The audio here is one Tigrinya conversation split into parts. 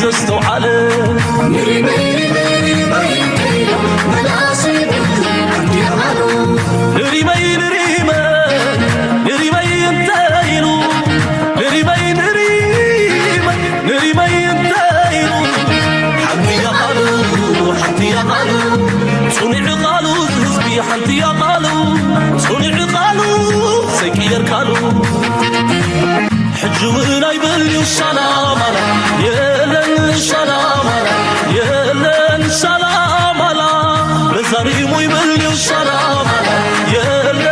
ዘስተውዓለ ንሪመይ ንሪመይ እንተይሉ መላእሰይ በሉ ሓንቲ ኣኻሉ ንሪመይ ንሪመይ ንሪመይ እንተይሉ ንሪመይ ንሪመይ ንሪመይ እንተይሉ ሓንቲ ኣኻሉ ሓንቲ ኣኻሉ ጽኑዕ ቃሉ ዝህዝቢ ሓንቲ ኣኻሉ ጽኑዕ ቃሉ ዘይቅየር ቃሉ ሕጂ እውን ኣይበልዩ ሻላማላ የለን ሻላማላ የለን ሻላማላ መዛሪሙ ይበልዩ ሻላማላ የለን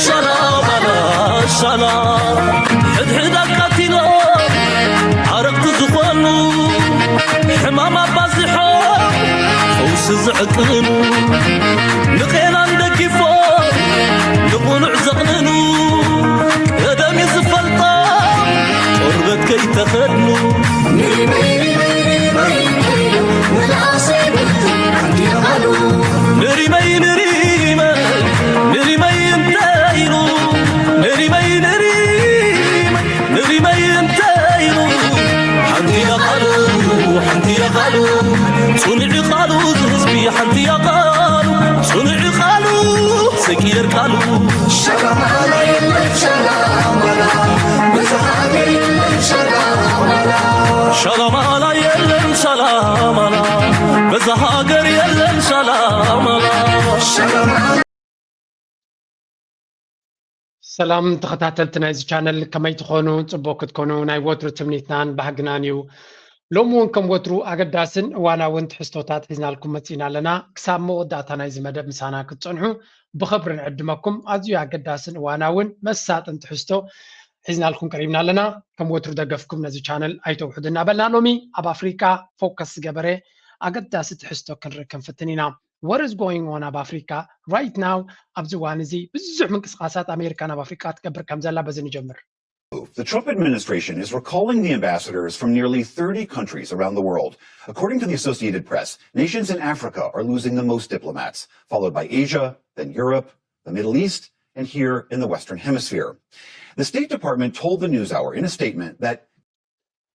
ሻላማላ ሻላ ሕድሕድ ኣቃቲሎ ኣረግቲ ዝኾኑ ሕማም ኣባዝሖ ፈውሲ ዝዕቅኑ ንቄናን ደጊፎ ንቑኑዕ ዘቕንኑ ቀደም እዩ ዝፈልጦ ቆርበት ከይተኸድኑ ንሪመይ ንሪመይ እንተ ኢሉ ንሪመይ ንሪመይ ንሪመይ እንተ ኢሉ ሓንቲ እያ ቃሉ ሓንቲ እያ ቃሉ ጽኑዕ ቃሉ ዝህዝቢ ሓንቲ እያ ቃሉ ጽኑዕ ቃሉ ዘይቅየር ቃሉ ሸላማላ የለን ሸላማላ በዛ ሃገር የለን ሸላማላ ሸላማላ የለን ሸላማላ በዛ ሃገር የለን ሸላማላ ሸላማላ ሰላም ተኸታተልቲ ናይዚ ቻነል ከመይ ትኾኑ? ጽቡቕ ክትኮኑ ናይ ወትሩ ትምኒትናን ባህግናን እዩ። ሎሚ እውን ከም ወትሩ ኣገዳስን እዋናውን ትሕዝቶታት ሒዝናልኩም መጺና ኣለና። ክሳብ መወዳእታ ናይዚ መደብ ምሳና ክትጸንሑ ብኽብሪ ንዕድመኩም። ኣዝዩ ኣገዳስን እዋናውን መሳጥን ትሕዝቶ ሒዝናልኩም ቀሪብና ኣለና። ከም ወትሩ ደገፍኩም ነዚ ቻነል ኣይተውሕዱ እናበልና ሎሚ ኣብ ኣፍሪቃ ፎከስ ዝገበረ ኣገዳሲ ትሕዝቶ ክንርኢ ክንፍትን ኢና። What is going on ኣብ ኣፍሪካ right now? ኣብዚ እዋን እዚ ብዙሕ ምንቅስቃሳት ኣሜሪካ ናብ ኣፍሪካ ትገብር ከም ዘላ በዚ ንጀምር። The Trump administration is recalling the ambassadors from nearly thirty countries around the world. According to the Associated Press, nations in Africa are losing the most diplomats, followed by Asia, then Europe, the Middle East, and here in the Western Hemisphere. The State Department told the NewsHour in a statement that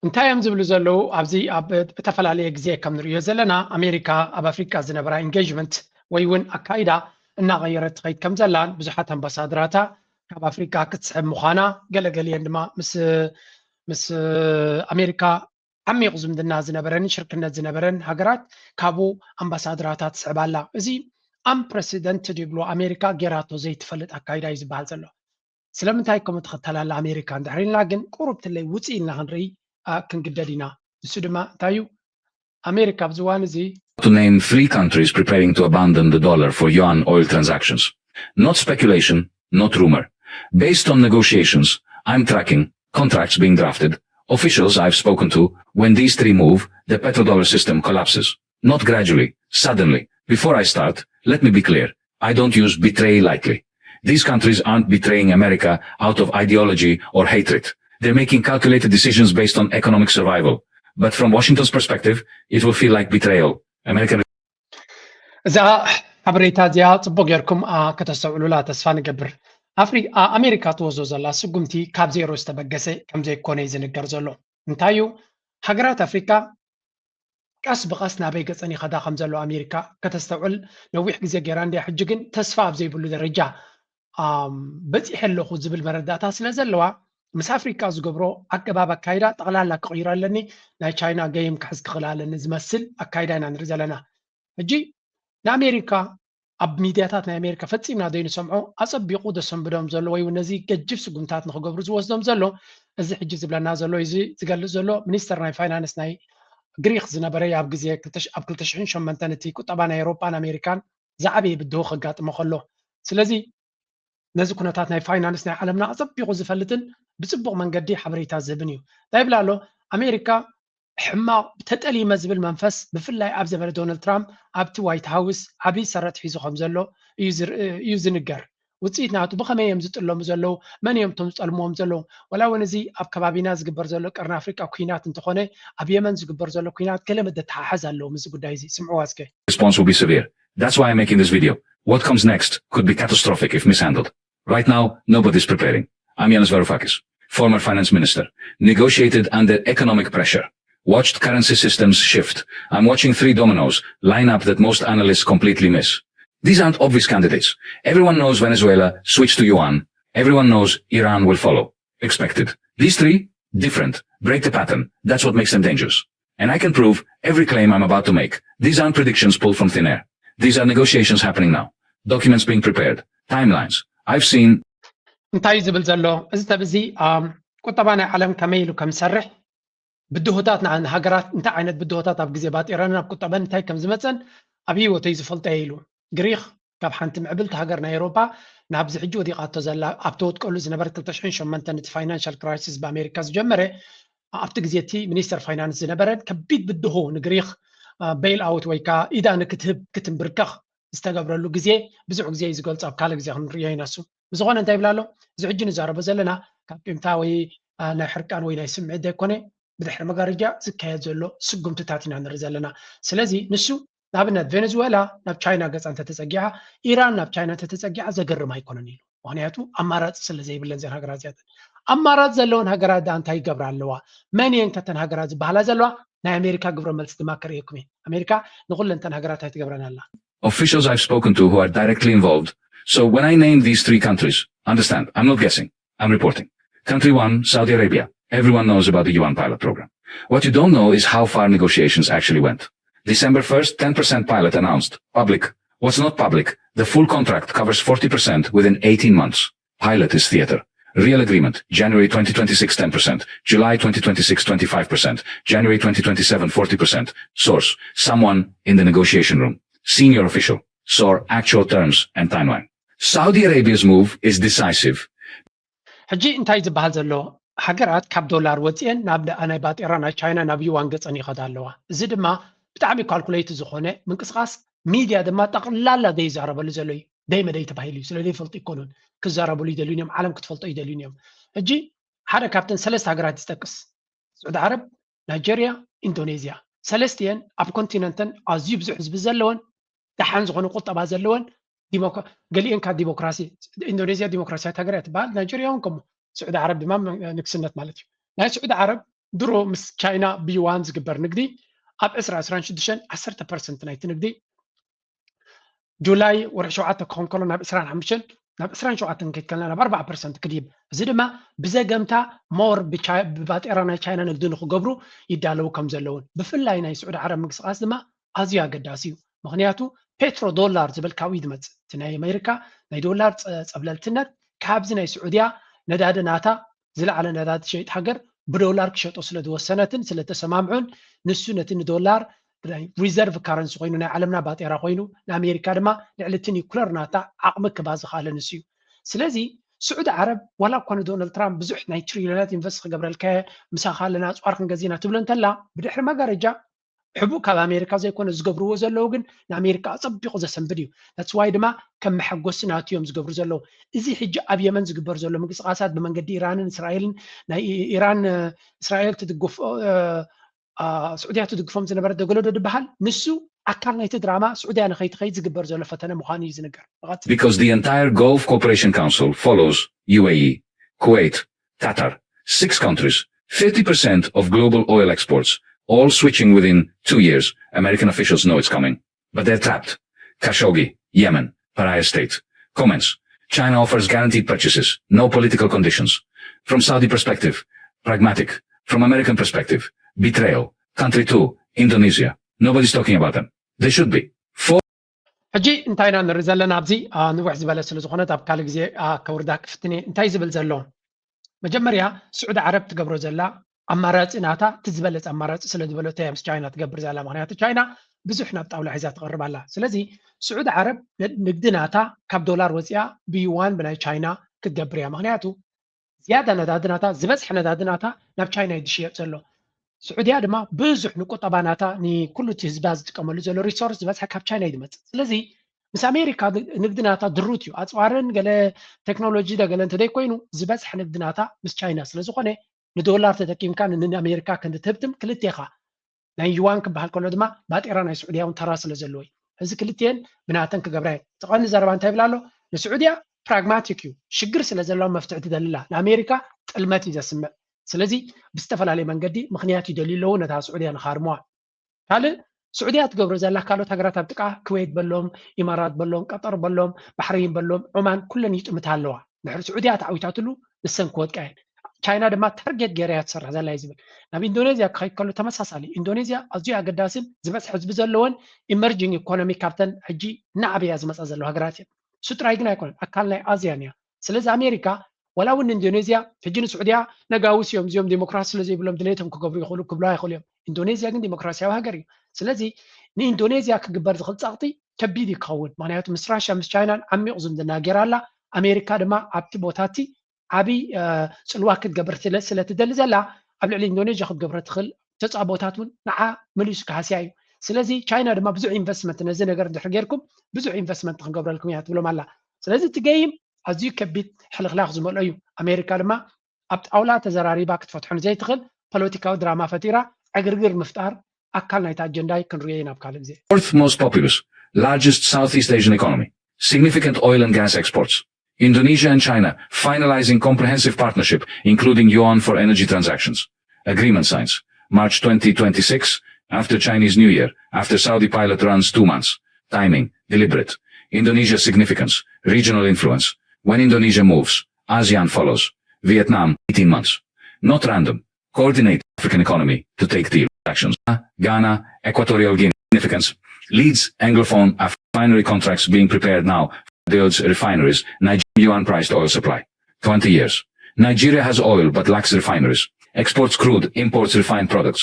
እንታይ እዮም ዝብሉ ዘለዉ? ኣብዚ ኣብ እተፈላለየ ግዜ ከም ንርእዮ ዘለና ኣሜሪካ ኣብ ኣፍሪካ ዝነበራ engagement ወይ እውን ኣካይዳ እናቐየረት ትኸይድ ከም ዘላን ብዙሓት ኣምባሳድራታ ካብ ኣፍሪካ ክትስሕብ ምዃና ገለገሊአን ድማ ምስ ምስ ኣሜሪካ ዓሚቕ ዝምድና ዝነበረን ሽርክነት ዝነበረን ሃገራት ካብኡ ኣምባሳድራታ ትስዕብ ኣላ። እዚ unprecedented ይብሉ ኣሜሪካ ጌራቶ ዘይትፈልጥ ኣካይዳ እዩ ዝበሃል ዘሎ። ስለምንታይ ከምኡ ትኽተል ኣላ ኣሜሪካ እንድሕር ኢልና ግን ቁሩብ ትለይ ውፅእ ኢልና ክንርኢ ክንግደድ ኢና። ንሱ ድማ እንታይ እዩ? ኣሜሪካ ኣብዚ እዋን እዚ to name three countries preparing to abandon the dollar for yuan oil transactions. Not speculation, not rumor. Based on negotiations I'm tracking, contracts being drafted, officials I've spoken to, when these three move, the petrodollar system collapses. Not gradually, suddenly. Before I start, let me be clear. I don't use betray lightly. These countries aren't betraying America out of ideology or hatred. They're making calculated decisions based on economic survival. But from Washington's perspective, it will feel like betrayal. American እዛ ሓበሬታ እዚኣ ፅቡቅ ጌርኩም ከተስተውዕሉላ ተስፋ ንገብር። ኣፍሪ ኣሜሪካ ትወስዶ ዘላ ስጉምቲ ካብ ዜሮ ዝተበገሰ ከም ዘይኮነ እዩ ዝንገር ዘሎ። እንታይ እዩ ሃገራት ኣፍሪካ ቀስ ብቐስ ናበይ ገጸን ይኸዳ ከም ዘሎ ኣሜሪካ ከተስተውዕል ነዊሕ ግዜ ገይራ እንድያ። ሕጂ ግን ተስፋ ኣብ ዘይብሉ ደረጃ በጺሐ ኣለኹ ዝብል መረዳእታ ስለ ዘለዋ ምስ ኣፍሪካ ዝገብሮ ኣገባብ ኣካይዳ ጠቕላላ ክቕይሮ ኣለኒ፣ ናይ ቻይና ገይም ክሕዝ ክኽእል ኣለኒ ዝመስል ኣካይዳ ኢና ንርኢ ዘለና። ሕጂ ንኣሜሪካ ኣብ ሚድያታት ናይ ኣሜሪካ ፈጺምና ዘይንሰምዖ ኣጸቢቑ ዘሰንብዶም ዘሎ ወይ እውን ነዚ ገጅፍ ስጉምታት ንክገብሩ ዝወስዶም ዘሎ እዚ ሕጂ ዝብለና ዘሎ እዚ ዝገልጽ ዘሎ ሚኒስተር ናይ ፋይናንስ ናይ ግሪክ ዝነበረ ኣብ ግዜ ኣብ ክልተ ሽሕን ሸሞንተን እቲ ቁጠባ ናይ ኤውሮጳን ኣሜሪካን ዝዓበየ ብድሆ ከጋጥሞ ከሎ ስለዚ ነዚ ኩነታት ናይ ፋይናንስ ናይ ዓለምና ኣጸቢቑ ዝፈልጥን ብጽቡቕ መንገዲ ሓበሬታ ዝህብን እዩ። እንታይ ይብል ኣሎ? ኣሜሪካ ሕማቕ ተጠሊመ ዝብል መንፈስ ብፍላይ ኣብ ዘበነ ዶናልድ ትራምፕ ኣብቲ ዋይት ሃውስ ዓብዪ ሰረት ሒዙ ከም ዘሎ እዩ ዝንገር። ውፅኢት ናቱ ብኸመይ እዮም ዝጥለሙ ዘለዉ? መን እዮም እቶም ዝጠልምዎም ዘለዉ? ወላ እውን እዚ ኣብ ከባቢና ዝግበር ዘሎ ቀርኒ ኣፍሪቃ ኩናት እንተኾነ ኣብ የመን ዝግበር ዘሎ ኩናት ገለ መደተሓሓዝ ኣለዎ ምስዚ ጉዳይ እዚ። ስምዕዋ እስከ። Response will be severe. That's why I'm making this video. What comes next could be catastrophic if mishandled. Right now, nobody's preparing. I'm Yanis Varoufakis, former finance minister, negotiated under economic pressure. Watched currency systems shift. I'm watching three dominoes line up that most analysts completely miss. These aren't obvious candidates. Everyone knows Venezuela switched to yuan. Everyone knows Iran will follow. Expected. These three, different. Break the pattern. That's what makes them dangerous. And I can prove every claim I'm about to make. These aren't predictions pulled from thin air. These are negotiations happening now. Documents being prepared. Timelines. I've seen እንታይ እዩ ዝብል ዘሎ እዚ ሰብ እዚ? ቁጠባ ናይ ዓለም ከመይ ኢሉ ከም ዝሰርሕ፣ ብድሆታት ንሃገራት እንታይ ዓይነት ብድሆታት ኣብ ግዜ ባጤራን ኣብ ቁጠባን እንታይ ከም ዝመፀን ኣብ ህይወተይ ዝፈልጦ ኢሉ። ግሪክ ካብ ሓንቲ ምዕብልቲ ሃገር ናይ ኤውሮጳ ናብዚ ሕጂ ወዲቓቶ ዘላ ኣብ ተወድቀሉ ዝነበረት ክልተ ሽሕን ሸሞንተን እቲ ፋይናንሻል ክራይሲስ ብኣሜሪካ ዝጀመረ፣ ኣብቲ ግዜ እቲ ሚኒስተር ፋይናንስ ዝነበረ ከቢድ ብድሆ ንግሪክ ቤይል ኣውት ወይ ከዓ ኢዳ ንክትህብ ክትንብርከኽ ዝተገብረሉ ግዜ ብዙሕ ግዜ እዩ ዝገልፆ። ኣብ ካልእ ግዜ ክንሪኦ ኢና። እሱ ብዝኾነ እንታይ ይብል ኣሎ? እዚ ሕጂ ንዛረቦ ዘለና ካብ ቂምታ ወይ ናይ ሕርቃን ወይ ናይ ስምዒት ዘይኮነ፣ ብድሕሪ መጋረጃ ዝካየድ ዘሎ ስጉምትታት ኢና ንርኢ ዘለና። ስለዚ ንሱ ንኣብነት ቬነዙዌላ ናብ ቻይና ገፃ እንተተፀጊዓ፣ ኢራን ናብ ቻይና እንተተፀጊዓ ዘገርም ኣይኮነን ኢሉ። ምክንያቱ ኣማራፂ ስለ ዘይብለን እዘን ሃገራት እዚኣተን። ኣማራፂ ዘለወን ሃገራት ደኣ እንታይ ይገብራ ኣለዋ? መን እየን ከተን ሃገራት ዝበሃላ ዘለዋ? ናይ ኣሜሪካ ግብረ መልሲ ድማ ከርእየኩም እየ። ኣሜሪካ ንኩለን እተን ሃገራት ኣይትገብረን ኣላ። Officials I've spoken to who are directly involved. So when I name these three countries, understand, I'm not guessing, I'm reporting. Country one, Saudi Arabia. Everyone knows about the yuan pilot program. What you don't know is how far negotiations actually went. December first, ten percent pilot announced. Public. What's not public? The full contract covers forty percent within eighteen months. Pilot is theater. Real agreement, January twenty twenty-six, ten percent. July twenty twenty-six, twenty-five percent. January twenty twenty-seven, forty percent. Source, someone in the negotiation room. Senior official. Saw actual terms and timeline. Saudi Arabia's move is decisive. ሕጂ እንታይ ዝበሃል ዘሎ? ሃገራት ካብ ዶላር ወፂኤን ናብ ናይ ባጤራ ናይ ቻይና ናብ ዩዋን ገፀን ይኸዳ ኣለዋ። እዚ ድማ ብጣዕሚ ካልኩሌት ዝኾነ ምንቅስቃስ፣ ሚድያ ድማ ጠቕላላ ዘይዛረበሉ ዘሎ እዩ። ደይ መደይ ተባሂሉ እዩ። ስለ ዘይፈልጡ ይኮኑን፣ ክዛረብሉ ይደልዩን እዮም። ዓለም ክትፈልጦ ይደልዩን እዮም። ሕጂ ሓደ ካብተን ሰለስተ ሃገራት ዝጠቅስ፣ ስዑዲ ዓረብ፣ ናይጀርያ፣ ኢንዶኔዝያ። ሰለስቲኤን ኣብ ኮንቲነንተን ኣዝዩ ብዙሕ ህዝቢ ዘለወን፣ ደሓን ዝኾነ ቁጠባ ዘለወን፣ ገሊኤን ካብ ዲሞክራሲ፣ ኢንዶኔዝያ ዲሞክራሲያዊት ሃገር እያ ትበሃል። ናይጀርያ እውን ከምኡ። ስዑዲ ዓረብ ድማ ንግስነት ማለት እዩ። ናይ ስዑዲ ዓረብ ድሮ ምስ ቻይና ብዩዋን ዝግበር ንግዲ ኣብ ዕስራ ዕስራን ሽዱሽተን ዓሰርተ ፐርሰንት ናይቲ ንግዲ ጁላይ ወርሒ ሸውዓተ ክኾን ከሎ ናብ ዕስራን ሓሙሽተን ናብ ዕስራን ሸውዓተን ከይድ ከለና ናብ ኣርባዓ ፐርሰንት ክድይብ። እዚ ድማ ብዘገምታ ሞር ብባጤራ ናይ ቻይና ንግዲ ንክገብሩ ይዳለዉ ከም ዘለውን ብፍላይ ናይ ስዑዲ ዓረብ ምንቅስቃስ ድማ ኣዝዩ ኣገዳሲ እዩ። ምክንያቱ ፔትሮ ዶላር ዝብል ካብኡ እዩ ዝመፅእ። እቲ ናይ ኣሜሪካ ናይ ዶላር ፀብለልትነት ካብዚ ናይ ስዑድያ ነዳዲ ናታ ዝለዓለ ነዳዲ ትሸይጥ ሃገር ብዶላር ክሸጦ ስለ ዝወሰነትን ስለ ተሰማምዑን ንሱ ነቲ ንዶላር ሪዘርቭ ካረንሲ ኮይኑ ናይ ዓለምና ባጤራ ኮይኑ ንኣሜሪካ ድማ ልዕሊ እቲ ኒኩለር ናታ ዓቕሚ ክባ ዝኽኣለ ንሱ እዩ። ስለዚ ስዑዲ ዓረብ ዋላ እኳ ንዶናልድ ትራምፕ ብዙሕ ናይ ትሪልዮናት ኢንቨስት ክገብረልካ ምሳኻ ኣለና ኣፅዋር ክንገዚና ትብሎ እንተላ ብድሕሪ መጋረጃ ሕቡእ ካብ ኣሜሪካ ዘይኮነ ዝገብርዎ ዘለዉ ግን ንኣሜሪካ ኣፀቢቑ ዘሰንብድ እዩ። That's why ድማ ከም መሐጎሲ ናቱ እዮም ዝገብሩ ዘለዉ። እዚ ሕጂ ኣብ የመን ዝግበር ዘሎ ምንቅስቃሳት ብመንገዲ ኢራንን እስራኤልን ናይ ኢራን እስራኤል ትድግፎ ስዑድያ ትድግፎም ዝነበረት ደገለዶ ዝበሃል ንሱ ኣካል ናይቲ ድራማ ስዑድያ ንኸይትኸይድ ዝግበር ዘሎ ፈተነ ምዃኑ እዩ ዝንገር። Because the entire Gulf Cooperation Council follows UAE, Kuwait, Qatar, six countries, fifty percent of global oil exports, all switching within two years. American officials know it's coming, but they're trapped. Khashoggi, Yemen, pariah state. Comments. China offers guaranteed purchases, no political conditions. From Saudi perspective, pragmatic. From American perspective, betrayal. Country two, Indonesia. Nobody's talking about them. They should be. Four. ሕጂ እንታይ ኢና ንርኢ ዘለና ኣብዚ ንውሕ ዝበለ ስለ ዝኾነት ኣብ ካልእ ግዜ ከውርዳ ክፍትን እየ። እንታይ ዝብል ዘሎ? መጀመርያ ስዑዲ ዓረብ ትገብሮ ዘላ ኣማራፂ ናታ እቲ ዝበለፀ ኣማራፂ ስለ ዝበለቶ እያ ምስ ቻይና ትገብር ዘላ። ምክንያቱ ቻይና ብዙሕ ናብ ጣውላ ሒዛ ትቐርብ ኣላ። ስለዚ ስዑዲ ዓረብ ንግዲ ናታ ካብ ዶላር ወፂኣ ብዩዋን ብናይ ቻይና ክትገብር እያ። ምክንያቱ ዝያዳ ነዳዲ ናታ ዝበዝሐ ነዳዲ ናታ ናብ ቻይና እዩ ዝሽየጥ ዘሎ። ስዑድያ ድማ ብዙሕ ንቁጠባ ናታ ንኩሉ እቲ ህዝባ ዝጥቀመሉ ዘሎ ሪሶርስ ዝበዝሐ ካብ ቻይና እዩ ዝመፅእ። ስለዚ ምስ ኣሜሪካ ንግዲ ናታ ድሩት እዩ። ኣፅዋርን ገለ ቴክኖሎጂ ደ ገለ እንተዘይኮይኑ ዝበዝሐ ንግዲ ናታ ምስ ቻይና ስለዝኾነ ንዶላር ተጠቂምካ ንኣሜሪካ ክንዲ ትህብትም ክልቴኻ ናይ ዩዋን ክበሃል ከሎ ድማ ባጤራ ናይ ስዑድያ እውን ተራ ስለ ዘለዎ እዩ። እዚ ክልቲኤን ብናተን ክገብራ እየን። እቲ ቀንዲ ዘረባ እንታይ ይብል ኣሎ? ንስዑድያ ፕራግማቲክ እዩ፣ ሽግር ስለ ዘለዎ መፍትሒ ትደሊ ኣላ። ንኣሜሪካ ጥልመት እዩ ዘስምዕ። ስለዚ ብዝተፈላለየ መንገዲ ምኽንያት ይደልዩ ኣለዉ ነታ ስዑድያ ንኻርምዋ። ካልእ ስዑድያ ትገብሮ ዘላ ካልኦት ሃገራት ኣብ ጥቃ ክወይት በሎም፣ ኢማራት በሎም፣ ቀጠር በሎም፣ ባሕረይን በሎም፣ ዑማን ኩለን ይጥምታ ኣለዋ። ድሕሪ ስዑድያ ተዓዊታትሉ ንሰን ክወድቃ እየን። ቻይና ድማ ታርጌት ገይራ እያ ትሰርሕ ዘላ እዩ ዝብል። ናብ ኢንዶኔዝያ ክኸይድ ከሎ ተመሳሳሊ። ኢንዶኔዝያ ኣዝዩ ኣገዳስን ዝበዝሐ ህዝቢ ዘለዎን ኢመርጂንግ ኢኮኖሚ ካብተን ሕጂ እናዓበያ ዝመፃ ዘለዋ ሃገራት እየን። እሱ ጥራይ ግን ኣይኮነን፣ ኣካል ናይ ኣዝያን እያ። ስለዚ ኣሜሪካ ዋላ እውን ኢንዶኔዝያ ሕጂ ንስዑድያ ነጋውስ እዮም እዚኦም ዲሞክራሲ ስለ ዘይብሎም ድሌቶም ክገብሩ ይኽእሉ ክብሉ ኣይኽእሉ እዮም። ኢንዶኔዝያ ግን ዲሞክራሲያዊ ሃገር እዩ። ስለዚ ንኢንዶኔዝያ ክግበር ዝኽእል ፃቕጢ ከቢድ እዩ ክኸውን። ምክንያቱ ምስ ራሽያ ምስ ቻይናን ዓሚቕ ዝምድና ገይራ ኣላ። ኣሜሪካ ድማ ኣብቲ ቦታ እቲ ዓብይ ጽልዋ ክትገብር ስለ ትደሊ ዘላ ኣብ ልዕሊ ኢንዶኔዥያ ክትገብሮ ትኽእል ተፃቦታት እውን ንዓ መሊሱ ክሃስያ እዩ። ስለዚ ቻይና ድማ ብዙሕ ኢንቨስትመንት ነዚ ነገር እንድሕር ጌርኩም ብዙሕ ኢንቨስትመንት ክንገብረልኩም እያ ትብሎም ኣላ። ስለዚ እቲ ገይም ኣዝዩ ከቢድ ሕልኽላኽ ዝመልኦ እዩ። ኣሜሪካ ድማ ኣብ ጣውላ ተዘራሪባ ክትፈትሖ ንዘይትኽእል ፖለቲካዊ ድራማ ፈጢራ ዕግርግር ምፍጣር ኣካል ናይቲ ኣጀንዳ እዩ። ክንርእዮ ኢና ኣብ ካልእ ግዜ። Fourth most populous, largest Southeast Asian economy, significant oil and gas exports. Indonesia and China finalizing comprehensive partnership, including yuan for energy transactions. Agreement signs March twenty twenty-six, after Chinese New Year, after Saudi pilot runs two months. Timing deliberate. Indonesia's significance, regional influence. When Indonesia moves, ASEAN follows. Vietnam, eighteen months. Not random. Coordinate African economy to take deal actions. Ghana, Equatorial Guinea, significance. Leads Anglophone Af- refinery contracts being prepared now. Builds refineries. Nigeria yuan priced oil supply. twenty years. Nigeria has oil but lacks refineries. Exports crude, imports refined products.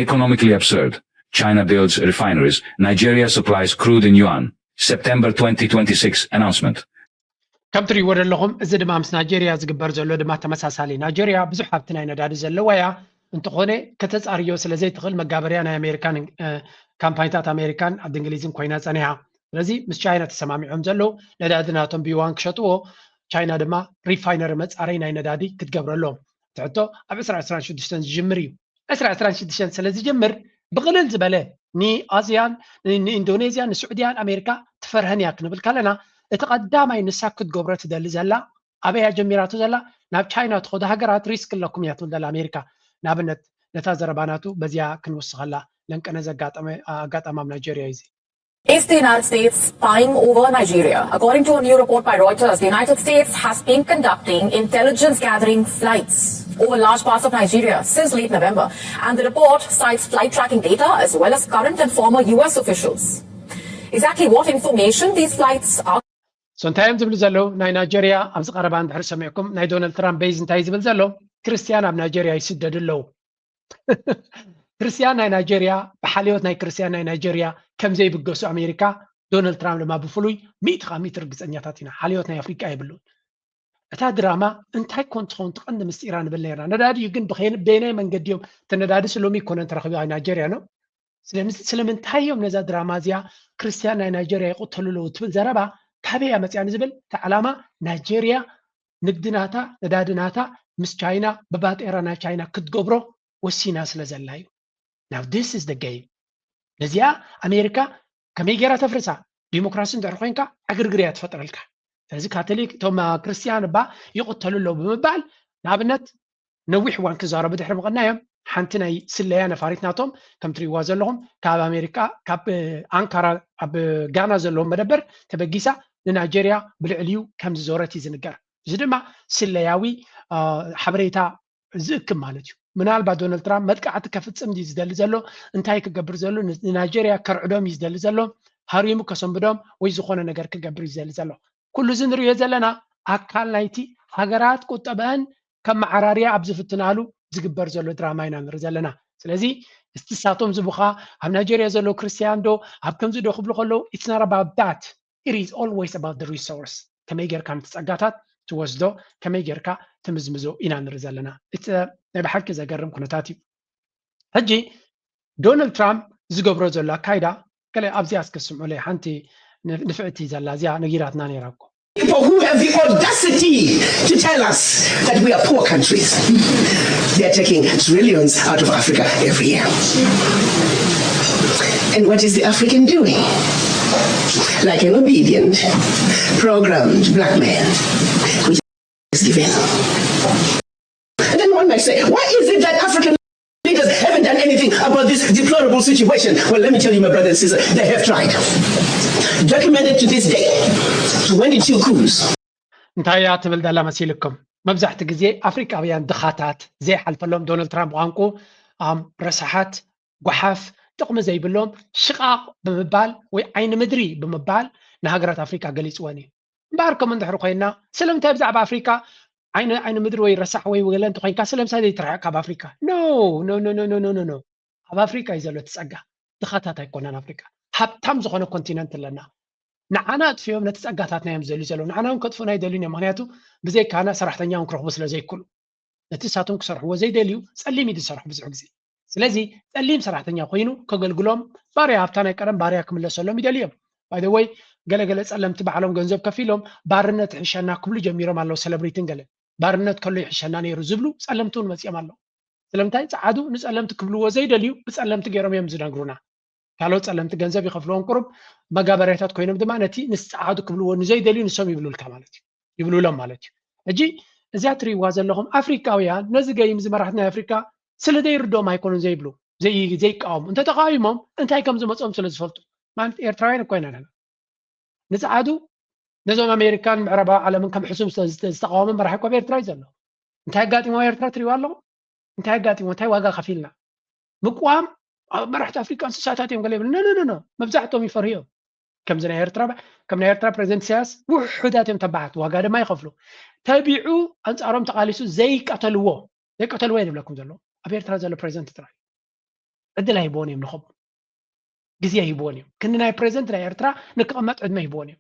Economically absurd. China builds refineries. Nigeria supplies crude in yuan. September twenty twenty-six announcement. ከም ትሪእዎ ዘለኹም እዚ ድማ ምስ ናይጀርያ ዝግበር ዘሎ ድማ ተመሳሳሊ። ናይጀርያ ብዙሕ ሃብቲ ናይ ነዳዲ ዘለዋ እያ። እንተኾነ ከተፃርዮ ስለ ዘይትኽእል መጋበርያ ናይ ኣሜሪካን ካምፓኒታት ኣሜሪካን ዓዲ እንግሊዝን ኮይና ፀኒሓ። ስለዚ ምስ ቻይና ተሰማሚዖም ዘለዉ ነዳዲ ናቶም ብዩዋን ክሸጥዎ፣ ቻይና ድማ ሪፋይነሪ መፃረይ ናይ ነዳዲ ክትገብረሎም። ትሕቶ ኣብ ዕስራ ዕስራን ሽዱሽተን ዝጅምር እዩ። ዕስራ ዕስራን ሽዱሽተን ስለ ዝጅምር ብቕልል ዝበለ ንኣዝያን ንኢንዶኔዝያን ንስዑድያን ኣሜሪካ ትፈርሀን እያ ክንብል ከለና እቲ ቀዳማይ ንሳ ክትገብሮ ትደሊ ዘላ ኣበያ ጀሚራቶ ዘላ ናብ ቻይና ትኸዱ ሃገራት ሪስክ ኣለኩም እያ ትብል ዘላ ኣሜሪካ። ንኣብነት ነታ ዘረባ ናቱ በዚያ ክንውስኸላ ለንቀነ ዘጋጠመ ኣጋጣሚ ኣብ ናይጀርያ እዩ። Is the United States spying over Nigeria? According to a new report by Reuters, the United States has been conducting intelligence gathering flights over large parts of Nigeria since late November. And the report cites flight tracking data as well as current and former U S officials. Exactly what information these flights are So እንታይ እዮም ዝብሉ ዘለዉ? ናይ ናይጀርያ ኣብዚ ቀረባ እንድሕር ሰሚዕኩም ናይ ዶናልድ ትራምፕ ቤዝ እንታይ ዝብል ዘሎ? ክርስትያን ኣብ ናይጀርያ ይስደዱ ኣለዉ። ክርስትያን ናይ ናይጀርያ ብሓልዮት ናይ ክርስትያን ናይ ናይጀርያ ከም ዘይብገሱ ኣሜሪካ ዶናልድ ትራምፕ ድማ ብፍሉይ ሚእቲ ካብ ሚእቲ ርግፀኛታት ኢና። ሓልዮት ናይ ኣፍሪቃ የብሉን። እታ ድራማ እንታይ ኮን ትኸውን ትቐንዲ ምስጢራ ንብል ነርና። ነዳዲ እዩ ግን ብኸይን በየናይ መንገዲ እዮም እቲ ነዳዲ ስሎሚ ይኮነን ተረኺቡ ኣብ ናይጀርያ ነው። ስለምስ- ስለምንታይ እዮም ነዛ ድራማ እዚኣ ክርስትያን ናይ ናይጀርያ ይቕተሉ ኣለዉ ትብል ዘረባ ካበይ እያ መፅያ ንዝብል እቲ ዓላማ ናይጀርያ ንግዲ ናታ ነዳዲ ናታ ምስ ቻይና ብባጤራ ናይ ቻይና ክትገብሮ ወሲና ስለ ዘላ እዩ። Now this is the game። ነዚኣ ኣሜሪካ ከመይ ገይራ ተፍርሳ? ዲሞክራሲ እንድሕር ኮይንካ ዕግርግር እያ ትፈጥረልካ። ስለዚ ካቶሊክ እቶም ክርስትያን እባ ይቕተሉ ኣለዉ ብምባል ንኣብነት ነዊሕ እዋን ክዛረቡ ድሕሪ ምቕናዮም ሓንቲ ናይ ስለያ ነፋሪት ናቶም ከም ትሪእዋ ዘለኹም ካብ ኣሜሪካ ካብ ኣንካራ ኣብ ጋና ዘለዎም መደበር ተበጊሳ ንናይጀርያ ብልዕሊኡ ከም ዝዞረት እዩ ዝንገር። እዚ ድማ ስለያዊ ሓበሬታ ዝእክብ ማለት እዩ። ምናልባት ዶናልድ ትራምፕ መጥቃዕቲ ከፍፅም ድዩ ዝደሊ ዘሎ? እንታይ ክገብር ዘሎ? ንናይጀርያ ከርዕዶም እዩ ዝደሊ ዘሎ? ሃሪሙ ከሰንብዶም ወይ ዝኾነ ነገር ክገብር እዩ ዝደሊ ዘሎ? ኩሉ እዚ ንሪኦ ዘለና ኣካል ናይቲ ሃገራት ቁጠበአን ከመዓራርያ ኣብ ዝፍትናሉ ዝግበር ዘሎ ድራማ ኢና ንርኢ ዘለና። ስለዚ እስቲ ሳቶም ዝቡኻ ኣብ ናይጀርያ ዘለዉ ክርስትያን ዶ ኣብ ከምዚ ዶ ክብሉ ከለዉ it's not about that. It is always about the resource. ከመይ ጌርካ ነቲ ጸጋታት ትወስዶ፣ ከመይ ጌርካ ትምዝምዞ ኢና ንርኢ ዘለና። እቲ ናይ ብሓቂ ዘገርም ኩነታት እዩ። ሕጂ ዶናልድ ትራምፕ ዝገብሮ ዘሎ ኣካይዳ ገለ ኣብዚኣ እስከ ስምዑለይ ሓንቲ ንፍዕቲ ዘላ እዚኣ ነጊራትና ነይራ እኮ። People who have the audacity to tell us that we are poor countries. They're taking trillions out of Africa every year. And what is the African doing? Like an obedient, programmed black man, which is given. And then one I say, why is it that African leaders haven't done anything about this deplorable situation? Well, let me tell you, my brother and sister, they have tried. Documented to this day, twenty-two coups. እንታይ እያ ትብል ዘላ መሲልኩም? መብዛሕቲ ግዜ ኣፍሪቃውያን ድኻታት ዘይሓልፈሎም ዶናልድ ትራምፕ ቋንቁ ኣም ረሳሓት ጓሓፍ ጥቕሚ ዘይብሎም ሽቓቕ ብምባል ወይ ዓይኒ ምድሪ ብምባል ንሃገራት ኣፍሪቃ ገሊፅወን እዩ። እምበኣር ከምኡ እንድሕር ኮይና ስለምንታይ ብዛዕባ ኣፍሪቃ ዓይኒ ዓይኒ ምድሪ ወይ ረሳሕ ወይ ገለ እንተኮይንካ ስለምንታይ ዘይትርሕቅ ካብ ኣፍሪቃ? No no no no no no no ኣብ ኣፍሪቃ እዩ ዘሎ እቲ ጸጋ። ድኻታት ኣይኮናን ኣፍሪቃ። ሃብታም ዝኾነ ኮንቲነንት ኣለና። ንዓና ኣጥፊኦም ነቲ ጸጋታትና እዮም ዝደልዩ ዘለዉ። ንዓና እውን ከጥፉና ኣይደልዩን እዮም። ምክንያቱ ብዘይካና ሰራሕተኛ እውን ክረኽቡ ስለ ዘይክእሉ። ነቲ ንሳቶም ክሰርሕዎ ዘይደልዩ ጸሊም እዩ ዝሰርሑ ብዙሕ ግዜ። ስለዚ ጸሊም ሰራሕተኛ ኮይኑ ከገልግሎም ባርያ ኣብታ ናይ ቀደም ባርያ ክምለሰሎም ይደልዮም። By the way ገለገለ ጸለምቲ ባዕሎም ገንዘብ ከፊሎም ባርነት ይሕሸና ክብሉ ጀሚሮም ኣለዉ። ሰለብሪትን ገለ ባርነት ከሎ ይሕሸና ነይሩ ዝብሉ ጸለምቲ እውን መጺኦም ኣለዉ። ስለምንታይ ጸዓዱ ንጸለምቲ ክብልዎ ዘይደልዩ ብጸለምቲ ገይሮም እዮም ዝነግሩና። ካልኦት ጸለምቲ ገንዘብ ይኸፍልዎም ቁሩብ መጋበርያታት ኮይኖም ድማ ነቲ ንጸዓዱ ክብልዎ ንዘይደልዩ ንሶም ይብሉልካ ማለት እዩ ይብሉሎም ማለት እዩ። ሕጂ እዚኣ ትሪእዋ ዘለኹም ኣፍሪቃውያን ነዚ ገይም እዚ መራሕቲ ናይ ኣፍሪቃ ስለ ዘይርድኦም ኣይኮኑን ዘይብሉ ዘይቃወሙ እንተተቃዊሞም እንታይ ከም ዝመፅኦም ስለ ዝፈልጡ ማለት ኤርትራውያን እኮ ኢና ንሕና ንጸዓዱ ነዞም ኣሜሪካን ምዕራባዊ ዓለምን ከም ሕሱም ዝተቃወመ መራሒ እኮ ኣብ ኤርትራ እዩ ዘሎ። እንታይ ኣጋጢሞ ኤርትራ ትሪእዋ ኣለኹም? እንታይ ኣጋጢሞ እንታይ ዋጋ ከፊልና? ምቅዋም ኣብ መራሕቲ ኣፍሪቃ እንስሳታት እዮም ገለ ይብል። ኖ ኖ ኖ መብዛሕትኦም ይፈርህዮም። ከምዚ ናይ ኤርትራ ከም ናይ ኤርትራ ፕሬዚደንት ኢሳያስ ውሑዳት እዮም ተባዓት ዋጋ ድማ ይኸፍሉ። ተቢዑ ኣንጻሮም ተቓሊሱ ዘይቀተልዎ ዘይቀተልዎ እየ ዝብለኩም ዘሎ ኣብ ኤርትራ ዘሎ ፕሬዚደንት ጥራይ ዕድል ኣይቦን እዮም ንኸም ግዜ ሂብዎን እዮም። ክንዲ ናይ ፕሬዚደንት ናይ ኤርትራ ንክቕመጥ ዕድመ ሂብዎን እዮም።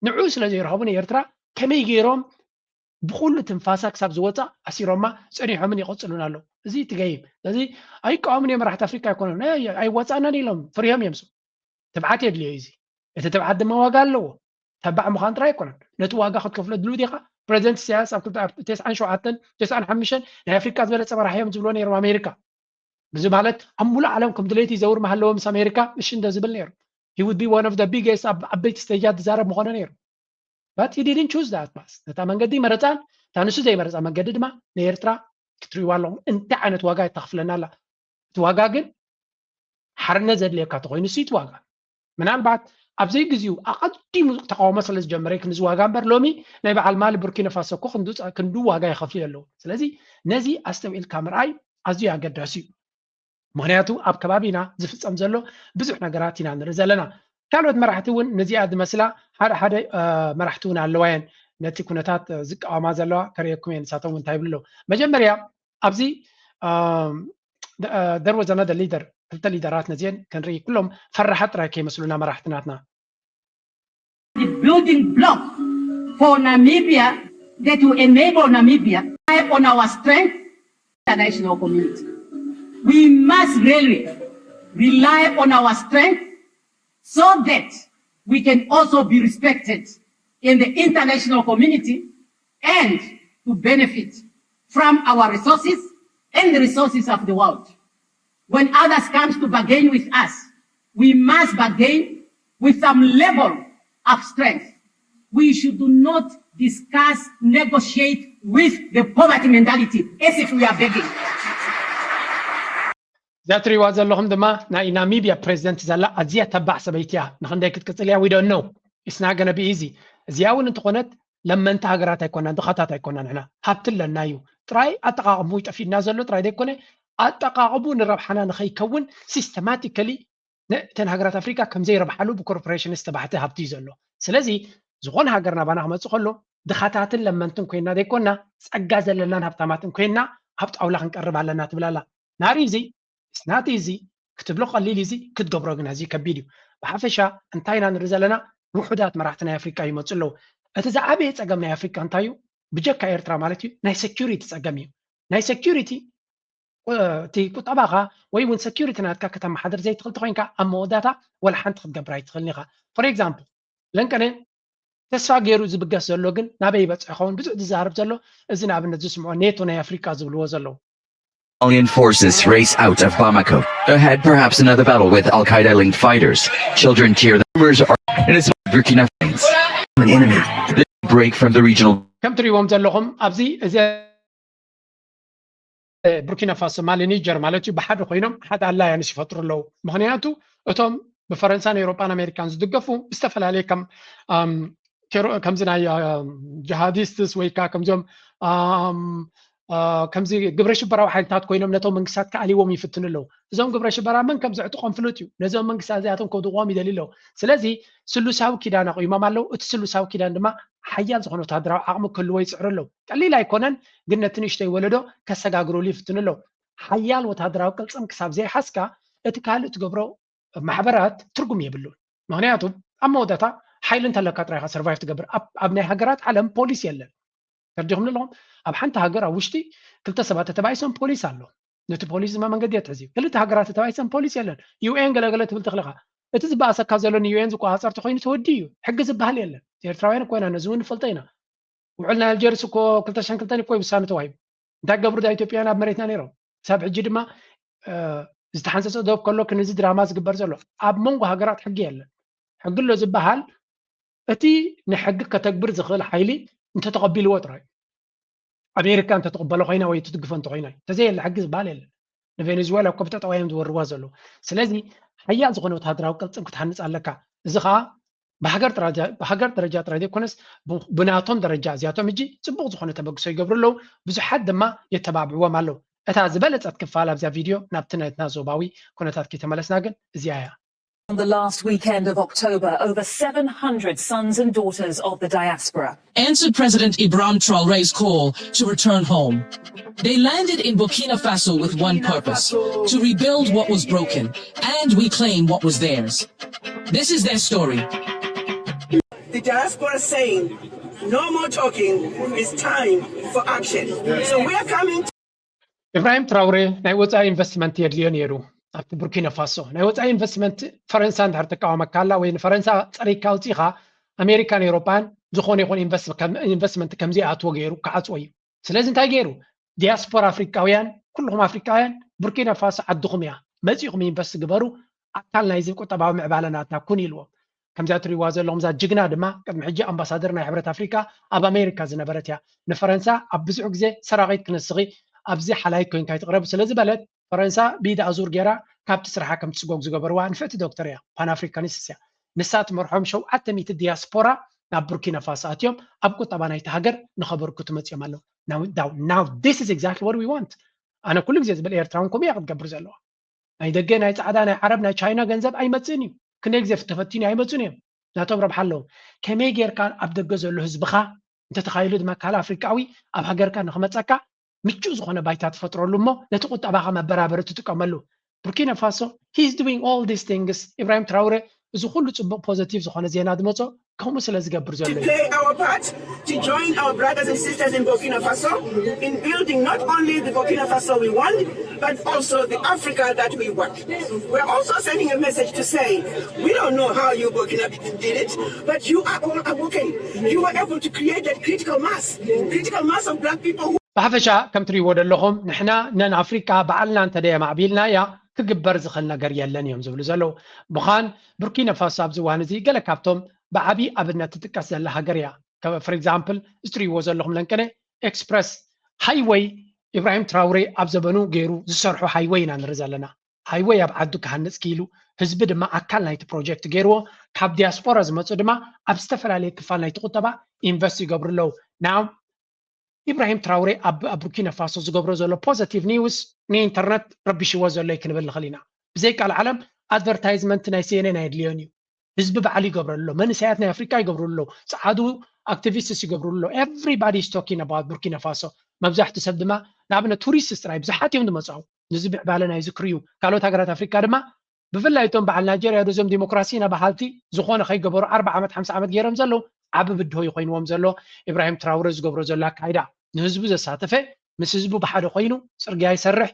ንዕኡ ስለ ዘይረኸቡ ንኤርትራ ከመይ ገይሮም ብኩሉ ትንፋሳ ክሳብ ዝወፃ ኣሲሮማ ፀኒሖምን ይቐፅሉን ኣለዉ። እዚ ትገይም እዚ ኣይቃወምን እዮም። መራሕቲ ኣፍሪካ ኣይኮነን ኣይወፃእናን ኢሎም ፍርዮም እዮም። ትብዓት የድልዮ እዚ። እቲ ትብዓት ድማ ዋጋ ኣለዎ። ተባዕ ምዃን ጥራይ ኣይኮነን። ነቲ ዋጋ ክትከፍሎ ድሉ ዲኻ? ፕሬዚደንት ኢሳያስ ኣብ ተስዓን ሸውዓተን ተስዓን ሓሙሽተን ናይ ኣፍሪካ ዝበለፀ መራሒ እዮም ዝብሎ ነይሮም ኣሜሪካ። እዚ ማለት ኣብ ሙሉእ ዓለም ከም ድሌት ይዘውር መሃለዎ ምስ ኣሜሪካ እሺ እንደ ዝብል ነይሩ። He would be one of the biggest ኣብ ዓበይቲ ስቴጃት ዝዛረብ ምኾነ ነይሩ። But he didn't choose that path። ነታ መንገዲ መረፃን እታ ንሱ ዘይመረፃ መንገዲ ድማ ንኤርትራ ክትሪእዋ ኣለኹም እንታይ ዓይነት ዋጋ እተኽፍለና ኣላ። እቲ ዋጋ ግን ሓርነት ዘድልየካ ተኮይኑ ሲ እቲ ዋጋ ምናልባት ኣብ ዘይግዚኡ ኣቐዲሙ ተቃውሞ ስለ ዝጀመረ ክንዚ ዋጋ እምበር ሎሚ ናይ በዓል ማሊ ቡርኪና ፋሶ እኮ ክንዱ ዋጋ ይኸፍሉ ኣለዉ። ስለዚ ነዚ ኣስተውዒልካ ምርኣይ ኣዝዩ ኣገዳሲ እዩ። ምክንያቱ ኣብ ከባቢና ዝፍፀም ዘሎ ብዙሕ ነገራት ኢና ንርኢ ዘለና። ካልኦት መራሕቲ እውን ነዚኣ ዝመስላ ሓደ ሓደ መራሕቲ እውን ኣለዋ እየን ነቲ ኩነታት ዝቃወማ ዘለዋ ከርእየኩም እየ። ንሳቶም እንታይ ይብሉ ኣለዉ? መጀመርያ ኣብዚ there was another leader ክልተ ሊደራት ነዚአን ክንርኢ ኩሎም ፈራሓት ጥራይ ከይመስሉና መራሕቲ ናትና building block for Namibia that will enable Namibia to rely on our strength international community. We must really rely on our strength so that we can also be respected in the international community and to benefit from our resources and the resources of the world. When others come to bargain with us, we must bargain with some level of strength. We should not discuss, negotiate with the poverty mentality as if we are begging. እዛ ትሪእዋ ዘለኹም ድማ ናይ ናሚብያ ፕሬዚደንት ዘላ ኣዝያ ተባዕ ሰበይቲ እያ። ንክንደይ ክትቅፅል እያ we don't know. It's not gonna be easy. እዚኣ እውን እንተኾነት ለመንቲ ሃገራት ኣይኮናን፣ ድኻታት ኣይኮናን። ንሕና ሃብቲ ኣለና እዩ፣ ጥራይ ኣጠቃቕምኡ ይጠፊእና ዘሎ ጥራይ ዘይኮነ ኣጠቃቕምኡ ንረብሓና ንኸይከውን ሲስተማቲካሊ እተን ሃገራት ኣፍሪካ ከምዘይረብሓሉ ብኮርፖሬሽንስ ተባሕቲ ሃብቲ እዩ ዘሎ። ስለዚ ዝኾነ ሃገር ናባና ክመፅእ ከሎ ድኻታትን ለመንትን ኮይና ዘይኮና ጸጋ ዘለናን ሃብታማትን ኮይና ኣብ ጣውላ ክንቀርብ ኣለና ትብል ኣላ። ናሪ እዚ ስናቲ እዚ ክትብሎ ቀሊል እዚ ክትገብሮ ግን ኣዝዩ ከቢድ እዩ። ብሓፈሻ እንታይ ኢና ንርኢ ዘለና? ውሑዳት መራሕቲ ናይ ኣፍሪካ ይመፁ ኣለዉ። እቲ ዝዓበየ ፀገም ናይ ኣፍሪካ እንታይ እዩ? ብጀካ ኤርትራ ማለት እዩ ናይ ሴኪሪቲ ፀገም እዩ። ናይ ሴኪሪቲ እቲ ቁጠባኻ ወይ እውን ሴኪሪቲ ናትካ ከተመሓድር ዘይትኽእል ተኮይንካ ኣብ መወዳእታ ወላ ሓንቲ ክትገብር ኣይትኽእልን ኢኻ። For example ለንቀነ ተስፋ ገይሩ ዝብገስ ዘሎ ግን ናበይ ይበፅሕ ይኸውን ብዙሕ ዝዛረብ ዘሎ እዚ ንኣብነት ዝስምዖ ኔቶ ናይ ኣፍሪካ ዝብልዎ ዘለዉ Malian forces race out of Bamako, ahead perhaps another battle with Al Qaeda linked fighters. Children tear the rumors are and it's Burkina Faso. An enemy. Break from the regional. ከም ትሪእዎም ዘለኹም ኣብዚ እዚ ቡርኪና ፋሶ፣ ማሊ፣ ኒጀር ማለት እዩ፣ ብሓደ ኮይኖም ሓደ ኣላያንስ ይፈጥሩ ኣለዉ። ምክንያቱ እቶም ብፈረንሳን ኤውሮጳን ኣሜሪካን ዝድገፉ ብዝተፈላለየ ከም ከምዚ ናይ ጅሃዲስትስ ወይ ከዓ ከምዚኦም ከምዚ ግብረ ሽበራዊ ሓይልታት ኮይኖም ነቶም መንግስታት ክኣልይዎም ይፍትኑ ኣለዉ። እዞም ግብረ ሽበራ መን ከም ዘዕጥቆም ፍሉጥ እዩ። ነዞም መንግስታት እዚኣቶም ከውድቕዎም ይደልዩ ኣለዉ። ስለዚ ስሉሳዊ ኪዳን ኣቑሞም ኣለዉ። እቲ ስሉሳዊ ኪዳን ድማ ሓያል ዝኾነ ወታደራዊ ዓቕሚ ክህልዎ ይፅዕሩ ኣለዉ። ቀሊል ኣይኮነን፣ ግን ነቲ ንእሽተይ ወለዶ ከሰጋግሩሉ ይፍትኑ ኣለዉ። ሓያል ወታደራዊ ቅልፅም ክሳብ ዘይሓዝካ እቲ ካልእ ትገብሮ ማሕበራት ትርጉም የብሉን። ምክንያቱ ኣብ መወዳእታ ሓይሊ እንተለካ ጥራይ ኢኻ ሰርቫይቭ ትገብር። ኣብ ናይ ሃገራት ዓለም ፖሊስ የለን። ተረዲኹም ኣለኹም? ኣብ ሓንቲ ሃገር ኣብ ውሽጢ ክልተ ሰባት ተተባኢሶም ፖሊስ ኣሎ። ነቲ ፖሊስ ድማ መንገዲ የትሕዝ እዩ። ክልተ ሃገራት ተተባኢሶም ፖሊስ የለን። ዩ ኤን ገለገለ ትብል ትኽእል ኢኻ። እቲ ዝበኣሰካ ዘሎ ን ዩ ኤን ዝቆፃፀር ተኮይኑ ተወዲኡ እዩ። ሕጊ ዝበሃል የለን። ኤርትራውያን እኮ ኢና፣ ነዚ እውን ንፈልጦ ኢና። ውዕል ናይ ኣልጀርስ እኮ ክልተ ሽሕን ክልተን እኮ እዩ ውሳነ ተዋሂቡ። እንታይ ገብሩ ዳ ኢትዮጵያውያን ኣብ መሬትና ነይሮም? ክሳብ ሕጂ ድማ ዝተሓንፀፀ ዶብ ከሎ ክንዚ ድራማ ዝግበር ዘሎ። ኣብ መንጎ ሃገራት ሕጊ የለን። ሕጊ ኣሎ ዝበሃል እቲ ንሕጊ ከተግብር ዝኽእል ሓይሊ እንተተቐቢልዎ ጥራይ። ኣሜሪካ እንተትቕበሎ ኮይና ወይ ትድግፎ እንተኮይና እዩ። እንተዘየለ ሕጊ ዝበሃል የለን። ንቬኔዙዌላ እኮ ብጠጠዋዮም ዝወርዋ ዘለዉ። ስለዚ ሓያል ዝኾነ ወታደራዊ ቅልፅም ክትሃንፅ ኣለካ። እዚ ከዓ ብሃገር ደረጃ ጥራይ ዘይኮነስ ብናቶም ደረጃ እዚኣቶም ሕጂ ፅቡቕ ዝኾነ ተበግሶ ይገብሩ ኣለዉ። ብዙሓት ድማ የተባብዕዎም ኣለዉ። እታ ዝበለፀት ክፋል ኣብዛ ቪድዮ ናብቲ ናይትና ዞባዊ ኩነታት ከይተመለስና ግን እዚኣ እያ። On the last weekend of October, over seven hundred sons and daughters of the diaspora answered President Ibrahim Traore's call to return home. They landed in Burkina Faso with one purpose, to rebuild what was broken and reclaim what was theirs. This is their story. The diaspora saying, no more talking, it's time for action. So we are coming. ኢብራሂም ትራውሬ ናይ ወፃኢ ኢንቨስትመንት የድልዮ ነይሩ ኣብቲ ቡርኪና ፋሶ። ናይ ወፃኢ ኢንቨስትመንት ፈረንሳ እንድሕር ተቃወመካ ኣላ ወይ ንፈረንሳ ፀሪካ ኣውፂኻ ኣሜሪካን ኤውሮጳን ዝኾነ ይኹን ኢንቨስትመንት ከምዘይኣትዎ ገይሩ ክዓፅዎ እዩ። ስለዚ እንታይ ገይሩ? ዲያስፖራ ኣፍሪቃውያን፣ ኩልኹም ኣፍሪቃውያን ቡርኪና ፋሶ ዓድኹም እያ፣ መፂኹም ኢንቨስት ግበሩ፣ ኣካል ናይዚ ቁጠባዊ ምዕባለ ናትና ኩን ኢልዎም። ከምዚኣ ትሪእዋ ዘለኹም እዛ ጅግና ድማ ቅድሚ ሕጂ ኣምባሳደር ናይ ሕብረት ኣፍሪቃ ኣብ ኣሜሪካ ዝነበረት እያ። ንፈረንሳ ኣብ ብዙሕ ግዜ ሰራቒት ክንስኺ ኣብዚ ሓላይ ኮይንካ ይትቕረብ ስለ ዝበለት ፈረንሳ ብኢድ ኣዙር ገይራ ካብቲ ስርሓ ከም ትስጎግ ዝገበርዋ ንፍዕቲ ዶክተር እያ። ፓን ኣፍሪካኒስት እያ። ንሳ ትመርሖም ሸውዓተ ሚእቲ ዲያስፖራ ናብ ቡርኪና ፋሶ ኣትዮም ኣብ ቁጠባ ናይቲ ሃገር ንኸበርክቱ መፅኦም ኣለዉ። Now this is exactly what we want። ኣነ ኩሉ ግዜ ዝብል ኤርትራውን ከምኡ እያ ክትገብር ዘለዋ። ናይ ደገ ናይ ፃዕዳ ናይ ዓረብ ናይ ቻይና ገንዘብ ኣይመፅእን እዩ። ክንደይ ግዜ ተፈቲኑ ኣይመፁን እዮም። ናቶም ረብሓ ኣለዎም። ከመይ ጌርካ ኣብ ደገ ዘሎ ህዝብኻ እንተተኻይሉ ድማ ካልእ ኣፍሪቃዊ ኣብ ሃገርካ ንክመፀካ ምቹእ ዝኾነ ባይታ ትፈጥረሉ እሞ ነቲ ቁጠባኻ መበራበሪ ትጥቀመሉ። ቡርኪና ፋሶ he is doing all these things። ኢብራሂም ትራውሬ እዚ ኩሉ ፅቡቕ ፖዘቲቭ ዝኾነ ዜና ዝመፆ ከምኡ ስለ ዝገብር ዘሎ እዩ። play our part to join our brothers and sisters in Burkina Faso in building not only the Burkina Faso we want, but also the Africa that we want. We're also sending a message to say, we don't know how you Burkina did it, but you are all working. You were able to create that critical mass, critical mass of black people who ብሓፈሻ ከም ትሪእዎ ዘለኹም ንሕና ነን ኣፍሪቃ ባዕልና እንተደየማዕቢልናያ ክግበር ዝኽእል ነገር የለን እዮም ዝብሉ ዘለዉ። ምዃን ቡርኪና ፋሶ ኣብዚ እዋን እዚ ገለ ካብቶም ብዓብዪ ኣብነት ትጥቀስ ዘላ ሃገር እያ። for example እዚ ትሪእዎ ዘለኹም ለንቀነ ኤክስፕረስ ሃይወይ ኢብራሂም ትራውሬ ኣብ ዘበኑ ገይሩ ዝሰርሖ ሃይወይ ኢና ንርኢ ዘለና። ሃይወይ ኣብ ዓዱ ክሃንፅ ክኢሉ ህዝቢ ድማ ኣካል ናይቲ ፕሮጀክት ገይርዎ። ካብ ዲያስፖራ ዝመፁ ድማ ኣብ ዝተፈላለየ ክፋል ናይቲ ቁጠባ ኢንቨስት ይገብሩ ኣለዉ። Now ኢብራሂም ትራውሬ ኣብ ቡርኪና ፋሶ ዝገብሮ ዘሎ ፖዘቲቭ ኒውስ ንኢንተርነት ረቢሽዎ ዘሎ እዩ ክንብል ንኽእል ኢና። ብዘይ ካልእ ዓለም ኣድቨርታይዝመንት ናይ ሲኤንኤን ኣየድልዮን እዩ። ህዝቢ ባዕሉ ይገብረሉ ኣሎ። መንእሰያት ናይ ኣፍሪቃ ይገብርሉ ኣለዉ። ፀዓዱ ኣክቲቪስትስ ይገብርሉ ኣለዉ። Everybody is talking about ቡርኪና ፋሶ። መብዛሕትኡ ሰብ ድማ ንኣብነት ቱሪስትስ ጥራይ ብዙሓት እዮም ዝመፅኡ። ንዚ ምዕባለ ናይዚ ክርእዩ ካልኦት ሃገራት ኣፍሪቃ ድማ ብፍላይ እቶም በዓል ናይጀርያ ዶ እዞም ዲሞክራሲ ኢና በሃልቲ ዝኾነ ከይገበሩ ኣርብዓ ዓመት ሓምሳ ዓመት ገይሮም ዘለዉ ዓቢ ብድሆ እዩ ኮይንዎም ዘሎ። ኢብራሂም ትራውረ ዝገብሮ ዘሎ ኣካይዳ ንህዝቡ ዘሳተፈ ምስ ህዝቡ ብሓደ ኮይኑ ፅርግያ ይሰርሕ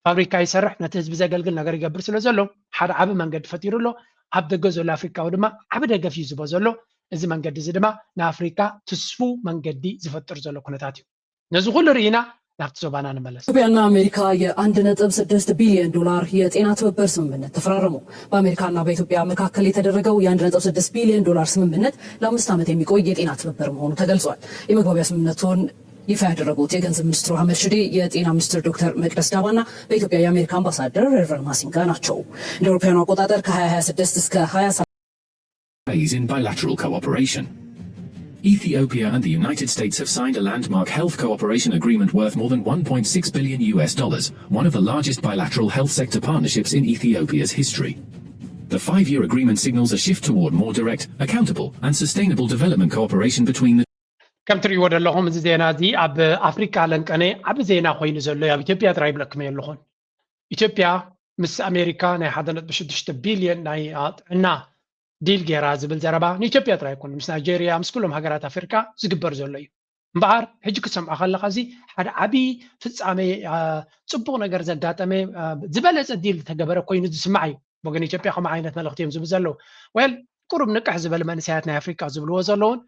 ፋብሪካ ይሰርሕ ነቲ ህዝቢ ዘገልግል ነገር ይገብር ስለ ዘሎ ሓደ ዓቢ መንገዲ ፈጢሩ ኣሎ። ኣብ ደገ ዘሎ ኣፍሪካዊ ድማ ዓቢ ደገፍ እዩ ዝቦ ዘሎ። እዚ መንገዲ እዚ ድማ ንኣፍሪካ ትስፉ መንገዲ ዝፈጥር ዘሎ ኩነታት እዩ። ነዚ ኩሉ ርኢና ናብቲ ዞባና ንመለስ። ኢትዮጵያና ኣሜሪካ የአንድ ነጥብ ስድስት ቢሊዮን ዶላር የጤና ትብብር ስምምነት ተፈራረሙ። በአሜሪካና በኢትዮጵያ መካከል የተደረገው የአንድ ነጥብ ስድስት ቢሊዮን ዶላር ስምምነት ለአምስት ዓመት የሚቆይ የጤና ትብብር መሆኑ ተገልጿል። የመግባቢያ ስምምነቱን ይፋ ያደረጉት የገንዘብ ሚኒስትሩ አህመድ ሽዴ፣ የጤና ሚኒስትር ዶክተር መቅደስ ዳባና በኢትዮጵያ የአሜሪካ አምባሳደር ሬቨረንድ ማሲንጋ ናቸው። እንደ አውሮፓውያኑ አቆጣጠር ከ2026 እስከ 20 phase in bilateral cooperation. Ethiopia and the United States have signed a landmark health cooperation agreement worth more than one point six billion U S dollars, one of the largest bilateral health sector partnerships in Ethiopia's history. The five year agreement signals a shift toward more direct, accountable, and sustainable development cooperation between the ከም ትርእይዎ ዘለኹም እዚ ዜና እዚ ኣብ ኣፍሪካ ለንቀነ ዓቢ ዜና ኮይኑ ዘሎ ኣብ ኢትዮጵያ ጥራይ ይብለኩም ኣለኹን። ኢትዮጵያ ምስ ኣሜሪካ ናይ ሓደ ነጥቢ ሽዱሽተ ቢልዮን ናይ ጥዕና ዲል ገይራ ዝብል ዘረባ ንኢትዮጵያ ጥራይ ኣይኮነ፣ ምስ ናይጀርያ፣ ምስ ኩሎም ሃገራት ኣፍሪካ ዝግበር ዘሎ እዩ። እምበኣር ሕጂ ክትሰምዖ ከለካ እዚ ሓደ ዓቢ ፍጻመ፣ ጽቡቅ ነገር ዘጋጠመ፣ ዝበለጸ ዲል ዝተገበረ ኮይኑ ዝስማዕ እዩ። ወገን ኢትዮጵያ ከምኡ ዓይነት መልእክቲ እዮም ዝብሉ ዘለዉ። ወል ቁሩብ ንቅሕ ዝበሉ መንእሰያት ናይ ኣፍሪካ ዝብልዎ ዘለውን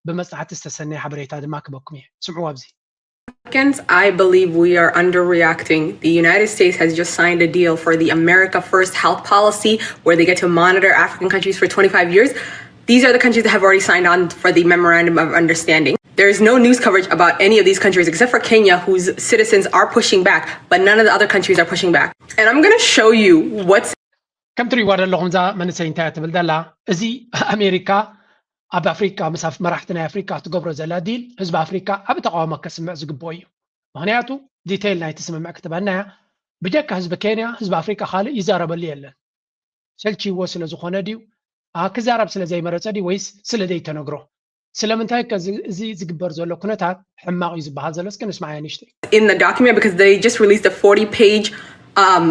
ብመጽናዕቲ ዝተሰነየ ሓበሬታ ድማ ክበኩም እየ። ስምዑ ኣብዚ። Americans, I believe we are underreacting. The United States has just signed a deal for the America First health policy where they get to monitor African countries for twenty-five years. These are the countries that have already signed on for the memorandum of understanding. There is no news coverage about any of these countries except for Kenya, whose citizens are pushing back, but none of the other countries are pushing back. And I'm going to show you what's ከም ትርእይዋ ዘለኹም እዛ መንእሰይ እንታይ ትብል ዘላ፣ እዚ ኣሜሪካ ኣብ ኣፍሪካ ምስ መራሕቲ ናይ ኣፍሪካ ትገብሮ ዘላ ዲል ህዝቢ ኣፍሪካ ዓቢ ተቃውሞ ከስምዕ ዝግብኦ እዩ። ምክንያቱ ዲቴይል ናይቲ ስምምዕ ክትበና እያ። ብጀካ ህዝቢ ኬንያ ህዝቢ ኣፍሪካ ካልእ ይዛረበሉ የለን። ሰልችይዎ ስለ ዝኾነ ድዩ፣ ክዛረብ ስለ ዘይመረጸ ድዩ፣ ወይስ ስለ ዘይተነግሮ? ስለምንታይ ከ እዚ ዝግበር ዘሎ ኩነታት ሕማቕ እዩ ዝበሃል ዘሎ? እስኪ ንስማዓያ ንእሽተይ። In the document because they just released a forty page um,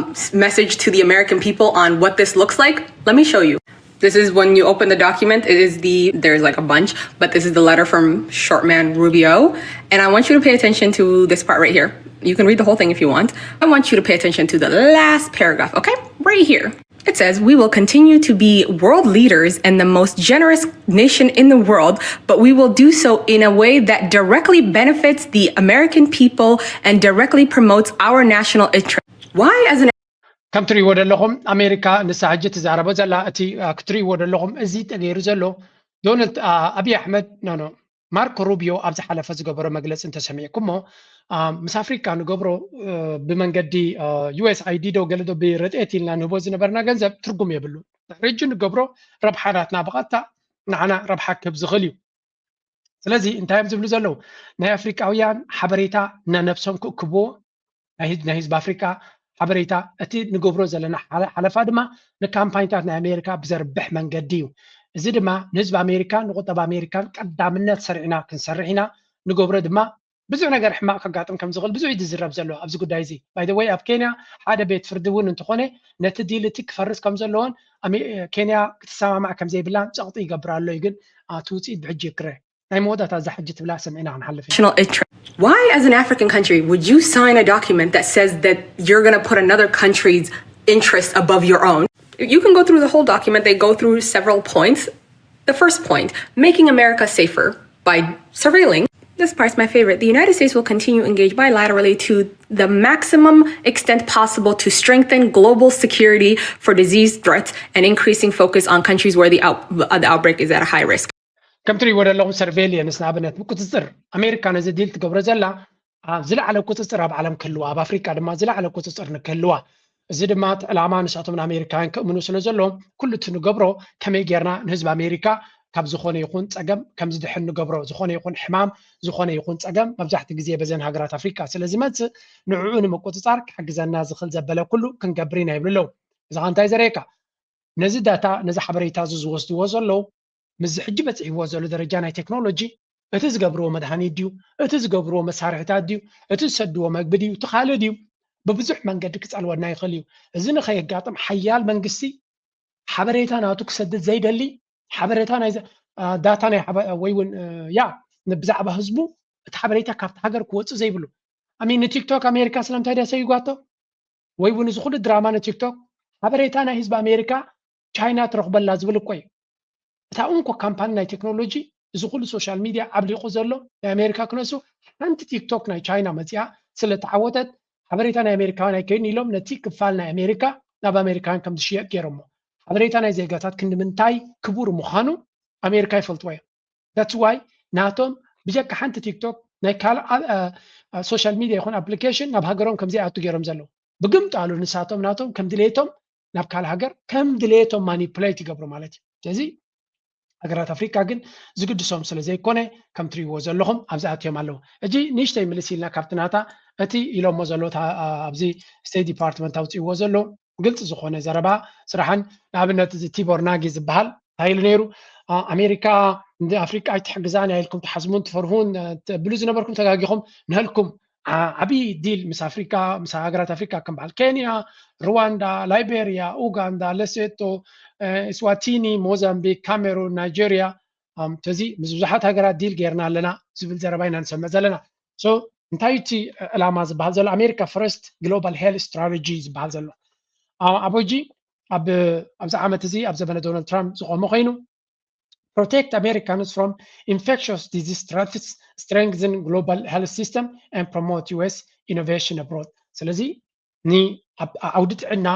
message to the American people on what this looks like. Let me show you. This is when you open the document, it is the, there's like a bunch, but this is the letter from Shortman Rubio. And I want you to pay attention to this part right here. You can read the whole thing if you want. I want you to pay attention to the last paragraph, okay? Right here. It says, "We will continue to be world leaders and the most generous nation in the world, but we will do so in a way that directly benefits the American people and directly promotes our national interest." Why, as an ከም ትርእይዎ ዘለኹም ኣሜሪካ ንሳ ሕጂ ትዛረቦ ዘላ እቲ ክትርእይዎ ዘለኹም እዚ ተገይሩ ዘሎ ዶናልድ ኣብይ ኣሕመድ ኖ ኖ ማርኮ ሩቢዮ ኣብ ዝሓለፈ ዝገበሮ መግለፂ እንተሰሚዕኩሞ ምስ ኣፍሪካ ንገብሮ ብመንገዲ ዩኤስኣይዲ ዶ ገለ ዶ ብረድኤት ኢልና ንህቦ ዝነበርና ገንዘብ ትርጉም የብሉ። ድሕሪ ሕጂ ንገብሮ ረብሓ ናትና ብቐጥታ ንዓና ረብሓ ክህብ ዝኽእል እዩ። ስለዚ እንታይ እዮም ዝብሉ ዘለዉ? ናይ ኣፍሪቃውያን ሓበሬታ ነነብሶም ክእክብዎ ናይ ህዝቢ ኣፍሪቃ ሓበሬታ እቲ ንገብሮ ዘለና ሓለፋ ድማ ንካምፓኒታት ናይ ኣሜሪካ ብዘርብሕ መንገዲ እዩ። እዚ ድማ ንህዝቢ ኣሜሪካን ንቁጠባ ኣሜሪካን ቀዳምነት ሰሪዕና ክንሰርሕ ኢና። ንገብሮ ድማ ብዙሕ ነገር ሕማቕ ከጋጥም ከም ዝኽእል ብዙሕ እዩ ዝዝረብ ዘሎ ኣብዚ ጉዳይ እዚ። ባይ ዘ ወይ ኣብ ኬንያ ሓደ ቤት ፍርዲ እውን እንተኾነ ነቲ ዲል እቲ ክፈርስ ከም ዘለዎን ኬንያ ክትሰማማዕ ከም ዘይብላን ጸቕጢ ይገብር ኣሎ እዩ። ግን እቲ ውፅኢት ብሕጂ ይክረ። ናይ መወዳእታ እዛ ሕጂ ትብላ ሰሚዕና ክንሓልፍ ኢና። National interest. Why, as an African country, would you sign a document that says that you're going to put another country's interest above your own? You can go through the whole document. They go through several points. The first point, making America safer by surveilling. This part's my favorite. The United States will continue to engage bilaterally to the maximum extent possible to strengthen global security for disease threats and increasing focus on countries where the, out- the outbreak is at a high risk. ከም ትርእይዎ ዘለኹም ሰርቬሊየንስ ንኣብነት ብቁፅፅር ኣሜሪካ ነዚ ዲል ትገብሮ ዘላ ኣብ ዝለዓለ ቁፅፅር ኣብ ዓለም ክህልዋ ኣብ ኣፍሪካ ድማ ዝለዓለ ቁፅፅር ንክህልዋ። እዚ ድማ እቲ ዕላማ ንሳቶም ንኣሜሪካውያን ክእምኑ ስለ ዘለዎም ኩሉ እቲ ንገብሮ ከመይ ጌርና ንህዝቢ ኣሜሪካ ካብ ዝኾነ ይኹን ፀገም ከም ዝድሕን ንገብሮ። ዝኾነ ይኹን ሕማም ዝኾነ ይኹን ፀገም መብዛሕቲ ግዜ በዘን ሃገራት ኣፍሪካ ስለ ዝመፅእ ንዕኡ ንምቁፅፃር ክሕግዘና ዝኽእል ዘበለ ኩሉ ክንገብር ኢና ይብሉ ኣለዉ። እዚ ኸ እንታይ ዘርእየካ? ነዚ ዳታ ነዚ ሓበሬታ እዚ ዝወስድዎ ዘለዉ ምስዚ ሕጂ በፂሕዎ ዘሎ ደረጃ ናይ ቴክኖሎጂ እቲ ዝገብርዎ መድሃኒት ድዩ፣ እቲ ዝገብርዎ መሳርሕታት ድዩ፣ እቲ ዝሰድዎ መግቢ ድዩ፣ እቲ ካልእ ድዩ፣ ብብዙሕ መንገዲ ክፀልወና ይኽእል እዩ። እዚ ንኸየጋጥም ሓያል መንግስቲ ሓበሬታ ናቱ ክሰድድ ዘይደሊ ሓበሬታ ናይ ዳታ ናይ ወይ እውን ያ ብዛዕባ ህዝቡ እቲ ሓበሬታ ካብቲ ሃገር ክወፅእ ዘይብሉ ኣሚ ንቲክቶክ ኣሜሪካ ስለምንታይ ደሰይጓቶ ወይ እውን እዚ ኩሉ ድራማ ንቲክቶክ ሓበሬታ ናይ ህዝቢ ኣሜሪካ ቻይና ትረኽበላ ዝብል እኮ እዩ። እታ እንኮ ካምፓኒ ናይ ቴክኖሎጂ እዚ ኩሉ ሶሻል ሚድያ ዓብሊቑ ዘሎ ናይ ኣሜሪካ ክነሱ ሓንቲ ቲክቶክ ናይ ቻይና መፂኣ ስለ ተዓወተት ሓበሬታ ናይ ኣሜሪካውያን ኣይከይድን ኢሎም ነቲ ክፋል ናይ ኣሜሪካ ናብ ኣሜሪካውያን ከም ዝሽየጥ ገይሮሞ። ሓበሬታ ናይ ዜጋታት ክንዲ ምንታይ ክቡር ምዃኑ ኣሜሪካ ይፈልጥዎ እዮም። That's why ናቶም ብጀካ ሓንቲ ቲክቶክ ናይ ካልእ social media ይኹን application ናብ ሃገሮም ከምዘይኣቱ ገይሮም ዘለዉ። ብግምጣሉ ንሳቶም ናቶም ከም ድሌቶም ናብ ካልእ ሃገር ከም ድሌቶም manipulate ይገብሩ ማለት እዩ። ስለዚ ሃገራት ኣፍሪካ ግን ዝግድሶም ስለ ዘይኮነ ከም ትሪእዎ ዘለኹም ኣብዚ ኣትዮም ኣለዉ። እጂ ንእሽተይ ምልስ ኢልና ካብቲ ናታ እቲ ኢሎሞ ዘለዉ ኣብዚ state department ኣውፅእዎ ዘለዉ ግልፂ ዝኾነ ዘረባ ስራሕን ንኣብነት እዚ ቲቦር ናጊ ዝበሃል እንታይ ኢሉ ነይሩ? ኣሜሪካ ንኣፍሪቃ ኣይትሕግዛን እያ ኢልኩም ትሓዝሙን ትፈርሁን ትብሉ ዝነበርኩም ተጋጊኹም። ንህልኩም ዓብዪ ዲል ምስ ኣፍሪካ ምስ ሃገራት ኣፍሪካ ከም በዓል ኬንያ፣ ሩዋንዳ፣ ላይቤሪያ፣ ኡጋንዳ፣ ለሴቶ፣ ስዋቲኒ፣ ሞዛምቢክ፣ ካሜሩን፣ ናይጀሪያ ተዚ ምስ ብዙሓት ሃገራት ዲል ጌርና ኣለና ዝብል ዘረባ ኢና ንሰምዕ ዘለና። So እንታይ እቲ ዕላማ ዝበሃል ዘሎ ኣሜሪካ ፈረስት ግሎባል ሄልት ስትራተጂ ዝበሃል ዘሎ ኣቦጂ ኣብዚ ዓመት እዚ ኣብ ዘበነ ዶናልድ ትራምፕ ዝቆመ ኮይኑ protect Americans from infectious disease threats, strengthen global health system and promote U S innovation abroad። ስለዚ ንዓውዲ ጥዕና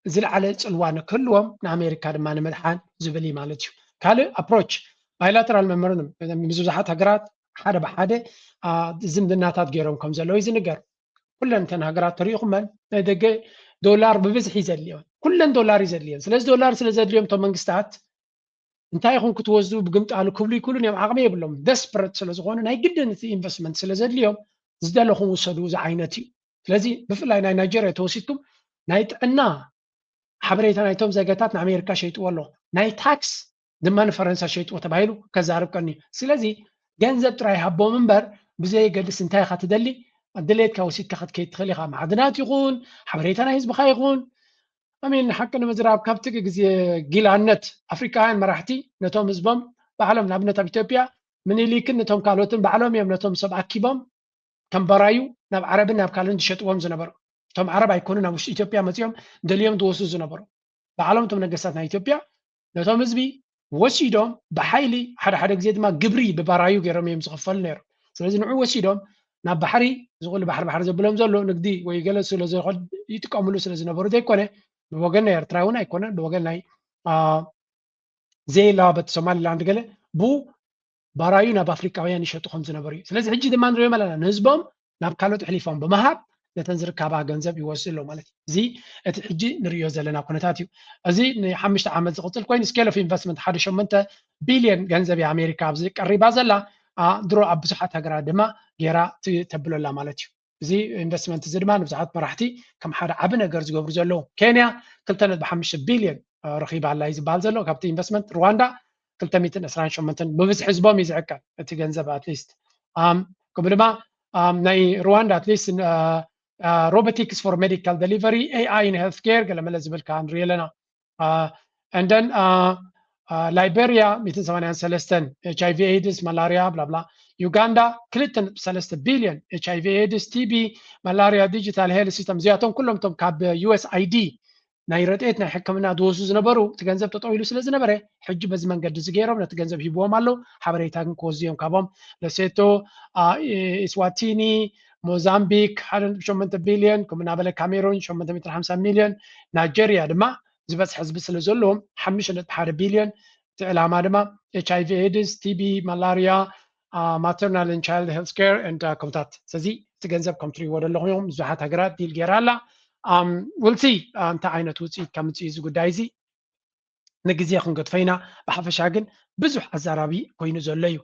ዝለዓለ ፅልዋ ንክህልዎም ንኣሜሪካ ድማ ንምድሓን ዝብል እዩ ማለት እዩ። ካልእ approach bilateral memorandum ምስ ብዙሓት ሃገራት ሓደ ብሓደ ዝምድናታት ገይሮም ከም ዘለዉ እዩ ዝንገር። ኩለን እተን ሃገራት ተሪኢኹመን ናይ ደገ ዶላር ብብዝሒ እዩ ዘድልዮን ኩለን ዶላር እዩ ዘድልዮን። ስለዚ ዶላር ስለ ዘድልዮም እቶም መንግስታት እንታይ ይኹን ክትወስዱ ብግምጣሉ ክብሉ ይክእሉን እዮም። ዓቕሚ የብሎም desperate ስለ ዝኾኑ ናይ ግድን እቲ investment ስለ ዘድልዮም ዝደለኹም ውሰዱ ዝዓይነት እዩ። ስለዚ ብፍላይ ናይ ናይጀርያ ተወሲድኩም ናይ ጥዕና ሓበሬታ ናይቶም ዜጋታት ንኣሜሪካ ሸይጥዎ ኣሎ። ናይ ታክስ ድማ ንፈረንሳ ሸይጥዎ ተባሂሉ ከዛርብ ቀኒ። ስለዚ ገንዘብ ጥራይ ሃቦም እምበር ብዘየገድስ እንታይ ኢኻ ትደሊ ድሌትካ ወሲድካ ክትከይድ ትኽእል ኢኻ። ማዕድናት ይኹን ሓበሬታ ናይ ህዝብኻ ይኹን ኣሚን ሓቂ ንምዝራብ ካብቲ ግዜ ጊላነት ኣፍሪካውያን መራሕቲ ነቶም ህዝቦም ባዕሎም ንኣብነት ኣብ ኢትዮጵያ ምኒሊክን ነቶም ካልኦትን ባዕሎም እዮም ነቶም ሰብ ኣኪቦም ከም ባራዩ ናብ ዓረብን ናብ ካልእን ዝሸጥዎም ዝነበሩ። እቶም ዓረብ ኣይኮኑ ናብ ውሽጢ ኢትዮጵያ መፂኦም ደልዮም ዝወስዱ ዝነበሩ። ባዕሎም እቶም ነገስታት ናይ ኢትዮጵያ ነቶም ህዝቢ ወሲዶም ብሓይሊ ሓደ ሓደ ግዜ ድማ ግብሪ ብባራዩ ገይሮም እዮም ዝኽፈሉ ነይሮም። ስለዚ ንዑ ወሲዶም ናብ ባሕሪ ዝቕሉ ባሕሪ ባሕሪ ዘብሎም ዘሎ ንግዲ ወይ ገለ ስለ ይጥቀምሉ ስለ ዝነበሩ ዘይኮነ ብወገን ናይ ኤርትራ እውን ኣይኮነን ብወገን ናይ ዘይላበት ሶማሊላንድ ገለ ብኡ ባራዩ ናብ ኣፍሪቃውያን ይሸጡ ከም ዝነበሩ እዩ። ስለዚ ሕጂ ድማ ንሪኦም ኣለና ንህዝቦም ናብ ካልኦት ኣሕሊፎም ብምሃብ ነተን ዝርካባ ገንዘብ ይወስዱ ኣለዉ ማለት እዩ። እዚ እቲ ሕጂ ንሪኦ ዘለና ኩነታት እዩ። እዚ ንሓሙሽተ ዓመት ዝቕፅል ኮይኑ scale of investment ሓደ ሸሞንተ ቢልዮን ገንዘብ እያ ኣሜሪካ ኣብዚ ቀሪባ ዘላ። ድሮ ኣብ ብዙሓት ሃገራት ድማ ገይራ ተብሎ ኣላ ማለት እዩ። እዚ ኢንቨስትመንት እዚ ድማ ንብዙሓት መራሕቲ ከም ሓደ ዓቢ ነገር ዝገብሩ ዘለዉ። ኬንያ ክልተ ነጥቢ ሓሙሽተ ቢልዮን ረኺባ ኣላ እዩ ዝበሃል ዘሎ ካብቲ ኢንቨስትመንት። ሩዋንዳ ክልተ ሚእትን ዕስራን ሸሞንተን ብብዝሒ ህዝቦም እዩ ዝዕቀብ እቲ ገንዘብ ኣትሊስት። ከምኡ ድማ ናይ ሩዋንዳ ኣትሊስት robotics for medical delivery፣ A I in healthcare ገለመለ ዝብል ከዓ ንሪኢ ኣለና። And then ላይቤሪያ ሚእትን ሰማንያን ሰለስተን ኤች ኣይ ቪ ኤድስ፣ ማላሪያ፣ ብላብላ። ዩጋንዳ ክልተ ነጥቢ ሰለስተ ቢልዮን ኤች ኣይ ቪ ኤድስ፣ ቲ ቢ፣ ማላሪያ፣ ዲጂታል ሄልት ሲስተም እዚኣቶም ኩሎም እቶም ካብ ዩ ኤስ ኣይ ዲ ናይ ረድኤት ናይ ሕክምና ዝወስዱ ዝነበሩ እቲ ገንዘብ ጠጠው ኢሉ ስለ ዝነበረ ሕጂ በዚ መንገዲ እዚ ገይሮም ነቲ ገንዘብ ሂብዎም ኣለዉ። ሓበሬታ ግን ክወስዱ እዮም ካብኦም። ለሴቶ፣ ኢስዋቲኒ፣ ሞዛምቢክ ሓደ ነጥቢ ሸሞንተ ቢልዮን ከምኡ እናበለ ካሜሩን ሸሞንተ ሚእትን ሓምሳን ሚልዮን ናይጀርያ ድማ ዝበዝሐ ህዝቢ ስለ ዘለዎም ሓሙሽተ ነጥቢ ሓደ ቢልዮን እቲ ዕላማ ድማ ኤች ኣይ ቪ ኤድስ፣ ቲ ቢ፣ ማላሪያ፣ maternal and child health care and ከምታት። ስለዚ እቲ ገንዘብ ከም ትሪእዎ ዘለኹም ብዙሓት ሃገራት ዲል ገይራ ኣላ። ውልሲ እንታይ ዓይነት ውፅኢት ከምፅእ እዚ ጉዳይ እዚ ንግዜ ክንገድፎ ኢና። ብሓፈሻ ግን ብዙሕ ኣዛራቢ ኮይኑ ዘሎ እዩ።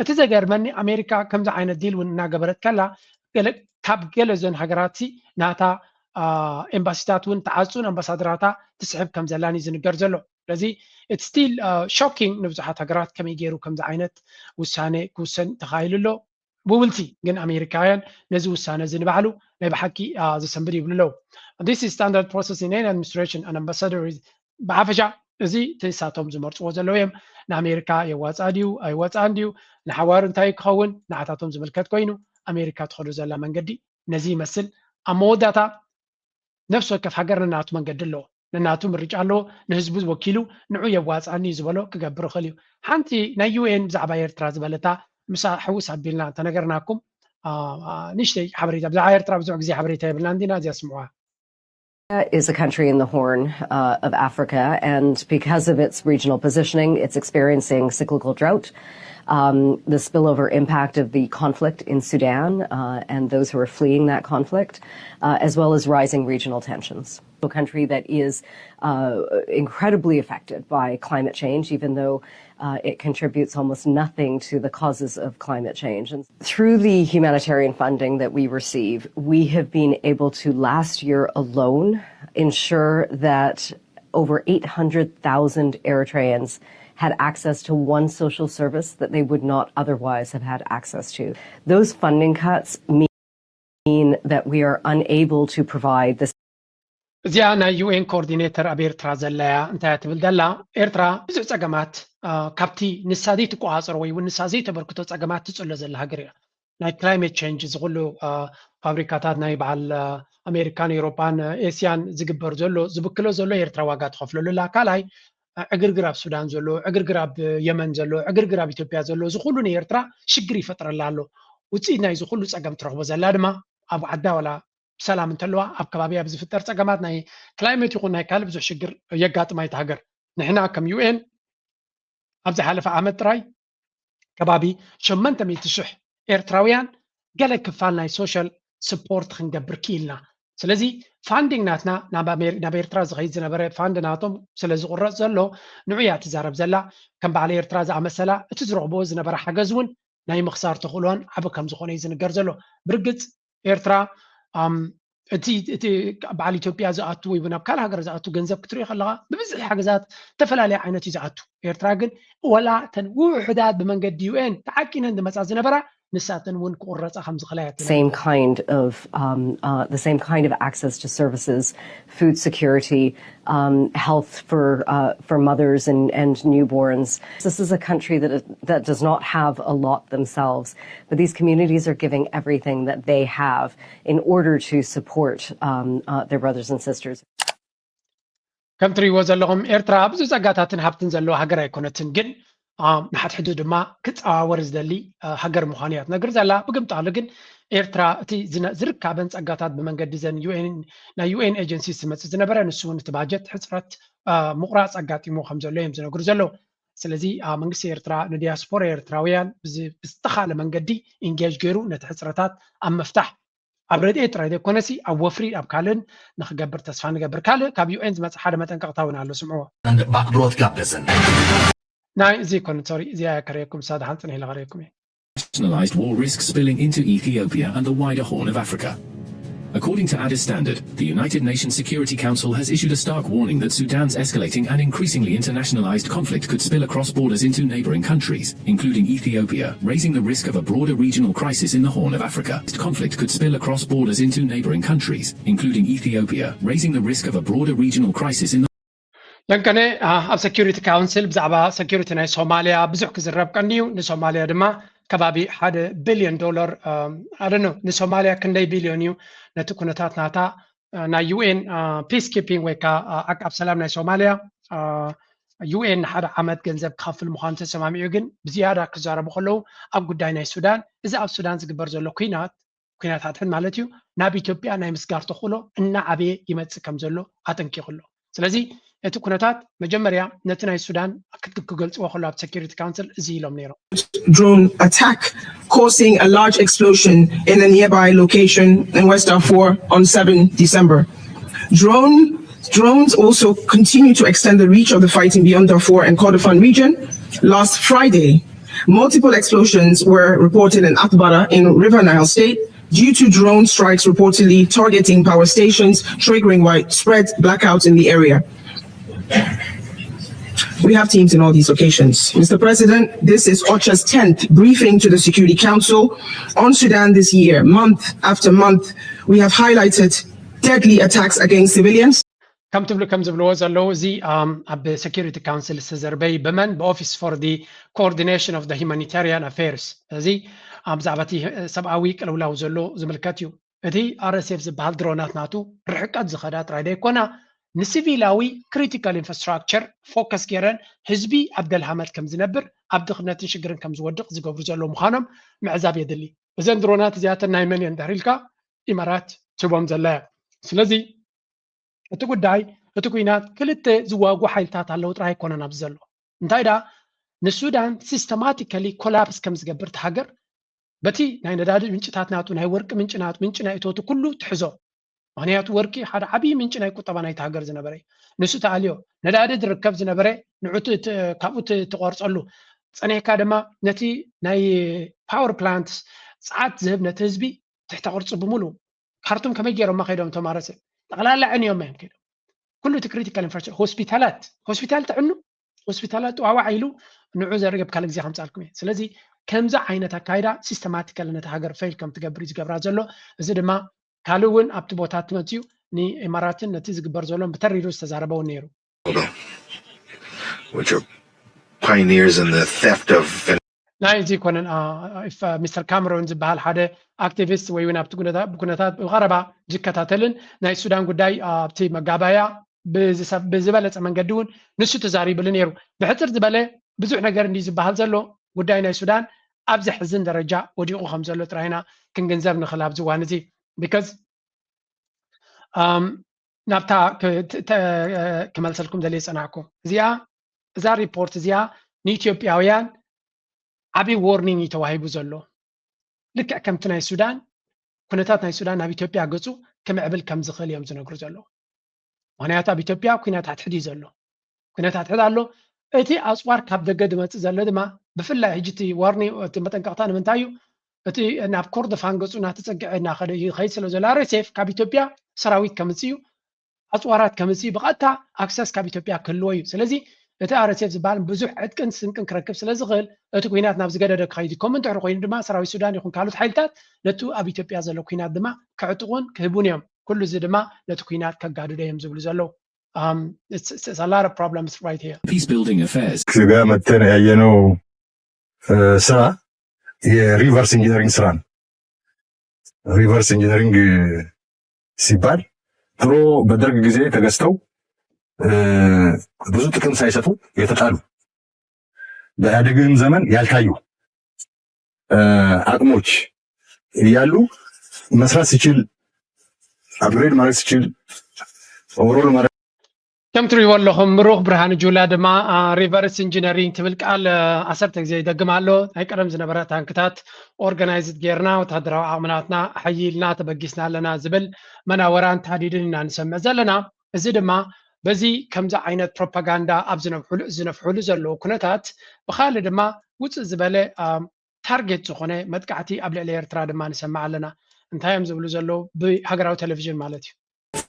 እቲ ዘገርመኒ ኣሜሪካ ከምዚ ዓይነት ዲል እውን እናገበረት ከላ ካብ ገለ ዘን ሃገራት ናታ ኤምባሲታት እውን ተዓፁን ኣምባሳደራታ ትስሕብ ከም ዘላን እዩ ዝንገር ዘሎ። ስለዚ it's still shocking ንብዙሓት ሃገራት ከመይ ገይሩ ከምዚ ዓይነት ውሳነ ክውሰን ተኻኢሉ ኣሎ። ብውልቲ ግን ኣሜሪካውያን ነዚ ውሳነ እዚ ንባዕሉ ናይ ብሓቂ ዘሰንብድ ይብሉ ኣለዉ። This is standard process in any administration, an ambassador is ብሓፈሻ እዚ እቲ ንሳቶም ዝመርፅዎ ዘለዉ እዮም። ንኣሜሪካ የዋፅኣ ድዩ ኣይወፅኣን ድዩ ንሓዋሩ እንታይ ክኸውን ንዓታቶም ዝምልከት ኮይኑ ኣሜሪካ ትኸዶ ዘላ መንገዲ ነዚ ይመስል። ኣብ መወዳእታ ነፍሲ ወከፍ ሃገር ነናቱ መንገዲ ኣለዎ፣ ነናቱ ምርጫ ኣለዎ። ንህዝቡ ወኪሉ ንዑ የዋፅኣኒ እዩ ዝበሎ ክገብር ይኽእል እዩ። ሓንቲ ናይ ዩ ኤን ብዛዕባ ኤርትራ ዝበለታ ምሳ ሕውስ ኣቢልና እንተነገርናኩም ንእሽተይ ሓበሬታ። ብዛዕባ ኤርትራ ብዙሕ ግዜ ሓበሬታ የብልና እንዲና እዚኣ ስምዑዋ። Is a country in the Horn uh, of Africa, and because of its regional positioning, it's experiencing cyclical drought. um, the spillover impact of the conflict in Sudan uh, and those who are fleeing that conflict, uh, as well as rising regional tensions. A country that is uh, incredibly affected by climate change, even though uh, it contributes almost nothing to the causes of climate change. And through the humanitarian funding that we receive, we have been able to, last year alone, ensure that over eight hundred thousand Eritreans had access to one social service that they would not otherwise have had access to. Those funding cuts mean that we are unable to provide the እዚኣ ናይ ዩ ኤን ኮኦርዲኔተር ኣብ ኤርትራ ዘላያ እንታይ ትብል ዘላ? ኤርትራ ብዙሕ ጸገማት ካብቲ ንሳ ዘይትቆጻጸሮ ወይ እውን ንሳ ዘይተበርክቶ ጸገማት ትጽሎ ዘላ ሃገር እያ። ናይ ክላይሜት ቸንጅ፣ እዚ ኩሉ ፋብሪካታት ናይ በዓል ኣሜሪካን ኤውሮጳን ኤስያን ዝግበር ዘሎ ዝብክሎ ዘሎ ኤርትራ ዋጋ ትኸፍለሉ ኣላ። ካልኣይ ዕግርግር ኣብ ሱዳን ዘሎ፣ ዕግርግር ኣብ የመን ዘሎ፣ ዕግርግር ኣብ ኢትዮጵያ ዘሎ፣ እዚ ኩሉ ንኤርትራ ሽግር ይፈጥረላ ኣሎ። ውፅኢት ናይዚ ኩሉ ፀገም ትረኽቦ ዘላ ድማ ኣብ ዓዳ ዋላ ብሰላም እንተለዋ ኣብ ከባቢ ኣብ ዝፍጠር ፀገማት ናይ ክላይሜት ይኹን ናይ ካልእ ብዙሕ ሽግር የጋጥማ እይቲ ሃገር። ንሕና ከም ዩ ኤን ኣብ ዝሓለፈ ዓመት ጥራይ ከባቢ ሸሞንተ ሚእቲ ሽሕ ኤርትራውያን ገለ ክፋል ናይ ሶሻል ስፖርት ክንገብር ክኢልና። ስለዚ ፋንዲንግ ናትና ናብ ኤርትራ ዝኸይድ ዝነበረ ፋንድ ናቶም ስለ ዝቁረፅ ዘሎ ንዑ እያ ትዛረብ ዘላ። ከም በዓል ኤርትራ ዝኣመሰላ እቲ ዝረኽብዎ ዝነበረ ሓገዝ እውን ናይ ምኽሳር ተኽእሎን ዓቢ ከም ዝኾነ እዩ ዝንገር ዘሎ። ብርግፅ ኤርትራ እቲ እቲ በዓል ኢትዮጵያ ዝኣቱ ወይ ናብ ካልእ ሃገር ዝኣቱ ገንዘብ ክትሪኦ ከለኻ ብብዝሒ ሓገዛት ዝተፈላለየ ዓይነት እዩ ዝኣቱ። ኤርትራ ግን ወላ እተን ውሑዳት ብመንገዲ ዩ ኤን ተዓቂነን ዝመፃ ዝነበራ ንሳተን እውን ክቁረፃ ከም ዝኽእላ እያ ትነግር። Same kind of um, uh, the same kind of access to services, food security, um, health for uh, for mothers and, and newborns. This is a country that that does not have a lot themselves, but these communities are giving everything that they have in order to support um, uh, their brothers and sisters. ከም ትሪእዎ ዘለኹም ኤርትራ ብዙ ጸጋታትን ሃብትን ዘለዋ ሃገር ኣይኮነትን፣ ግን ንሓድሕዱ ድማ ክጸዋወር ዝደሊ ሃገር ምዃኑ እያ ትነግር ዘላ። ብግምጣሉ ግን ኤርትራ እቲ ዝርካበን ጸጋታት ብመንገዲ ዘን ናይ ዩ ኤን ኤጀንሲ ዝመጽእ ዝነበረ ንሱ እውን እቲ ባጀት ሕጽረት ምቑራጽ ኣጋጢሞ ከም ዘሎ እዮም ዝነግሩ ዘለዉ። ስለዚ መንግስቲ ኤርትራ ንዲያስፖራ ኤርትራውያን ብዝተኻለ መንገዲ ኢንጌጅ ገይሩ ነቲ ሕጽረታት ኣብ ምፍታሕ ኣብ ረድኤት ጥራይ ዘይኮነሲ ኣብ ወፍሪ ኣብ ካልእን ንክገብር ተስፋ ንገብር። ካልእ ካብ ዩ ኤን ዝመጽእ ሓደ መጠንቀቕታ እውን ኣሎ፣ ስምዕዎ። በኣክብሮት ጋበዝን። ናይ እዚ ይኮን ሶሪ፣ እዚኣ እያ ከርእየኩም፣ እሳ ደሓን ጽንሕ ኢለ ከርእየኩም እየ። Nationalized war risk spilling into Ethiopia and the wider Horn of Africa. According to Addis Standard, the United Nations Security Council has issued a stark warning that Sudan's escalating and increasingly internationalized conflict could spill across borders into neighboring countries, including Ethiopia, raising the risk of a broader regional crisis in the Horn of Africa. Conflict could spill across borders into neighboring countries, including Ethiopia, raising the risk of a broader regional crisis in the ለንቀነ ኣብ ሰኪሪቲ ካውንስል ብዛዕባ ሰኪሪቲ ናይ ሶማሊያ ብዙሕ ክዝረብ ቀንዩ። ንሶማሊያ ድማ ከባቢ ሓደ ቢልዮን ዶላር ኣደኖ። ንሶማሊያ ክንደይ ቢልዮን እዩ ነቲ ኩነታት ናታ ናይ ዩ ኤን ፒስ ኪፒንግ ወይ ከዓ ዓቃብ ሰላም ናይ ሶማሊያ ዩ ኤን ንሓደ ዓመት ገንዘብ ክኸፍል ምዃኑ ተሰማሚዑ፣ ግን ብዝያዳ ክዛረቡ ከለዉ ኣብ ጉዳይ ናይ ሱዳን፣ እዚ ኣብ ሱዳን ዝግበር ዘሎ ኩናት ኩናት ሓድሕድ ማለት እዩ ናብ ኢትዮጵያ ናይ ምስጋር ተኽእሎ እናዓበየ ይመፅእ ከም ዘሎ ኣጠንቂቑ ኣሎ። ስለዚ እቲ ኩነታት መጀመርያ ነቲ ናይ ሱዳን ክገልፅዎ ከሎ ኣብ ሴኪሪቲ ካውንስል እዚ ኢሎም ነይሮም። Drone attack causing a large explosion in a nearby location in West Darfur on seven December. Drone drones also continue to extend the reach of the fighting beyond Darfur and Kordofan region. Last Friday, multiple explosions were reported in Atbara in River Nile State due to drone strikes reportedly targeting power stations, triggering widespread blackouts in the area. We have teams in all these locations. Mister President, this is OCHA's tenth briefing to the Security Council on Sudan this year. Month after month, we have highlighted deadly attacks against civilians. ከም ትብሉ ከም ዝብልዎ ዘለዉ፣ እዚ ኣብ ሴኪሪቲ ካውንስል ዝተዘርበይ ብመን ብኦፊስ ፎር ዲ ኮኦርዲኔሽን ኦፍ ሂማኒታሪያን ኣፌርስ፣ እዚ ኣብ ብዛዕባ እቲ ሰብኣዊ ቅልውላው ዘሎ ዝምልከት እዩ። እቲ ኣር ኤስ ኤፍ ዝበሃል ድሮናት ናቱ ርሕቀት ዝኸዳ ጥራይ ደይኮና ንሲቪላዊ ክሪቲካል ኢንፍራስትራክቸር ፎከስ ገይረን ህዝቢ ኣብ ደልሃመት ከም ዝነብር ኣብ ድኽነትን ሽግርን ከም ዝወድቕ ዝገብሩ ዘለዉ ምዃኖም ምዕዛብ የድሊ። እዘን ድሮናት እዚኣተን ናይ መን እየን ድሕሪ ኢልካ ኢማራት ትህቦም ዘላ እያ። ስለዚ እቲ ጉዳይ እቲ ኲናት ክልተ ዝዋጉ ሓይልታት ኣለዉ ጥራይ ኣይኮነን ኣብዚ ዘሎ። እንታይ ደኣ ንሱዳን ሲስተማቲካሊ ኮላፕስ ከም ዝገብር እቲ ሃገር በቲ ናይ ነዳዲ ምንጭታት ናቱ፣ ናይ ወርቂ ምንጭ ናቱ፣ ምንጭ ናይ እቶቱ ኩሉ ትሕዞ። ምክንያቱ ወርቂ ሓደ ዓብዪ ምንጭ ናይ ቁጠባ ናይቲ ሃገር ዝነበረ እዩ። ንሱ ተኣልዮ ነዳዲ ዝርከብ ዝነበረ ንዑ ት- ት- ካብኡ ት- ትቆርፀሉ ጸኒሕካ ድማ ነቲ ናይ ፓወር ፕላንት ፀዓት ዝህብ ነቲ ህዝቢ ትሕተ ቅርፂ ብምሉ ካርቱም ከመይ ገይሮማ ከይዶም ተማረሰ ጠቕላላ ዕንዮም እዮም ከይዶም ኩሉ እቲ ክሪቲካል ኢንፍራስትራክቸር ሆስፒታላት ሆስፒታል ትዕኑ ሆስፒታላት ዋዋዕ ኢሉ ንዑ ዘርገብ ካልእ ግዜ ከምፃልኩም እየ ስለዚ ከምዚ ዓይነት ኣካይዳ ሲስተማቲካል ነቲ ሃገር ፌል ከም ትገብር እዩ ዝገብራ ዘሎ እዚ ድማ ካልእ እውን ኣብቲ ቦታ ትመፅዩ ንኢማራትን ነቲ ዝግበር ዘሎን ብተሪሩ ዝተዛረበውን ነይሩ which are pioneers in the theft of ናይ እዚ ኮነን ሚስተር ካምሮን ዝበሃል ሓደ ኣክቲቪስት ወይ እውን ኣብቲ ኩነታት ብኩነታት ብቀረባ ዝከታተልን ናይ ሱዳን ጉዳይ ኣብቲ መጋባያ ብዝበለፀ መንገዲ እውን ንሱ ተዛሪብሉ ነይሩ ብሕፅር ዝበለ ብዙሕ ነገር እንዲ ዝበሃል ዘሎ ጉዳይ ናይ ሱዳን ኣብ ዘሕዝን ደረጃ ወዲቑ ከም ዘሎ ጥራይና ክንግንዘብ ንኽእል ኣብዚ እዋን እዚ because ናብታ ክመልሰልኩም ደልየ ዝፀናሕኩ እዚኣ እዛ ሪፖርት እዚኣ ንኢትዮጵያውያን ዓብዪ ዎርኒንግ እዩ ተዋሂቡ ዘሎ ልክዕ ከምቲ ናይ ሱዳን ኩነታት ናይ ሱዳን ናብ ኢትዮጵያ ገፁ ክምዕብል ከም ዝኽእል እዮም ዝነግሩ ዘለዉ ምክንያቱ ኣብ ኢትዮጵያ ኩናት ኣትሕድ እዩ ዘሎ ኩነታት ሕድ ኣሎ እቲ ኣፅዋር ካብ ደገ ዝመፅእ ዘሎ ድማ ብፍላይ ሕጂ እቲ ዋርኒ እቲ መጠንቀቕታ ንምንታይ እዩ እቲ ናብ ኮርዶፋን ገፁ እናተፀግዐ እናኸደ ይኸይድ ስለ ዘሎ ኣርኤስኤፍ ካብ ኢትዮጵያ ሰራዊት ከምፅእ እዩ ኣፅዋራት ከምፅእ እዩ ብቐጥታ ኣክሰስ ካብ ኢትዮጵያ ክህልዎ እዩ ስለዚ እቲ ኣርኤስኤፍ ዝበሃል ብዙሕ ዕጥቅን ስንቅን ክረክብ ስለ ዝኽእል እቲ ኩናት ናብ ዝገደደ ክኸይድ እዩ ከምኡ እንድሕር ኮይኑ ድማ ሰራዊት ሱዳን ይኹን ካልኦት ሓይልታት ነቲ ኣብ ኢትዮጵያ ዘሎ ኩናት ድማ ክዕጥቑን ክህቡን እዮም ኩሉ እዚ ድማ ነቲ ኩናት ከጋድዶ እዮም ዝብሉ ዘለዉ um, it's, it's a lot of problems right here. Peace building affairs. ስጋ መተን ያየነው ስራ የሪቨርስ ኢንጂነሪንግ ስራ ነው። ሪቨርስ ኢንጂነሪንግ ሲባል ድሮ በደርግ ጊዜ ተገዝተው ብዙ ጥቅም ሳይሰጡ የተጣሉ በኢህአዴግም ዘመን ያልታዩ አቅሞች እያሉ መስራት ሲችል አፕግሬድ ማድረግ ሲችል ኦቨሮል ማድረግ ከም ትሪእዎ ኣለኹም ምሩኽ ብርሃን ጁላ ድማ ሪቨርስ ኢንጂነሪንግ ትብል ቃል ዓሰርተ ግዜ ይደግም ኣሎ ናይ ቀደም ዝነበረ ታንክታት ኦርጋናይዝድ ጌርና ወታደራዊ ዓቕምናትና ሓይልና ተበጊስና ኣለና ዝብል መናወራን ታህዲድን ኢና ንሰምዕ ዘለና እዚ ድማ በዚ ከምዚ ዓይነት ፕሮፓጋንዳ ኣብ ዝነፍሕሉ ዘለዉ ኩነታት ብካልእ ድማ ውፅእ ዝበለ ታርጌት ዝኾነ መጥቃዕቲ ኣብ ልዕሊ ኤርትራ ድማ ንሰምዕ ኣለና። እንታይ እዮም ዝብሉ ዘለዉ ብሃገራዊ ቴሌቪዥን ማለት እዩ።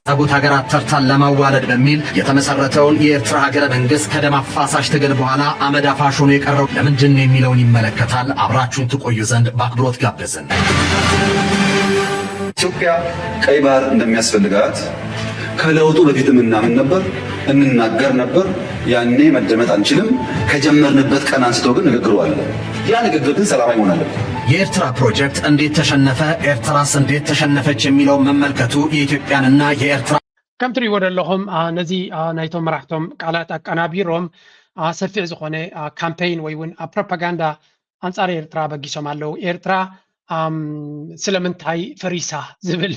ታጉት ሀገራት ተርታን ለማዋለድ በሚል የተመሰረተውን የኤርትራ ሀገረ መንግስት ከደም አፋሳሽ ትግል በኋላ አመድ አፋሽ ሆኖ የቀረው ለምንድን ነው የሚለውን ይመለከታል። አብራችሁን ትቆዩ ዘንድ በአክብሮት ጋበዝን። ኢትዮጵያ ቀይ ባህር እንደሚያስፈልጋት ከለውጡ በፊትም እናምን ነበር፣ እንናገር ነበር። ያኔ መደመጥ አንችልም። ከጀመርንበት ቀን አንስቶ ግን ንግግሩ አለ። ያ ንግግር ግን ሰላማዊ መሆን አለበት። የኤርትራ ፕሮጀክት እንዴት ተሸነፈ፣ ኤርትራስ እንዴት ተሸነፈች የሚለውን መመልከቱ የኢትዮጵያንና የኤርትራ ከም ትሪእዎ ዘለኹም ነዚ ናይቶም መራሕቶም ቃላት ኣቀናቢሮም ሰፊሕ ዝኾነ ካምፔይን ወይ እውን ፕሮፓጋንዳ ኣንፃር ኤርትራ በጊሶም ኣለዉ። ኤርትራ ስለምንታይ ፈሪሳ ዝብል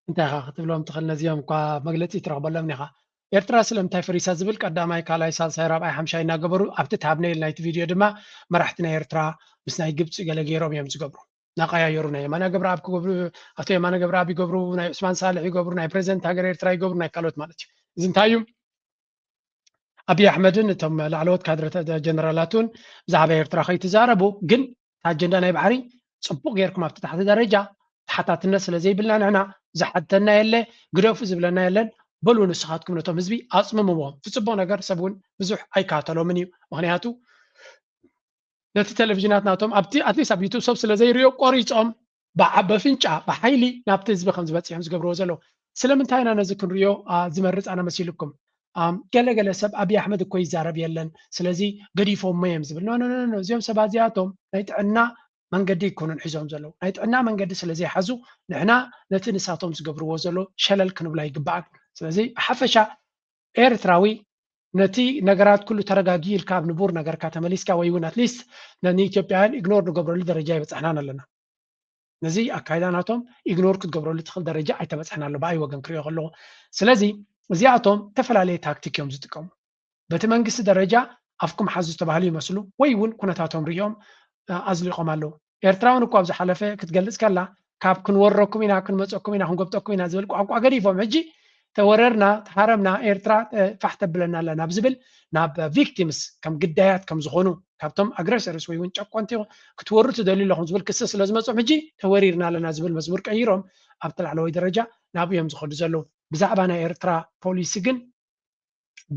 እንታይ ኢኻ ክትብሎም ትኽእል? ነዚኦም እኳ መግለፂ ትረኽበሎም ኢኻ። ኤርትራ ስለምንታይ ፈሪሳ ዝብል ቀዳማይ፣ ካልኣይ፣ ሳልሳይ፣ ራብዓይ፣ ሓምሻይ እናገበሩ ኣብቲ ታብኔል ናይቲ ቪድዮ ድማ መራሕቲ ናይ ኤርትራ ምስ ናይ ግብፂ ገለ ገይሮም እዮም ዝገብሩ። እናቀያየሩ ናይ የማነ ገብረኣብ ክገብሩ ኣቶ የማነ ገብረኣብ ይገብሩ ናይ ዑስማን ሳልሕ ይገብሩ ናይ ፕሬዚደንት ሃገር ኤርትራ ይገብሩ ናይ ካልኦት ማለት እዩ እዚ እንታይ እዩ ኣብይ ኣሕመድን እቶም ላዕለዎት ካድረታት ጀነራላቱን ብዛዕባ ኤርትራ ከይትዛረቡ ግን ኣጀንዳ ናይ ባሕሪ ፅቡቅ ገይርኩም ኣብቲ ታሕቲ ደረጃ ተሓታትነት ስለ ዘይብልና ንሕና ዝሓተና የለ ግደፉ ዝብለና የለን በሉ ንስኻትኩም ነቶም ህዝቢ ኣፅምምዎም እቲ ፅቡቅ ነገር ሰብ እውን ብዙሕ ኣይከታተሎምን እዩ ምክንያቱ ነቲ ቴሌቪዥናት ናቶም ኣብቲ ኣትሊስት ኣብ ዩቱብ ሰብ ስለ ዘይሪኦ ቆሪፆም በፍንጫ ብሓይሊ ናብቲ ህዝቢ ከም ዝበፅሕ እዮም ዝገብርዎ ዘለዉ ስለምንታይ ኢና ነዚ ክንሪኦ ዝመርፅ ኣነ መሲልኩም ገለገለ ሰብ ኣብይ ኣሕመድ እኮ ይዛረብ የለን ስለዚ ገዲፎሞ እዮም ዝብል ኖ እዚኦም ሰባት እዚኣቶም ናይ ጥዕና መንገዲ ኣይኮኑን ሒዞም ዘለዉ ናይ ጥዕና መንገዲ ስለ ዘይሓዙ ንሕና ነቲ ንሳቶም ዝገብርዎ ዘሎ ሸለል ክንብሎ ኣይግባኣን ስለዚ ብሓፈሻ ኤርትራዊ ነቲ ነገራት ኩሉ ተረጋጊ ኢልካ ኣብ ንቡር ነገርካ ተመሊስካ ወይ እውን ኣትሊስት ንኢትዮጵያውያን ኢግኖር ንገብረሉ ደረጃ ይበፃሕናን ኣለና ነዚ ኣካይዳ ናቶም ኢግኖር ክትገብረሉ ትኽእል ደረጃ ኣይተበፅሕና ኣሎ ብኣይ ወገን ክሪኦ ከለኹ ስለዚ እዚኣቶም ዝተፈላለየ ታክቲክ እዮም ዝጥቀሙ በቲ መንግስቲ ደረጃ ኣፍኩም ሓዙ ዝተባህሉ ይመስሉ፣ ወይ እውን ኩነታቶም ሪኦም ኣዝሊቖም ኣለዉ። ኤርትራውን እኮ ኣብ ዝሓለፈ ክትገልጽ ከላ ካብ ክንወረኩም ኢና፣ ክንመጸኩም ኢና፣ ክንጎብጠኩም ኢና ዝብል ቋንቋ ገዲፎም፣ ሕጂ ተወረርና፣ ተሃረምና፣ ኤርትራ ፋሕ ተብለና ኣላ ናብ ዝብል፣ ናብ ቪክቲምስ፣ ከም ግዳያት ከም ዝኾኑ፣ ካብቶም ኣግረሰርስ ወይ እውን ጨቆንቲ ክትወሩ ትደልዩ ኣለኹም ዝብል ክሲ ስለ ዝመጾም፣ ሕጂ ተወሪርና ኣለና ዝብል መዝሙር ቀይሮም ኣብቲ ላዕለዋይ ደረጃ ናብኡ እዮም ዝኸዱ ዘለዉ። ብዛዕባ ናይ ኤርትራ ፖሊሲ ግን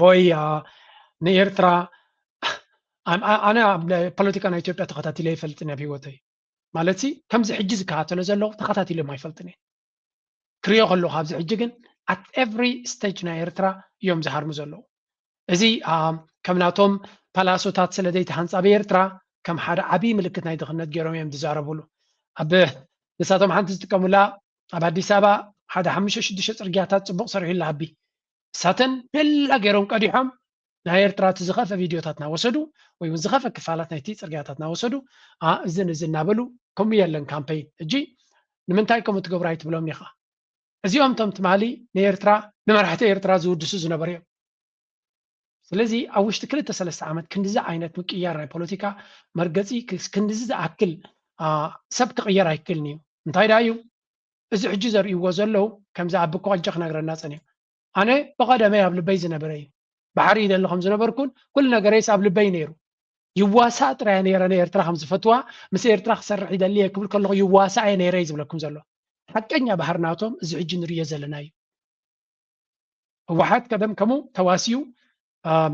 ቦይ ንኤርትራ ኣነ ኣብ ፖለቲካ ናይ ኢትዮጵያ ተኸታቲለ ይፈልጥን ኣብ ህይወተይ ማለት ከምዚ ሕጂ ዝከታተሎ ዘለኹ ተኸታቲሎም ኣይፈልጥን እየ። ክሪኦ ከለኹ ኣብዚ ሕጂ ግን at every stage ናይ ኤርትራ እዮም ዝሃርሙ ዘለዉ። እዚ ከም ናቶም ፓላሶታት ስለ ዘይተሃንጻ ብኤርትራ ከም ሓደ ዓብዪ ምልክት ናይ ድኽነት ገይሮም እዮም ዝዛረብሉ። ኣብ ንሳቶም ሓንቲ ዝጥቀሙላ ኣብ ኣዲስ ኣበባ ሓደ ሓሙሽተ ሽዱሽተ ጽርግያታት ጽቡቕ ሰሪሑ ይላሃቢ እሳተን ቤላ ገይሮም ቀዲሖም ናይ ኤርትራ እቲ ዝኸፈ ቪድዮታት እናወሰዱ ወይ እውን ዝኸፈ ክፋላት ናይቲ ፅርግያታት እናወሰዱ እዝን እዚ እናበሉ ከምኡ የለን ካምፔይን። ሕጂ ንምንታይ ከምኡ ትገብሩ ኣይትብሎም ኢኻ። እዚኦም እቶም ትማሊ ንኤርትራ ንመራሕቲ ኤርትራ ዝውድሱ ዝነበሩ እዮም። ስለዚ ኣብ ውሽጢ ክልተ ሰለስተ ዓመት ክንዲዚ ዓይነት ምቅያር ናይ ፖለቲካ መርገፂ ክንዲዚ ዝኣክል ሰብ ክቕየር ኣይክእልን እዩ። እንታይ ዳ እዩ እዚ ሕጂ ዘርእይዎ ዘለዉ? ከምዚ ኣቢ ኮልጀ ክነግረና ፀኒሑ ኣነ ብቐደመይ ኣብ ልበይ ዝነበረ እዩ። ባሕሪ ይደሊ ከም ዝነበርኩን ኩሉ ነገረይስ ኣብ ልበይ ነይሩ። ይዋሳእ ጥራይ ነይረ ንኤርትራ ከም ዝፈትዋ ምስ ኤርትራ ክሰርሕ ይደሊ እየ ክብል ከለኹ ይዋሳእ እየ ነይረ እዩ ዝብለኩም ዘሎ። ሓቀኛ ባህሪ ናቶም እዚ ሕጂ ንርእዮ ዘለና እዩ። ህወሓት ቀደም ከምኡ ተዋሲኡ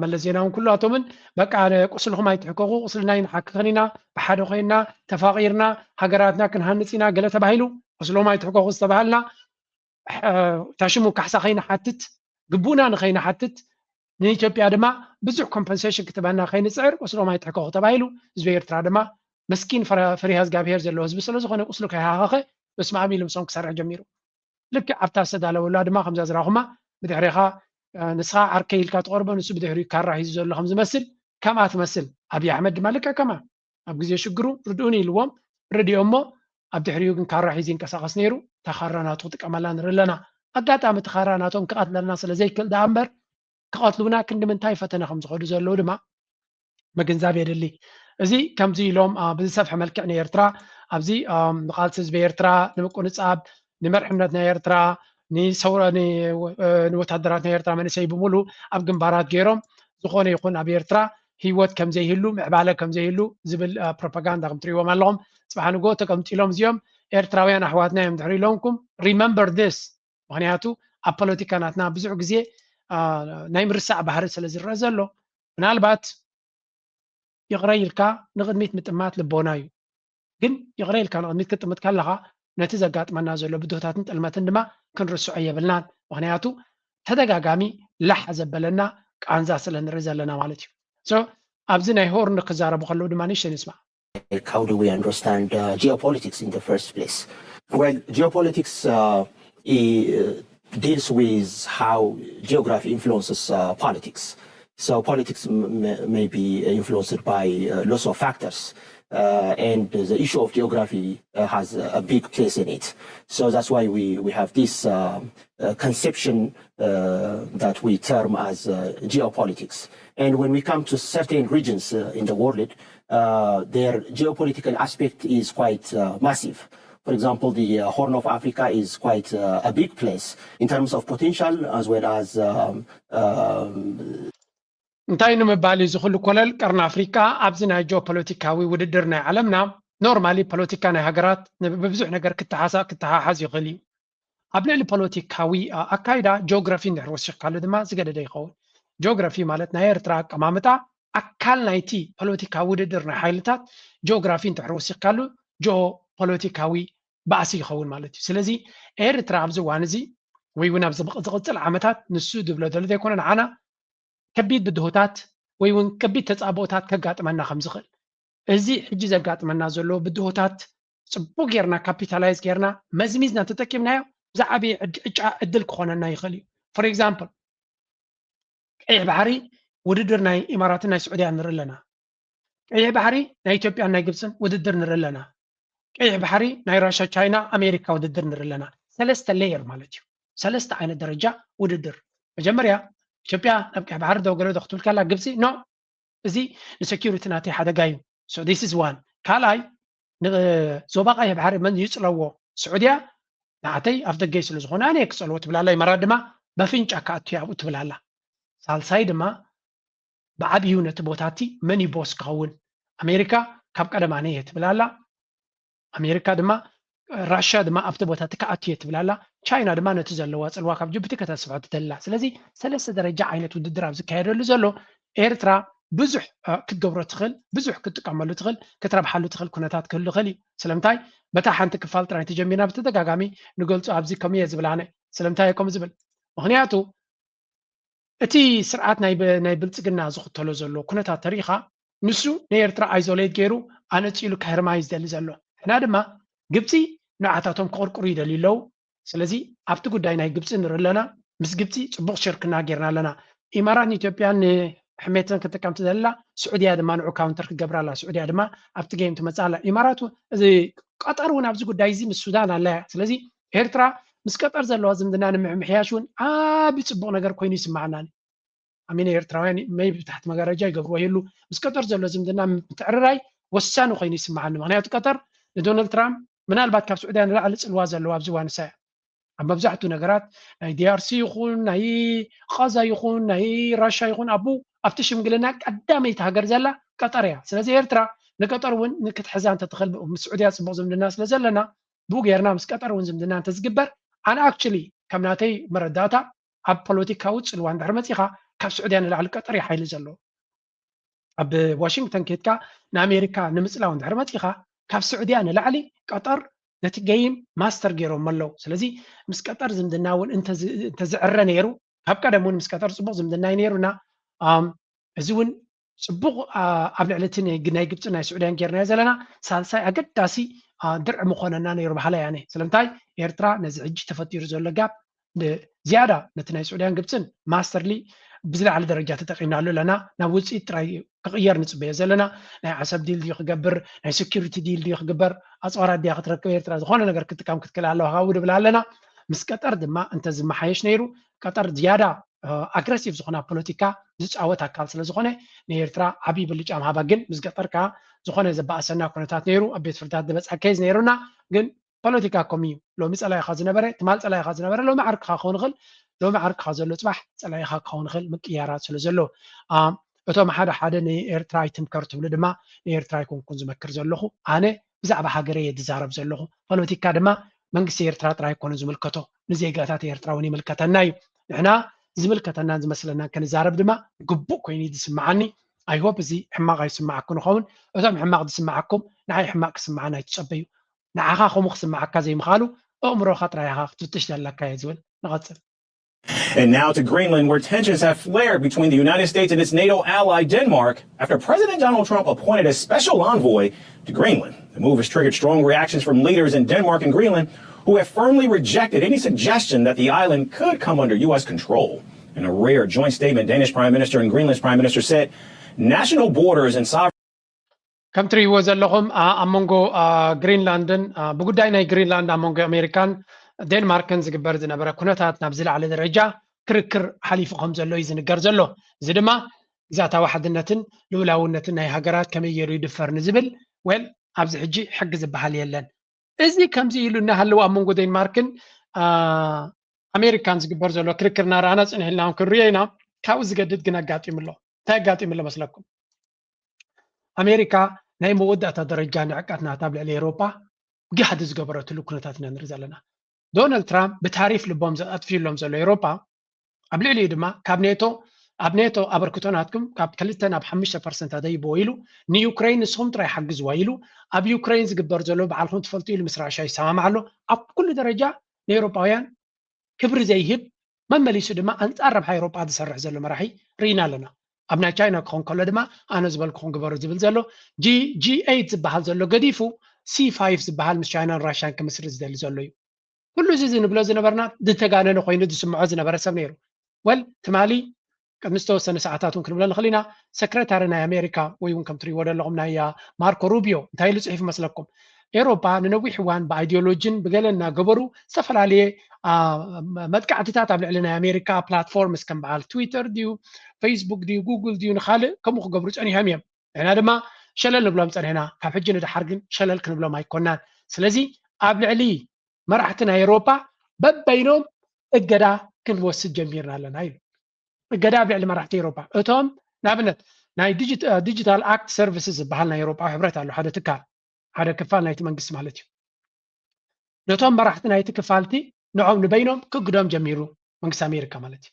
መለስ ዜናውን ኩላቶምን በቃ ቁስልኹም ኣይትሕከኹ፣ ቁስልና ይንሓክኸን ኢና፣ ብሓደ ኮይና ተፋቒርና ሃገራትና ክንሃንፅ ኢና ገለ ተባሂሉ ቁስሎም ኣይትሕከኹ ዝተባሃልና ታሽሙ ካሕሳ ከይንሓትት ግቡእና ንኸይንሓትት ንኢትዮጵያ ድማ ብዙሕ ኮምፐንሴሽን ክትበና ከይንፅዕር ቁስሎም ኣይትሕከኹ ተባሂሉ ህዝቢ ኤርትራ ድማ መስኪን ፈሪሃ እግዚኣብሄር ዘለዎ ህዝቢ ስለዝኾነ ቁስሉ ከይሃኸኸ በስመኣብ ኢሉ ምሶም ክሰርሕ ጀሚሩ። ልክዕ ኣብታ ዝተዳለወላ ድማ ከምዛ ዝራኹማ ብድሕሬኻ ንስኻ ዓርከይ ኢልካ ትቐርቦ ንሱ ብድሕሪኡ ካራ ሒዙ ዘሎ ከም ዝመስል ከምኣ ትመስል። ኣብይ ኣሕመድ ድማ ልክዕ ከምኣ ኣብ ግዜ ሽግሩ ርድኡኒ ኢልዎም ርድኦ እሞ ኣብ ድሕሪኡ ግን ካራ ሒዙ ይንቀሳቐስ ነይሩ። እታ ካራ ናቱ ክጥቀመላ ንርኢ ኣለና። ኣጋጣሚ እቲ ካራ ናቶም ክቐትለልና ስለ ዘይክእል ደኣ እምበር ክቐትሉና ክንዲ ምንታይ ፈተነ ከም ዝኸዱ ዘለዉ ድማ ምግንዛብ የድሊ። እዚ ከምዚ ኢሎም ብዝሰፍሐ መልክዕ ንኤርትራ ኣብዚ ንቃልሲ ህዝቢ ኤርትራ ንምቁንጻብ ንመርሕነት ናይ ኤርትራ ንወታደራት ናይ ኤርትራ መንእሰይ ብምሉ ኣብ ግንባራት ገይሮም ዝኾነ ይኹን ኣብ ኤርትራ ህይወት ከምዘይህሉ ምዕባለ ከምዘይህሉ ዝብል ፕሮፓጋንዳ ከም ትሪእዎም ኣለኹም። ፅባሕ ንጎ ተቀምጢሎም እዚኦም ኤርትራውያን ኣሕዋትና እዮም ድሕሪ ኢሎምኩም remember this። ምክንያቱ ኣብ ፖለቲካ ናትና ብዙሕ ግዜ ናይ ምርሳዕ ባህሪ ስለ ዝረአ ዘሎ ምናልባት ይቕረ ኢልካ ንቕድሚት ምጥማት ልቦና እዩ። ግን ይቕረ ኢልካ ንቕድሚት ክትጥምት ከለኻ ነቲ ዘጋጥመና ዘሎ ብድሆታትን ጥልመትን ድማ ክንርስዖ የብልናን። ምክንያቱ ተደጋጋሚ ላሕ ዘበለና ቃንዛ ስለ ንርኢ ዘለና ማለት እዩ። ኣብዚ ናይ ሆርን ክዛረቡ ከለዉ ድማ ንእሽተይ ንስማዕ። How do we understand uh, geopolitics in the first place? Well, geopolitics uh, deals with how geography influences uh, politics. So politics may be influenced by uh, lots of factors. Uh, and the issue of geography uh, has a big place in it. So that's why we, we have this uh, uh, conception uh, that we term as uh, geopolitics. And when we come to certain regions uh, in the world, uh, their geopolitical aspect is quite uh, massive. For example, the uh, Horn of Africa is quite uh, a big place in terms of potential as well as um, um, እንታይ ንምባል እዩ እዚ ኩሉ ኮለል? ቀርኒ ኣፍሪቃ ኣብዚ ናይ ጂኦፖለቲካዊ ውድድር ናይ ዓለምና ኖርማሊ ፖለቲካ ናይ ሃገራት ብብዙሕ ነገር ክተሓሓዝ ይኽእል እዩ። ኣብ ልዕሊ ፖለቲካዊ ኣካይዳ ጂኦግራፊ እንድሕር ወሲኽካሉ ድማ ዝገደደ ይኸውን። ጂኦግራፊ ማለት ናይ ኤርትራ ኣቀማምጣ ኣካል ናይቲ ፖለቲካዊ ውድድር ናይ ሓይልታት ጂኦግራፊ እንድሕር ወሲኽካሉ ጂኦፖለቲካዊ ባእሲ ይኸውን ማለት እዩ። ስለዚ ኤርትራ ኣብዚ እዋን እዚ ወይ እውን ኣብዚ ዝቕፅል ዓመታት ንሱ ዝብሎ ዘሎ ዘይኮነ ንዓና ከቢድ ብድሆታት ወይ እውን ከቢድ ተፃብኦታት ከጋጥመና ከም ዝኽእል እዚ ሕጂ ዘጋጥመና ዘሎ ብድሆታት ፅቡቅ ጌርና ካፒታላይዝ ጌርና መዝሚዝና ተጠቂምናዮ ብዛዕቢ ዕጫ ዕድል ክኾነና ይኽእል እዩ። ፎር ኤግዛምፕል ቀይሕ ባሕሪ ውድድር ናይ ኢማራትን ናይ ስዑድያን ንርኢ ኣለና። ቀይሕ ባሕሪ ናይ ኢትዮጵያን ናይ ግብፅን ውድድር ንርኢ ኣለና። ቀይሕ ባሕሪ ናይ ራሻ ቻይና ኣሜሪካ ውድድር ንርኢ ኣለና። ሰለስተ ሌየር ማለት እዩ። ሰለስተ ዓይነት ደረጃ ውድድር። መጀመርያ ኢትዮጵያ ናብ ቀይሕ ባሕሪ ደው ገለ ዶ ክትብል ከላ ግብፂ ኖ እዚ ንሰኪሪቲ ናተይ ሓደጋ እዩ። So this is one። ካልኣይ፣ ንዞባ ቀይሕ ባሕሪ መን ይፅለዎ? ስዑድያ ንዓተይ ኣፍ ደገይ ስለ ዝኾነ ኣነ እየ ክፀልዎ ትብል ኣላ። ኢማራት ድማ በፍንጫ ክኣቱ ኣብኡ ትብል ኣላ። ሳልሳይ ድማ ብዓብዩ ነቲ ቦታቲ መን እዩ ቦስ ክኸውን? ኣሜሪካ ካብ ቀደም ኣነ እየ ትብል ኣላ። ኣሜሪካ ድማ ራሽያ ድማ ኣብቲ ቦታቲ ክኣቱ እየ ትብል ኣላ። ቻይና ድማ ነቲ ዘለዋ ፅልዋ ካብ ጅቡቲ ከተስፍሖ ትደሊ ኣላ። ስለዚ ሰለስተ ደረጃ ዓይነት ውድድር ኣብ ዝካየደሉ ዘሎ ኤርትራ ብዙሕ ክትገብሮ ትኽእል፣ ብዙሕ ክትጥቀመሉ ትኽእል፣ ክትረብሓሉ ትኽእል ኩነታት ክህሉ ይኽእል እዩ። ስለምንታይ በታ ሓንቲ ክፋል ጥራይ ተጀሚርና ብተደጋጋሚ ንገልፆ ኣብዚ ከምኡ እየ ዝብል ኣነ። ስለምንታይ እየ ከምኡ ዝብል? ምኽንያቱ እቲ ስርዓት ናይ ብልፅግና ዝኽተሎ ዘሎ ኩነታት ተሪኢኻ ንሱ ንኤርትራ ኣይዞሌት ገይሩ ኣነፂሉ ከህርማ እዩ ዝደሊ ዘሎ። ሕና ድማ ግብፂ ንዓታቶም ክቕርቅሩ ይደልዩ ኣለዉ። ስለዚ ኣብቲ ጉዳይ ናይ ግብፂ ንርኢ ኣለና። ምስ ግብፂ ፅቡቕ ሽርክና ጌርና ኣለና። ኢማራት ንኢትዮጵያን ንሕሜተን ክትጥቀም ትደሊ ኣላ፣ ስዑድያ ድማ ንዑ ካውንተር ክትገብር ኣላ። ስዑድያ ድማ ኣብቲ ጌም ትመፅእ ኣላ። ኢማራት እዚ ቀጠር እውን ኣብዚ ጉዳይ እዚ ምስ ሱዳን ኣላ እያ። ስለዚ ኤርትራ ምስ ቀጠር ዘለዋ ዝምድና ንምምሕያሽ እውን ዓቢ ፅቡቕ ነገር ኮይኑ ይስማዓና። ኣሚነ ኤርትራውያን መይ ብታሕቲ መጋረጃ ይገብርዎ ይህሉ። ምስ ቀጠር ዘሎ ዝምድና ምትዕርራይ ወሳኒ ኮይኑ ይስማዓኒ። ምክንያቱ ቀጠር ንዶናልድ ትራምፕ ምናልባት ካብ ስዑድያ ንላዕሊ ፅልዋ ዘለዋ ኣብዚ እዋን እሳ እያ። ኣብ መብዛሕትኡ ነገራት ናይ ዲኣርሲ ይኹን ናይ ቃዛ ይኹን ናይ ራሻ ይኹን ኣብኡ ኣብቲ ሽምግልና ቀዳመይቲ ሃገር ዘላ ቀጠር እያ። ስለዚ ኤርትራ ንቀጠር እውን ንክትሕዛ እንተትኽእል ምስ ስዑድያ ፅቡቕ ዝምድና ስለ ዘለና ብኡ ጌርና ምስ ቀጠር እውን ዝምድና እንተዝግበር ኣነ ኣክቹሊ ከም ናተይ መረዳእታ ኣብ ፖለቲካዊ ፅልዋ እንድሕር መፂኻ ካብ ስዑድያ ንላዕሊ ቀጠር እዩ ሓይሊ ዘለዎ። ኣብ ዋሽንግተን ኬድካ ንኣሜሪካ ንምፅላው እንድሕር መፂኻ ካብ ስዑድያ ንላዕሊ ቀጠር ነቲ ገይም ማስተር ገይሮም ኣለዉ። ስለዚ ምስ ቀጠር ዝምድና እውን እንተዝዕረ ነይሩ ካብ ቀደም እውን ምስ ቀጠር ፅቡቕ ዝምድና እዩ ነይሩና። እዚ እውን ፅቡቕ ኣብ ልዕሊ እቲ ናይ ግብፂ ናይ ስዑድያን ጌርናዮ ዘለና ሳልሳይ ኣገዳሲ ድርዒ ምኾነና ነይሩ በሃላይ ኣነ። ስለምንታይ ኤርትራ ነዚ ሕጂ ተፈጢሩ ዘሎ ጋብ ዝያዳ ነቲ ናይ ስዑድያን ግብፅን ማስተርሊ ብዝለዓለ ደረጃ ተጠቂምናሉ ኣለና። ናብ ውፅኢት ጥራይ ክቕየር ንፅበዮ ዘለና ናይ ዓሰብ ዲል ድዩ ክገብር ናይ ሴኪሪቲ ዲል ድዩ ክግበር ኣፅዋራት ድያ ክትረክብ ኤርትራ ዝኾነ ነገር ክትጥቀም ክትክእል ኣለዋ ካብኡ ንብል ኣለና። ምስ ቀጠር ድማ እንተዝመሓየሽ ነይሩ ቀጠር ዝያዳ ኣግረሲቭ ዝኾነ ፖለቲካ ዝፃወት ኣካል ስለ ዝኾነ ንኤርትራ ዓብዪ ብልጫ ምሃባ ግን ምስ ገጠር ከዓ ዝኾነ ዘባእሰና ኩነታት ነይሩ ኣብ ቤት ፍርድታት ዝበፅሐ ኬዝ ነይሩና ግን ፖለቲካ ከምኡ እዩ። ሎሚ ፀላኢኻ ዝነበረ ትማል ፀላኢኻ ዝነበረ ሎሚ ዓርክኻ ክኸውን ይኽእል። ሎሚ ዓርክኻ ዘሎ ፅባሕ ፀላኢኻ ክኸውን ይኽእል ምቅያራት ስለ ዘሎ እቶም ሓደ ሓደ ንኤርትራ ኣይትምከር ትብሉ ድማ ንኤርትራ ኣይኮንኩን ዝመክር ዘለኹ ኣነ ብዛዕባ ሃገረ እየ ዝዛረብ ዘለኹ። ፖለቲካ ድማ መንግስቲ ኤርትራ ጥራይ ኣይኮነ ዝምልከቶ ንዜጋታት ኤርትራ እውን ይምልከተና እዩ። ንሕና ዝምልከተናን ዝመስለናን ክንዛረብ ድማ ግቡእ ኮይኑ እዩ ዝስምዓኒ። ኣይሆፕ እዚ ሕማቕ ኣይስምዓኩም ይኸውን። እቶም ሕማቕ ዝስምዓኩም ንዓይ ሕማቕ ክስምዓኒ ኣይትጸበዩ። ንዓኻ ከምኡ ክስምዓካ ዘይምኽኣሉ ኣእምሮኻ ጥራይ ኢኻ ክትፍትሽ ዘለካ እየ ዝብል። ንቐጽል። And now to Greenland, where tensions have flared between the United States and its NATO ally Denmark after President Donald Trump appointed a special envoy to Greenland. The move has triggered strong reactions from leaders in Denmark and Greenland who have firmly rejected any suggestion that the island could come under U S control. In a rare joint statement, Danish Prime Minister and Greenland's Prime Minister said national borders and sovereign ከም ትርእይዎ ዘለኹም ኣብ መንጎ ግሪንላንድን ብጉዳይ ናይ ግሪንላንድ ኣብ መንጎ ኣሜሪካን ዴንማርክን ዝግበር ዝነበረ ኩነታት ናብ ዝለዓለ ደረጃ ክርክር ሓሊፉ ከም ዘሎ እዩ ዝንገር ዘሎ። እዚ ድማ ግዛታዊ ሓድነትን ልኡላውነትን ናይ ሃገራት ከመይ ገይሩ ይድፈር ንዝብል ወል ኣብዚ ሕጂ ሕጊ ዝበሃል የለን። እዚ ከምዚ ኢሉ እናሃለወ ኣብ መንጎ ዴንማርክን ኣሜሪካን ዝግበር ዘሎ ክርክር እናረኣና ፅንሕ ኢልና ክንሪኦ ኢና። ካብኡ ዝገድድ ግን ኣጋጢሙ ኣሎ። እንታይ ኣጋጢሙ ኣሎ መስለኩም? ኣሜሪካ ናይ መወዳእታ ደረጃ ንዕቀት ናታ ኣብ ልዕሊ ኤውሮጳ ጋህዲ ዝገበረትሉ ኩነታት ኢና ንርኢ ዘለና። ዶናልድ ትራምፕ ብታሪፍ ልቦም ኣጥፊኡሎም ዘሎ ኤውሮጳ ኣብ ልዕሊኡ ድማ ካብ ኔቶ ኣብ ኔቶ ኣበርክቶ ናትኩም ካብ ክልተ ናብ ሓሙሽተ ፐርሰንት ኣደይብዎ ኢሉ ንዩክሬን ንስኹም ጥራይ ሓግዝዋ ኢሉ ኣብ ዩክሬን ዝግበር ዘሎ ባዕልኹም ትፈልጡ ኢሉ ምስ ራሻ ይሰማማዕ ኣሎ። ኣብ ኩሉ ደረጃ ንኤውሮጳውያን ክብሪ ዘይህብ መመሊሱ ድማ ኣንፃር ረብሓ ኤውሮጳ ዝሰርሕ ዘሎ መራሒ ርኢና ኣለና። ኣብ ናይ ቻይና ክኸውን ከሎ ድማ ኣነ ዝበልኩኹም ግበሩ ዝብል ዘሎ ጂ ኤይት ዝበሃል ዘሎ ገዲፉ ሲ ፋይቭ ዝበሃል ምስ ቻይናን ራሽያን ክምስርት ዝደሊ ዘሎ እዩ። ኩሉ እዚ ንብሎ ዝነበርና ዝተጋነነ ኮይኑ ዝስምዖ ዝነበረ ሰብ ነይሩ። ወል ትማሊ ቅድሚ ዝተወሰነ ሰዓታት እውን ክንብሎ ንኽእል ኢና። ሰክረታሪ ናይ ኣሜሪካ ወይ እውን ከም ትሪእዎ ዘለኹም ናይ ማርኮ ሩቢዮ እንታይ ኢሉ ፅሒፉ መስለኩም? ኤሮፓ ንነዊሕ እዋን ብኣይዲዮሎጂን ብገለ እናገበሩ ዝተፈላለየ መጥቃዕትታት ኣብ ልዕሊ ናይ ኣሜሪካ ፕላትፎርምስ ከም በዓል ትዊተር ድዩ፣ ፌስቡክ ድዩ፣ ጉግል ድዩ፣ ንካልእ ከምኡ ክገብሩ ፀኒሖም እዮም። ንሕና ድማ ሸለል ንብሎም ፀኒሕና። ካብ ሕጂ ንደሓር ግን ሸለል ክንብሎም ኣይኮናን። ስለዚ ኣብ ልዕሊ መራሕቲ ናይ ኤሮፓ በበይኖም እገዳ ክንወስድ ጀሚርና ኣለና ኢሉ። እገዳ ኣብ ልዕሊ መራሕቲ ኤሮፓ እቶም ንኣብነት ናይ ዲጂታል ኣክት ሰርቪስስ ዝበሃል ናይ ኤሮፓ ሕብረት ኣሎ፣ ሓደ ትካል፣ ሓደ ክፋል ናይቲ መንግስቲ ማለት እዩ። ነቶም መራሕቲ ናይቲ ክፋልቲ ንዖም ንበይኖም ክግዶም ጀሚሩ መንግስቲ ኣሜሪካ ማለት እዩ።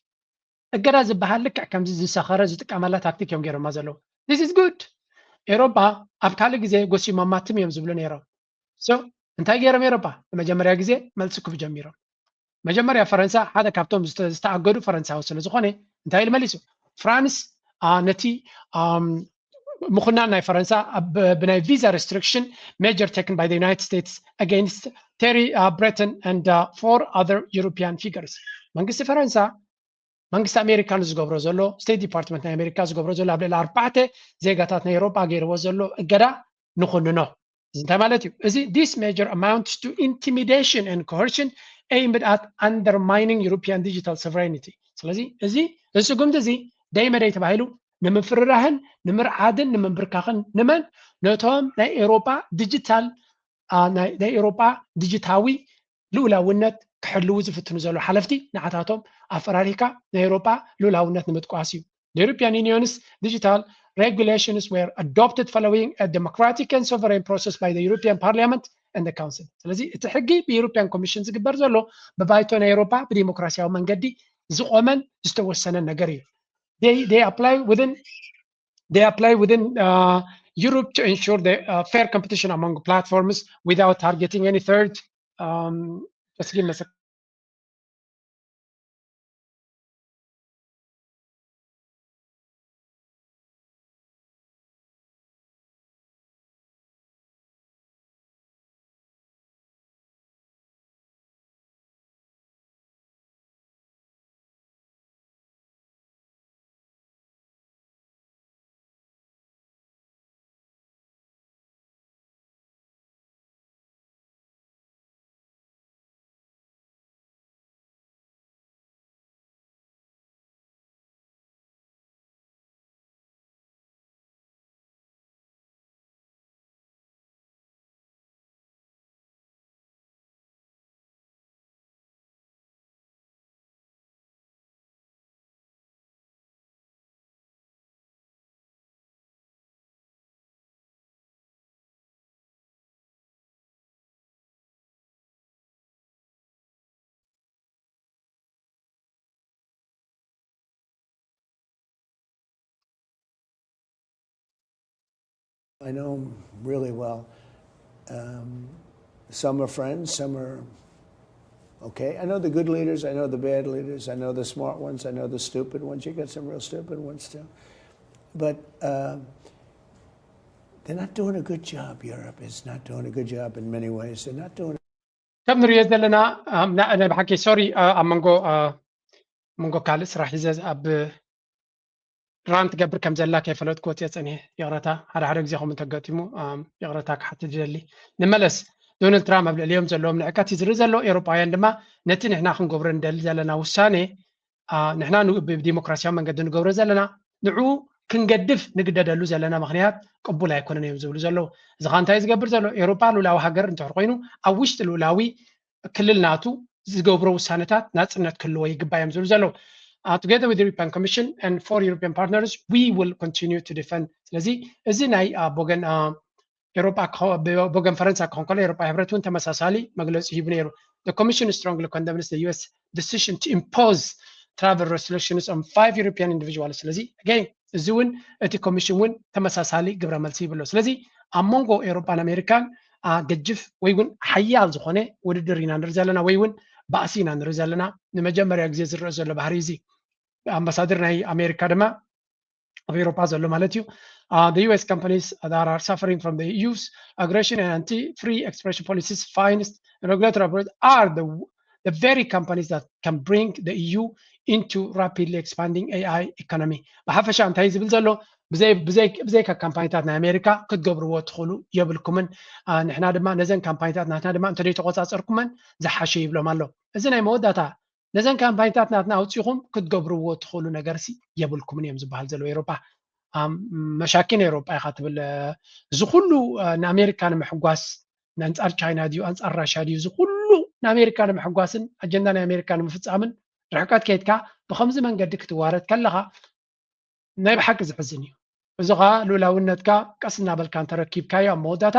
እገዳ ዝበሃል ልክዕ ከምዚ ዝሰኸረ ዝጥቀመላ ታክቲክ እዮም ገይሮማ ዘለዉ። This is good። ኤሮፓ ኣብ ካልእ ግዜ ጎሲሞማ ትም እዮም ዝብሉ ነይሮም። So እንታይ ገይሮም ኤሮፓ? ንመጀመርያ ግዜ መልሲ ክህቡ ጀሚሮም። መጀመርያ ፈረንሳ ሓደ ካብቶም ዝተኣገዱ ፈረንሳዊ ስለ ዝኾነ እንታይ ኢሉ መሊሱ? ፍራንስ ነቲ ምኹናን ናይ ፈረንሳ ብናይ visa restriction measure taken by the United States against Thierry Breton and four other European figures። መንግስቲ ፈረንሳ መንግስቲ ኣሜሪካ ንዝገብሮ ዘሎ፣ ስቴት ዲፓርትመንት ናይ ኣሜሪካ ዝገብሮ ዘሎ ኣብ ልዕሊ ኣርባዕተ ዜጋታት ናይ ኤሮጳ ገይርዎ ዘሎ እገዳ ንኹንኖ። እዚ እንታይ ማለት እዩ? እዚ this measure amounts to intimidation and coercion aimed at undermining European digital sovereignty። ስለዚ እዚ እዚ ስጉምቲ እዚ ደይ መደይ ተባሂሉ ንምፍርራህን ንምርዓድን ንምንብርካኽን ንመን? ነቶም ናይ ኤሮጳ ዲጂታል ናይ ኤሮጳ ዲጂታዊ ልኡላውነት ክሕልዉ ዝፍትኑ ዘለዉ ሓለፍቲ ንዓታቶም ኣፈራሪህካ ናይ ኤውሮጳ ልኡላውነት ንምጥቋስ እዩ። The European Union's digital regulations were adopted following a democratic and sovereign process by the European Parliament and the Council። ስለዚ እቲ ሕጊ ብ European Commission ዝግበር ዘሎ ብባይቶ ናይ ኤውሮጳ ብዲሞክራሲያዊ መንገዲ ዝቆመን ዝተወሰነን ነገር እዩ። They apply within they apply within Europe to ensure the fair competition among platforms without targeting any third. Just give me a second. I know them really well. Um, some are friends, some are okay. I know the good leaders, I know the bad leaders, I know the smart ones, I know the stupid ones. You got some real stupid ones too. But uh, they're not doing a good job. Europe is not doing a good job in many ways. They're not doing ከም ንሪኦ ዘለና ብሓቂ ሶሪ ኣብ መንጎ መንጎ ካልእ ስራሕ ሒዘ ኣብ ራን ትገብር ከም ዘላ ከይፈለጥኩ ወፅየ ፀኒሐ። ይቕረታ፣ ሓደ ሓደ ግዜ ከምኡ እንተገጢሙ ይቕረታ ክሓትት ይደሊ። ንመለስ። ዶናልድ ትራምፕ ኣብ ልዕሊኦም ዘለዎም ንዕቀት እዩ ዝርኢ ዘሎ። ኤውሮጳውያን ድማ ነቲ ንሕና ክንገብሮ ንደሊ ዘለና ውሳኔ ንሕና ብዲሞክራሲያዊ መንገዲ ንገብሮ ዘለና ንዕኡ ክንገድፍ ንግደደሉ ዘለና ምኽንያት ቅቡል ኣይኮነን እዮም ዝብሉ ዘለዉ። እዚ ኸ እንታይ ዝገብር ዘሎ? ኤውሮጳ ልኡላዊ ሃገር እንድሕር ኮይኑ ኣብ ውሽጢ ልኡላዊ ክልል ናቱ ዝገብሮ ውሳነታት ናፅነት ክህልዎ ይግባእ እዮም ዝብሉ ዘለዉ። Together with the European Commission and four European partners, we will continue to defend. ስለዚ እዚ ናይ ብወገን ኤውሮጳ ብወገን ፈረንሳ ክኾን ከሎ ኤውሮጳ ሕብረት እውን ተመሳሳሊ መግለፂ ሂቡ ነይሩ። The Commission strongly condemns the U S decision to impose travel restrictions on five European individuals። ስለዚ again እዚ እውን እቲ ኮሚሽን እውን ተመሳሳሊ ግብረ መልሲ ይብሎ። ስለዚ ኣብ መንጎ ኤውሮጳን ኣሜሪካን ገጅፍ ወይ እውን ሓያል ዝኾነ ውድድር ኢና ንርኢ ዘለና ወይ እውን ባእሲ ኢና ንርኢ ዘለና። ንመጀመርያ ግዜ ዝረአ ዘሎ ባህሪ እዚ። ኣምባሳደር ናይ ኣሜሪካ ድማ ኣብ ኤውሮጳ ዘሎ ማለት እዩ። The U S companies that are suffering from the E U's aggression and anti-free expression policies, fines, and regulatory approach are the the very companies that can bring the E U into rapidly expanding A I economy. ብሓፈሻ እንታይ ዝብል ዘሎ? ብዘይ ብዘይ ብዘይካ ካምፓኒታት ናይ ኣሜሪካ ክትገብርዎ ትኽእሉ የብልኩምን። ንሕና ድማ ነዘን ካምፓኒታት ናትና ድማ እንተደይ ተቆፃፀርኩመን ዝሓሸ ይብሎም ኣሎ። እዚ ናይ መወዳእታ ነዘን ካምፓኒታት ናትና ኣውፂኹም ክትገብርዎ ትኽእሉ ነገርሲ የብልኩምን እዮም ዝበሃል ዘለዉ ኤሮጳ። መሻኪን ኤሮጳ ኢኻ ትብል። እዚ ኩሉ ንኣሜሪካ ንምሕጓስ፣ ንኣንፃር ቻይና ድዩ ኣንፃር ራሻ ድዩ፣ እዚ ኩሉ ንኣሜሪካ ንምሕጓስን ኣጀንዳ ናይ ኣሜሪካ ንምፍፃምን ርሕቀት ከይድካ ብከምዚ መንገዲ ክትዋረድ ከለኻ ናይ ብሓቂ ዝሕዝን እዩ። እዚ ኸዓ ልኡላውነትካ ቀስ እናበልካ እንተረኪብካዮ ኣብ መወዳእታ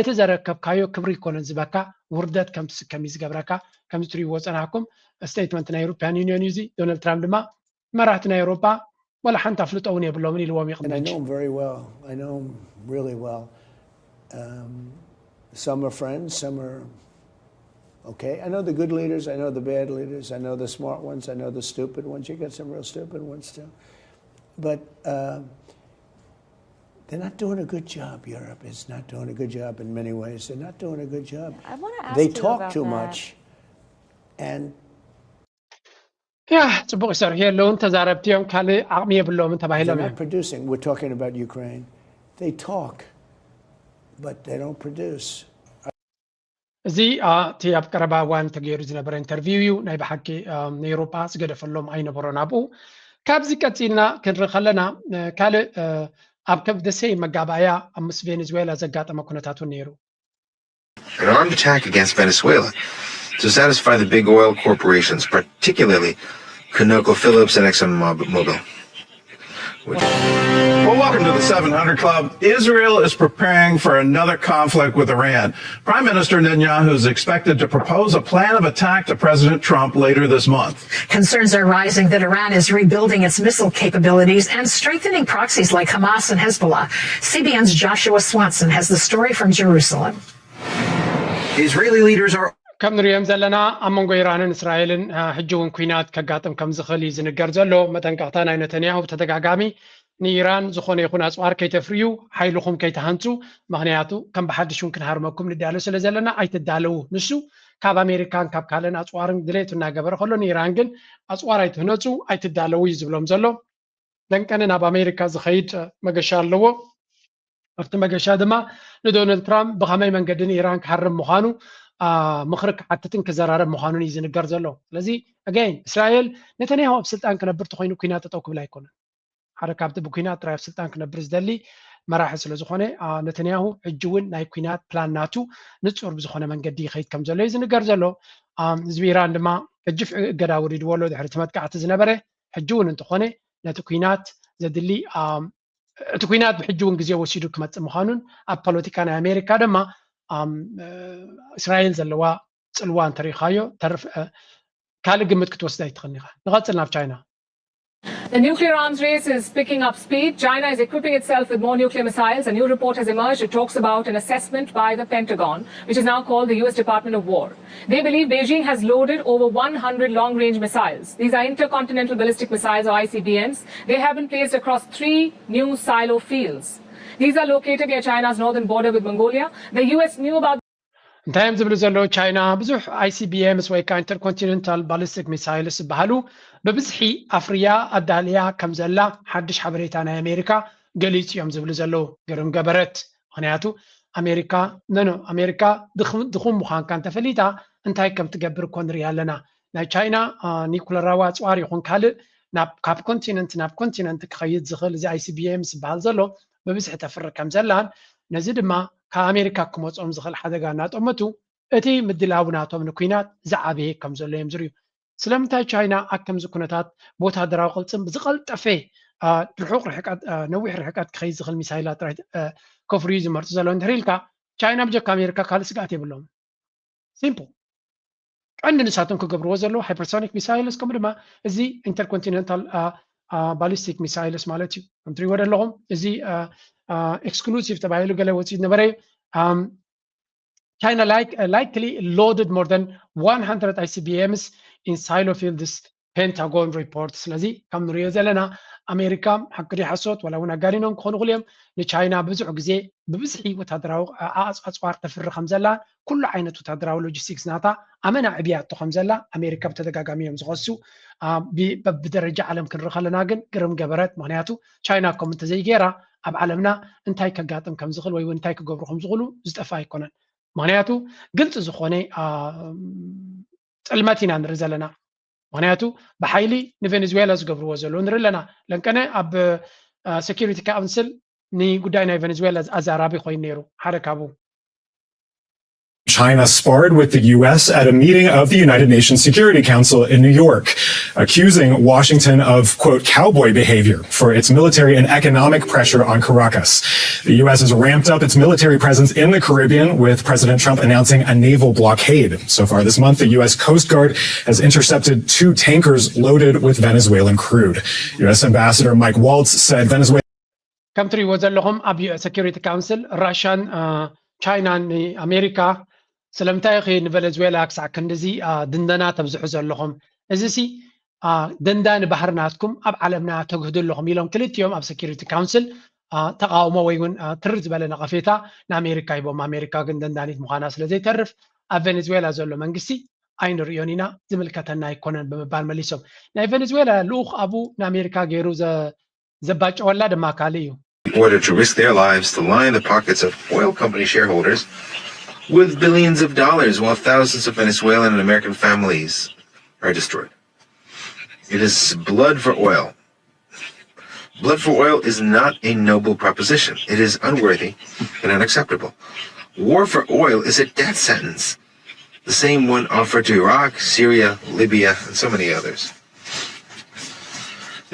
እቲ ዘረከብካዮ ክብሪ ይኮነን ዝበካ፣ ውርደት ከም ትስከም እዩ ዝገብረካ። ከምዚ ትሪእዎ ፀናሕኩም ስቴትመንት ናይ ኤሮፓያን ዩኒዮን እዩ እዚ። ዶናልድ ትራምፕ ድማ መራሕቲ ናይ ኤሮፓ ዋላ ሓንቲ ኣፍልጦ እውን የብሎምን ኢልዎም እዩ ቅድሚ ሕጂ። I know him very well. I know him really well. Um, some are friends, some are okay. I know the good leaders, I know the bad leaders, I know the smart ones, I know the stupid ones. You got some real stupid ones too. But uh, they're not doing a good job. Europe is not doing a good job in many ways. They're not doing a good job. I want to ask They you talk about too that. Much. And ያ ጽቡቕ ይሰርሑ የለውን ተዛረብቲ እዮም፣ ካልእ ዓቕሚ የብሎምን they're ተባሂሎም not እዮም። Producing. We're talking about Ukraine. They talk, but they don't produce. እዚ እቲ ኣብ ቀረባ እዋን ተገይሩ ዝነበረ ኢንተርቪው እዩ። ናይ ብሓቂ ንኤውሮጳ ዝገደፈሎም ኣይነበሮን ኣብኡ። ካብዚ ቀፂልና ክንርኢ ከለና ካልእ ኣብ ከብደሰይ መጋባእያ ኣብ ምስ ቬኔዙዌላ ዘጋጠመ ኩነታት እውን ነይሩ። An armed attack against Venezuela to satisfy the big oil corporations, particularly ConocoPhillips and ExxonMobil. Well, welcome to the seven hundred Club. Israel is preparing for another conflict with Iran. Prime Minister Netanyahu is expected to propose a plan of attack to President Trump later this month. Concerns are rising that Iran is rebuilding its missile capabilities and strengthening proxies like Hamas and Hezbollah. C B N's Joshua Swanson has the story from Jerusalem. Israeli leaders are ከም ንሪኦም ዘለና ኣብ መንጎ ኢራንን እስራኤልን ሕጂ እውን ኩናት ከጋጥም ከም ዝኽእል እዩ ዝንገር ዘሎ። መጠንቀቕታ ናይ ነተንያሁ ብተደጋጋሚ ንኢራን ዝኾነ ይኹን ኣፅዋር ከይተፍርዩ፣ ሓይልኹም ከይትሃንፁ፣ ምኽንያቱ ከም ብሓድሽ እውን ክንሃርመኩም ንዳሎ ስለ ዘለና ኣይትዳለዉ። ንሱ ካብ ኣሜሪካን ካብ ካልእን ኣፅዋርን ድሌቱ እናገበረ ከሎ ንኢራን ግን ኣፅዋር ኣይትህነፁ ኣይትዳለዉ እዩ ዝብሎም ዘሎ። ደንቀነ ናብ ኣሜሪካ ዝኸይድ መገሻ ኣለዎ። ኣብቲ መገሻ ድማ ንዶናልድ ትራምፕ ብኸመይ መንገዲ ንኢራን ክሃርም ምዃኑ ምኽሪ ክሓትትን ክዘራረብ ምዃኑን እዩ ዝንገር ዘሎ። ስለዚ ኣገይን እስራኤል ነተንያሁ ኣብ ስልጣን ክነብር ተኮይኑ ኩናት ጠጠው ክብል ኣይኮነን። ሓደ ካብቲ ብኩናት ጥራይ ኣብ ስልጣን ክነብር ዝደሊ መራሒ ስለ ዝኾነ ነተንያሁ ሕጂ እውን ናይ ኩናት ፕላን ናቱ ንፁር ብዝኾነ መንገዲ ይኸይድ ከም ዘሎ እዩ ዝንገር ዘሎ። ህዝቢ ኢራን ድማ ገጅፍ እገዳ ወሪድዎ ኣሎ ድሕሪ እቲ መጥቃዕቲ ዝነበረ። ሕጂ እውን እንተኾነ ነቲ ኩናት ዘድሊ እቲ ኩናት ብሕጂ እውን ግዜ ወሲዱ ክመፅእ ምዃኑን ኣብ ፖለቲካ ናይ ኣሜሪካ ድማ እስራኤል ዘለዋ ፅልዋ እንተሪኢኻዮ ተርፍ ካልእ ግምት ክትወስድ ኣይትኽእልን ኢኻ። ንቐፅል ናብ ቻይና። The nuclear arms race is picking up speed. China is equipping itself with more nuclear missiles. A new report has emerged. It talks about an assessment by the Pentagon, which is now called the U S Department of War. They believe Beijing has loaded over one hundred long range missiles. These are intercontinental ballistic missiles, or I C B Ms. They have been placed across three new silo fields. These are located near China's northern border with Mongolia. The U S knew about እንታይ እዮም ዝብሉ ዘለዉ? ቻይና ብዙሕ I C B Ms ወይ ከዓ ኢንተርኮንቲኔንታል ባሊስቲክ ሚሳይልስ ዝበሃሉ ብብዝሒ ኣፍርያ ኣዳልያ ከም ዘላ ሓድሽ ሓበሬታ ናይ ኣሜሪካ ገሊፁ እዮም ዝብሉ ዘለዉ። ግርም ገበረት። ምኽንያቱ ኣሜሪካ ነኖ ኣሜሪካ ድኹም ምዃንካ እንተፈሊጣ እንታይ ከም ትገብር እኮ ንሪኢ ኣለና። ናይ ቻይና ኒኩለራዊ ኣፅዋር ይኹን ካልእ ናብ ካብ ኮንቲነንት ናብ ኮንቲነንት ክኸይድ ዝኽእል እዚ I C B Ms ዝበሃል ዘሎ ብብዝሒ ተፍሪ ከም ዘላን ነዚ ድማ ካብ ኣሜሪካ ክመፅኦም ዝኽእል ሓደጋ እናጠመቱ እቲ ምድላው ናቶም ንኩናት ዝዓበየ ከም ዘሎ እዮም ዝርእዩ። ስለምንታይ ቻይና ኣብ ከምዚ ኩነታት ብወታደራዊ ቅልፅም ብዝቐልጠፈ ርሑቕ ርሕቀት ነዊሕ ርሕቀት ክኸይድ ዝኽእል ሚሳይላት ጥራይ ከፍርዩ ዝመርፁ ዘለዉ እንድሕር ኢልካ ቻይና ብጀካ ኣሜሪካ ካልእ ስግኣት የብሎም። ሲምፕል። ቀንዲ ንሳቶም ክገብርዎ ዘለዉ ሃይፐርሶኒክ ሚሳይልስ ከምኡ ድማ እዚ ኢንተርኮንቲነንታል ባሊስቲክ ሚሳይልስ ማለት እዩ። ከም ትሪእዎ ዘለኹም እዚ ኤክስክሉሲቭ ተባሂሉ ገለ ወፂኡ ዝነበረ እዩ። China like likely loaded more than one hundred I C B Ms in silo fields ፔንታጎን ሪፖርት። ስለዚ ከም ንሪኦ ዘለና ኣሜሪካ ሓቂ ድዩ ሓሶት ዋላ እውን ኣጋኒኖም ክኾኑ ይኽእሉ እዮም፣ ንቻይና ብዙሕ ግዜ ብብዝሒ ወታደራዊ ኣፅዋር ተፍሪ ከም ዘላ፣ ኩሉ ዓይነት ወታደራዊ ሎጂስቲክስ ናታ ኣመና ዕብያቶ ከም ዘላ ኣሜሪካ ብተደጋጋሚ እዮም ዝኸሱ። ብደረጃ ዓለም ክንርኢ ከለና ግን ግርም ገበረት። ምክንያቱ ቻይና ከም እንተዘይገይራ ኣብ ዓለምና እንታይ ከጋጥም ከም ዝኽእል ወይ እንታይ ክገብሩ ከም ዝኽእሉ ዝጠፍእ ኣይኮነን። ምክንያቱ ግልፂ ዝኾነ ጥልመት ኢና ንርኢ ዘለና። ምክንያቱ ብሓይሊ ንቬኔዙዌላ ዝገብርዎ ዘለዉ ንርኢ ኣለና። ለንቀነ ኣብ ሴኪሪቲ ካውንስል ንጉዳይ ናይ ቬኔዙዌላ ኣዛራቢ ኮይኑ ነይሩ ሓደ ካብኡ። China sparred with the U S at a meeting of the United Nations Security Council in New York, accusing Washington of, quote, cowboy behavior for its military and economic pressure on Caracas. The U S has ramped up its military presence in the Caribbean, with President Trump announcing a naval blockade. So far this month, the U S Coast Guard has intercepted two tankers loaded with Venezuelan crude. U S Ambassador Mike Waltz said Venezuela ከም ትሪእዎ ዘለኹም ኣብ ሴኪሪቲ ካውንስል ራሽያን ቻይናን ንኣሜሪካ ስለምንታይ ኢኺ ንቬኔዙዌላ ክሳዕ ክንድዚ ድንደና ተብዝሑ ዘለኹም? እዚ ሲ ደንዳኒ ባህሪ ናትኩም ኣብ ዓለምና ተግህዱ ኣለኹም ኢሎም ክልቲኦም ኣብ ሴኪሪቲ ካውንስል ተቃውሞ ወይ እውን ትር ዝበለ ነቐፌታ ንኣሜሪካ ሂቦም። ኣሜሪካ ግን ደንዳኒት ምዃና ስለ ዘይተርፍ ኣብ ቬኔዙዌላ ዘሎ መንግስቲ ኣይንርእዮን ኢና፣ ዝምልከተና ኣይኮነን ብምባል መሊሶም። ናይ ቬኔዙዌላ ልኡኽ ኣብኡ ንኣሜሪካ ገይሩ ዘባጨወላ ድማ ካልእ እዩ። In order to risk their lives to line the pockets of oil company shareholders with billions of dollars while thousands of Venezuelan and American families are destroyed. It is blood for oil. Blood for oil is not a noble proposition. It is unworthy and unacceptable. War for oil is a death sentence, the same one offered to Iraq, Syria, Libya, and so many others.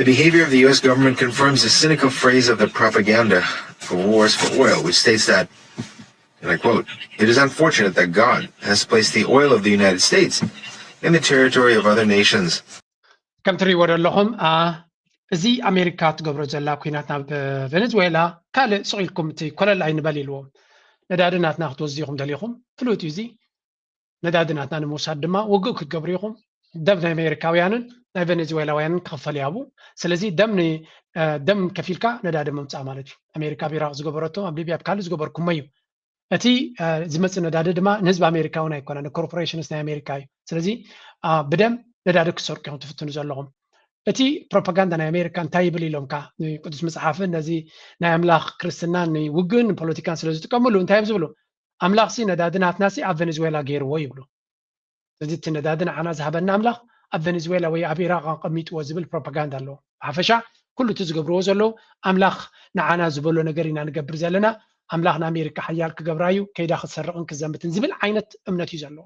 The behavior of the U S government confirms the cynical phrase of the propaganda for wars for oil, which states that, and I quote, "It is unfortunate that God has placed the oil of the United States in the territory of other nations." ከም ትሪእዎ ዘለኹም እዚ ኣሜሪካ ትገብሮ ዘላ ኩናት ናብ ቬኔዙዌላ ካልእ ስቕ ኢልኩም እቲ ኮለል ኣይንበል ኢልዎም። ነዳዲ ናትና ክትወስዱ ኢኹም ደሊኹም፣ ፍሉጥ እዩ እዚ። ነዳዲ ናትና ንምውሳድ ድማ ውግእ ክትገብሩ ኢኹም። ደም ናይ ኣሜሪካውያንን ናይ ቬኔዙዌላውያንን ክኽፈል ያቡ። ስለዚ ደም ደም ከፊልካ ነዳዲ ምምፃእ ማለት እዩ። ኣሜሪካ ኣብ ኢራቅ ዝገበረቶ ኣብ ሊብያ ኣብ ካልእ ዝገበርኩሞ እዩ። እቲ ዝመፅእ ነዳዲ ድማ ንህዝቢ ኣሜሪካ እውን ኣይኮነ፣ ንኮርፖሬሽንስ ናይ ኣሜሪካ እዩ። ስለዚ ብደም ነዳዲ ክትሰርቁ ኢኹም ትፍትኑ ዘለኹም። እቲ ፕሮፓጋንዳ ናይ ኣሜሪካ እንታይ ይብል ኢሎምካ ንቅዱስ መፅሓፍን ነዚ ናይ ኣምላኽ ክርስትናን ንውግእን ንፖለቲካን ስለ ዝጥቀምሉ እንታይ እዮም ዝብሉ? ኣምላኽሲ ነዳዲ ናትናሲ ኣብ ቬኔዙዌላ ገይርዎ ይብሉ። ስለዚ እቲ ነዳዲ ንዓና ዝሃበና ኣምላኽ ኣብ ቬኔዙዌላ ወይ ኣብ ኢራቅ ኣቐሚጥዎ ዝብል ፕሮፓጋንዳ ኣለዎ። ብሓፈሻ ኩሉ እቲ ዝገብርዎ ዘለዉ ኣምላኽ ንዓና ዝበሎ ነገር ኢና ንገብር ዘለና፣ ኣምላኽ ንኣሜሪካ ሓያል ክገብራ እዩ፣ ከይዳ ክትሰርቕን ክትዘምትን ዝብል ዓይነት እምነት እዩ ዘለዎ።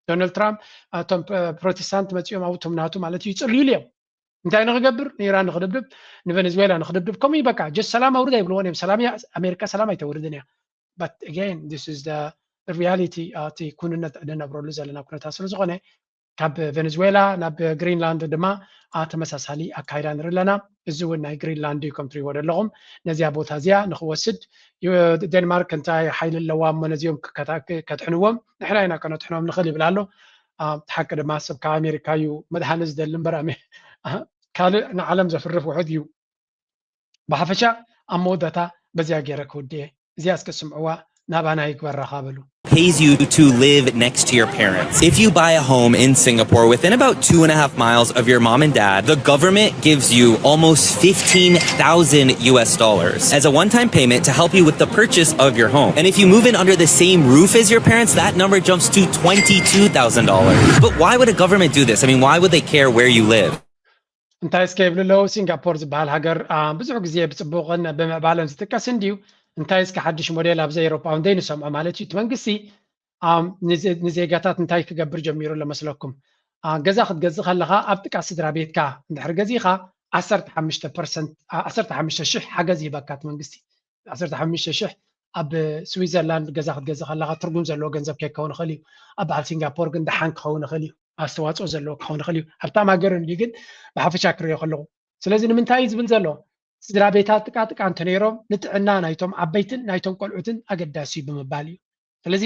ዶናልድ ትራምፕ እቶም ፕሮቴስታንት መፂኦም ኣብቶም ናቱ ማለት እዩ ይፅልዩሉ እዮም። እንታይ ንክገብር ንኢራን ንክድብድብ ንቬኔዙዌላ ንክድብድብ ከምኡ በቃ ጀስ ሰላም ኣውርድ ኣይብልዎን እዮም። ሰላም ኣሜሪካ ሰላም ኣይተውርድን እያ። But again this is the reality። እቲ ኩንነት እንነብረሉ ዘለና ኩነታት ስለ ዝኾነ ካብ ቬኔዙዌላ ናብ ግሪንላንድ ድማ ተመሳሳሊ ኣካይዳ ንርኢ ኣለና። እዚ እውን ናይ ግሪንላንድ እዩ ከም ትሪእዎ ዘለኹም። ነዚኣ ቦታ እዚኣ ንክወስድ ዴንማርክ እንታይ ሓይሊ ኣለዋ እሞ ነዚኦም ከድሕንዎም ንሕና ኢና ከነድሕኖም ንኽእል ይብል ኣሎ። ሓቂ ድማ ሰብ ካብ ኣሜሪካ እዩ መድሃኒ ዝደሊ እምበር ካልእ ንዓለም ዘፍርፍ ውሑድ እዩ። ብሓፈሻ ኣብ መወዳእታ በዚኣ ገይረ ክውድእ እየ። እዚኣ እስከ ስምዕዋ ናባና ይግበረኻ በሉ። pays you to live next to your parents. If you buy a home in Singapore within about two and a half miles of your mom and dad, the government gives you almost fifteen thousand U S dollars as a one time payment to help you with the purchase of your home. And if you move in under the same roof as your parents, that number jumps to twenty-two thousand dollars. But why would a government do this? I mean, why would they care where you live? እንታይ እስከ ይብሉ ኣለዉ? ሲንጋፖር ዝበሃል ሃገር ብዙሕ ግዜ ብፅቡቕን ብምዕባለን ዝጥቀስ እንድዩ። እንታይ እስከ ሓድሽ ሞዴል ኣብዚ ኤሮፓ እንደይ ንሰምዖ ማለት እዩ። እቲ መንግስቲ ንዜጋታት እንታይ ክገብር ጀሚሩ ለመስለኩም? ገዛ ክትገዝእ ከለኻ ኣብ ጥቃ ስድራ ቤትካ እንድሕር ገዚእኻ ዓሰርተ ሓሙሽተ ፐርሰንት ዓሰርተ ሓሙሽተ ሽሕ ሓገዝ ይህበካ እቲ መንግስቲ። ዓሰርተ ሓሙሽተ ሽሕ ኣብ ስዊዘርላንድ ገዛ ክትገዝእ ከለኻ ትርጉም ዘለዎ ገንዘብ ከይከውን ይኽእል እዩ። ኣብ በዓል ሲንጋፖር ግን ደሓን ክኸውን ይኽእል እዩ። ኣስተዋፅኦ ዘለዎ ክኸውን ይኽእል እዩ። ሃብታም ሃገር እንድዩ ግን ብሓፈሻ ክሪኦ ከለኹ። ስለዚ ንምንታይ እዩ ዝብል ዘሎ? ስድራ ቤታት ጥቃ ጥቃ እንተነይሮም ንጥዕና ናይቶም ዓበይትን ናይቶም ቆልዑትን ኣገዳሲ እዩ ብምባል እዩ። ስለዚ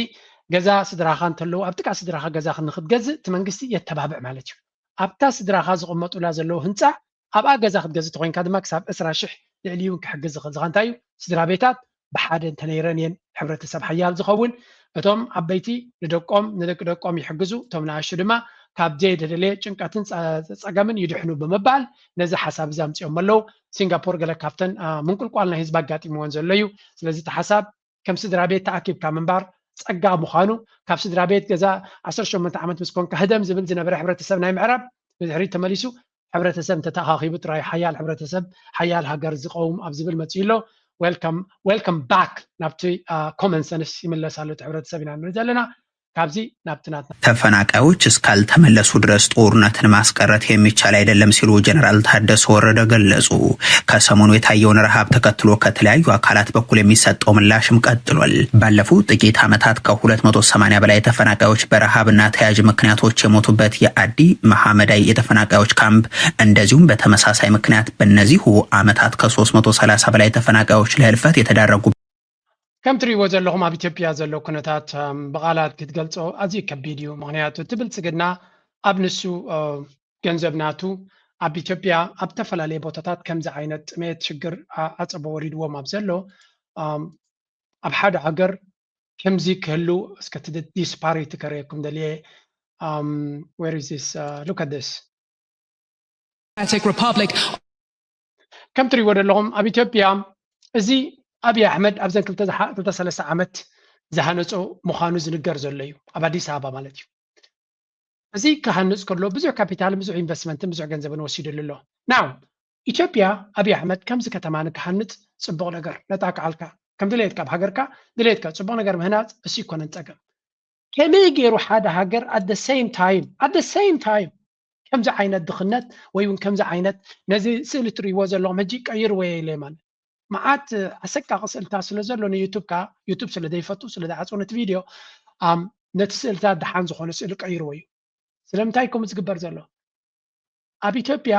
ገዛ ስድራኻ እንተለዉ ኣብ ጥቃ ስድራኻ ገዛ ንክትገዝእ እቲ መንግስቲ የተባብዕ ማለት እዩ። ኣብታ ስድራኻ ዝቕመጡላ ዘለዉ ህንፃ ኣብኣ ገዛ ክትገዝእ ተኮይንካ ድማ ክሳብ ዕስራ ሽሕ ልዕሊኡ ክሕግዝ ዝኽእል ዝኻ እንታይ እዩ? ስድራ ቤታት ብሓደ እንተነይረን እየን ሕብረተሰብ ሓያል ዝኸውን። እቶም ዓበይቲ ንደቆም ንደቂ ደቆም ይሕግዙ፣ እቶም ንኣሽቱ ድማ ካብ ዘይተደለየ ጭንቀትን ፀ- ፀገምን ይድሕኑ ብምባል ነዚ ሓሳብ እዚ ኣምፅኦም ኣለዉ። ሲንጋፖር ገለ ካብተን አ፣ ምንቁልቋል ናይ ህዝቢ ኣጋጢምዎን ዘሎ እዩ። ስለዚ እቲ ሓሳብ ከም ስድራ ቤት ተኣኪብካ ምንባር ፀጋ ምዃኑ፣ ካብ ስድራ ቤት ገዛ ዓሰርተ ሸሞንተ ዓመት ምስ ኮንካ ህደም ዝብል ዝነበረ ሕብረተሰብ ናይ ምዕራብ ንድሕሪት ተመሊሱ ሕብረተሰብ እንተተኣኻኺቡ ጥራይ ሓያል ሕብረተሰብ ሓያል ሃገር ዝቐውም ኣብ ዝብል መፂኡ ኣሎ። Welcome back ናብቲ ኮመን ሰንስ ይምለስ ኣሎ እቲ ሕብረተሰብ ኢና ንርኢ ዘለና። ካብዚ ናብቲ ናትና ተፈናቃዮች እስካልተመለሱ ድረስ ጦርነትን ማስቀረት የሚቻል አይደለም ሲሉ ጀነራል ታደሰ ወረደ ገለጹ። ከሰሞኑ የታየውን ረሃብ ተከትሎ ከተለያዩ አካላት በኩል የሚሰጠው ምላሽም ቀጥሏል። ባለፉት ጥቂት ዓመታት ከሁለት መቶ ሰማንያ በላይ ተፈናቃዮች በረሃብና ተያያዥ ምክንያቶች የሞቱበት የአዲ መሐመዳይ የተፈናቃዮች ካምፕ እንደዚሁም በተመሳሳይ ምክንያት በእነዚሁ ዓመታት ከሶስት መቶ ሰላሳ በላይ ተፈናቃዮች ለህልፈት የተዳረጉ ከም ትርእይዎ ዘለኹም ኣብ ኢትዮጵያ ዘሎ ኩነታት ብቓላት ክትገልጾ ኣዝዩ ከቢድ እዩ። ምኽንያቱ እቲ ብልጽግና ኣብ ንሱ ገንዘብ ናቱ ኣብ ኢትዮጵያ ኣብ ዝተፈላለየ ቦታታት ከምዚ ዓይነት ጥሜት ሽግር ዓጸቦ ወሪድዎም ኣብ ዘሎ ኣብ ሓደ ሃገር ከምዚ ክህሉ እስከ እቲ ዲስፓሪቲ ከርእየኩም ደልየ where is this uh, look at this Democratic Republic ከም ትሪእዎ ዘለኹም ኣብ ኢትዮጵያ እዚ ኣብይ ኣሕመድ ኣብዘን ክልተ ሰለስተ ዓመት ዝሃነፆ ምዃኑ ዝንገር ዘሎ እዩ ኣብ ኣዲስ ኣበባ ማለት እዩ እዚ ክሃንፅ ከሎ ብዙሕ ካፒታልን ብዙሕ ኢንቨስትመንትን ብዙሕ ገንዘብን ወሲድሉ ኣሎ ናው ኢትዮጵያ ኣብይ ኣሕመድ ከምዚ ከተማ ንክሃንፅ ፅቡቕ ነገር ነጣቅዓልካ ከም ድሌትካ ኣብ ሃገርካ ድሌትካ ፅቡቕ ነገር ምህናፅ እሱ ይኮነን ፀገም ከመይ ገይሩ ሓደ ሃገር at the same time at the same time ከምዚ ዓይነት ድኽነት ወይ እውን ከምዚ ዓይነት ነዚ ስእሊ ትርእይዎ ዘለኹም ሕጂ ቀይርዎ ኢለ ማለት መዓት ኣሰቃቂ ስእልታት ስለ ዘሎ ንዩቱብ ከዓ ዩቱብ ስለ ዘይፈቱ ስለ ዝዓፅዎ ነቲ ቪድዮ ነቲ ስእልታት ደሓን ዝኾነ ስእሊ ቀይርዎ እዩ ስለምንታይ ከምኡ ዝግበር ዘሎ ኣብ ኢትዮጵያ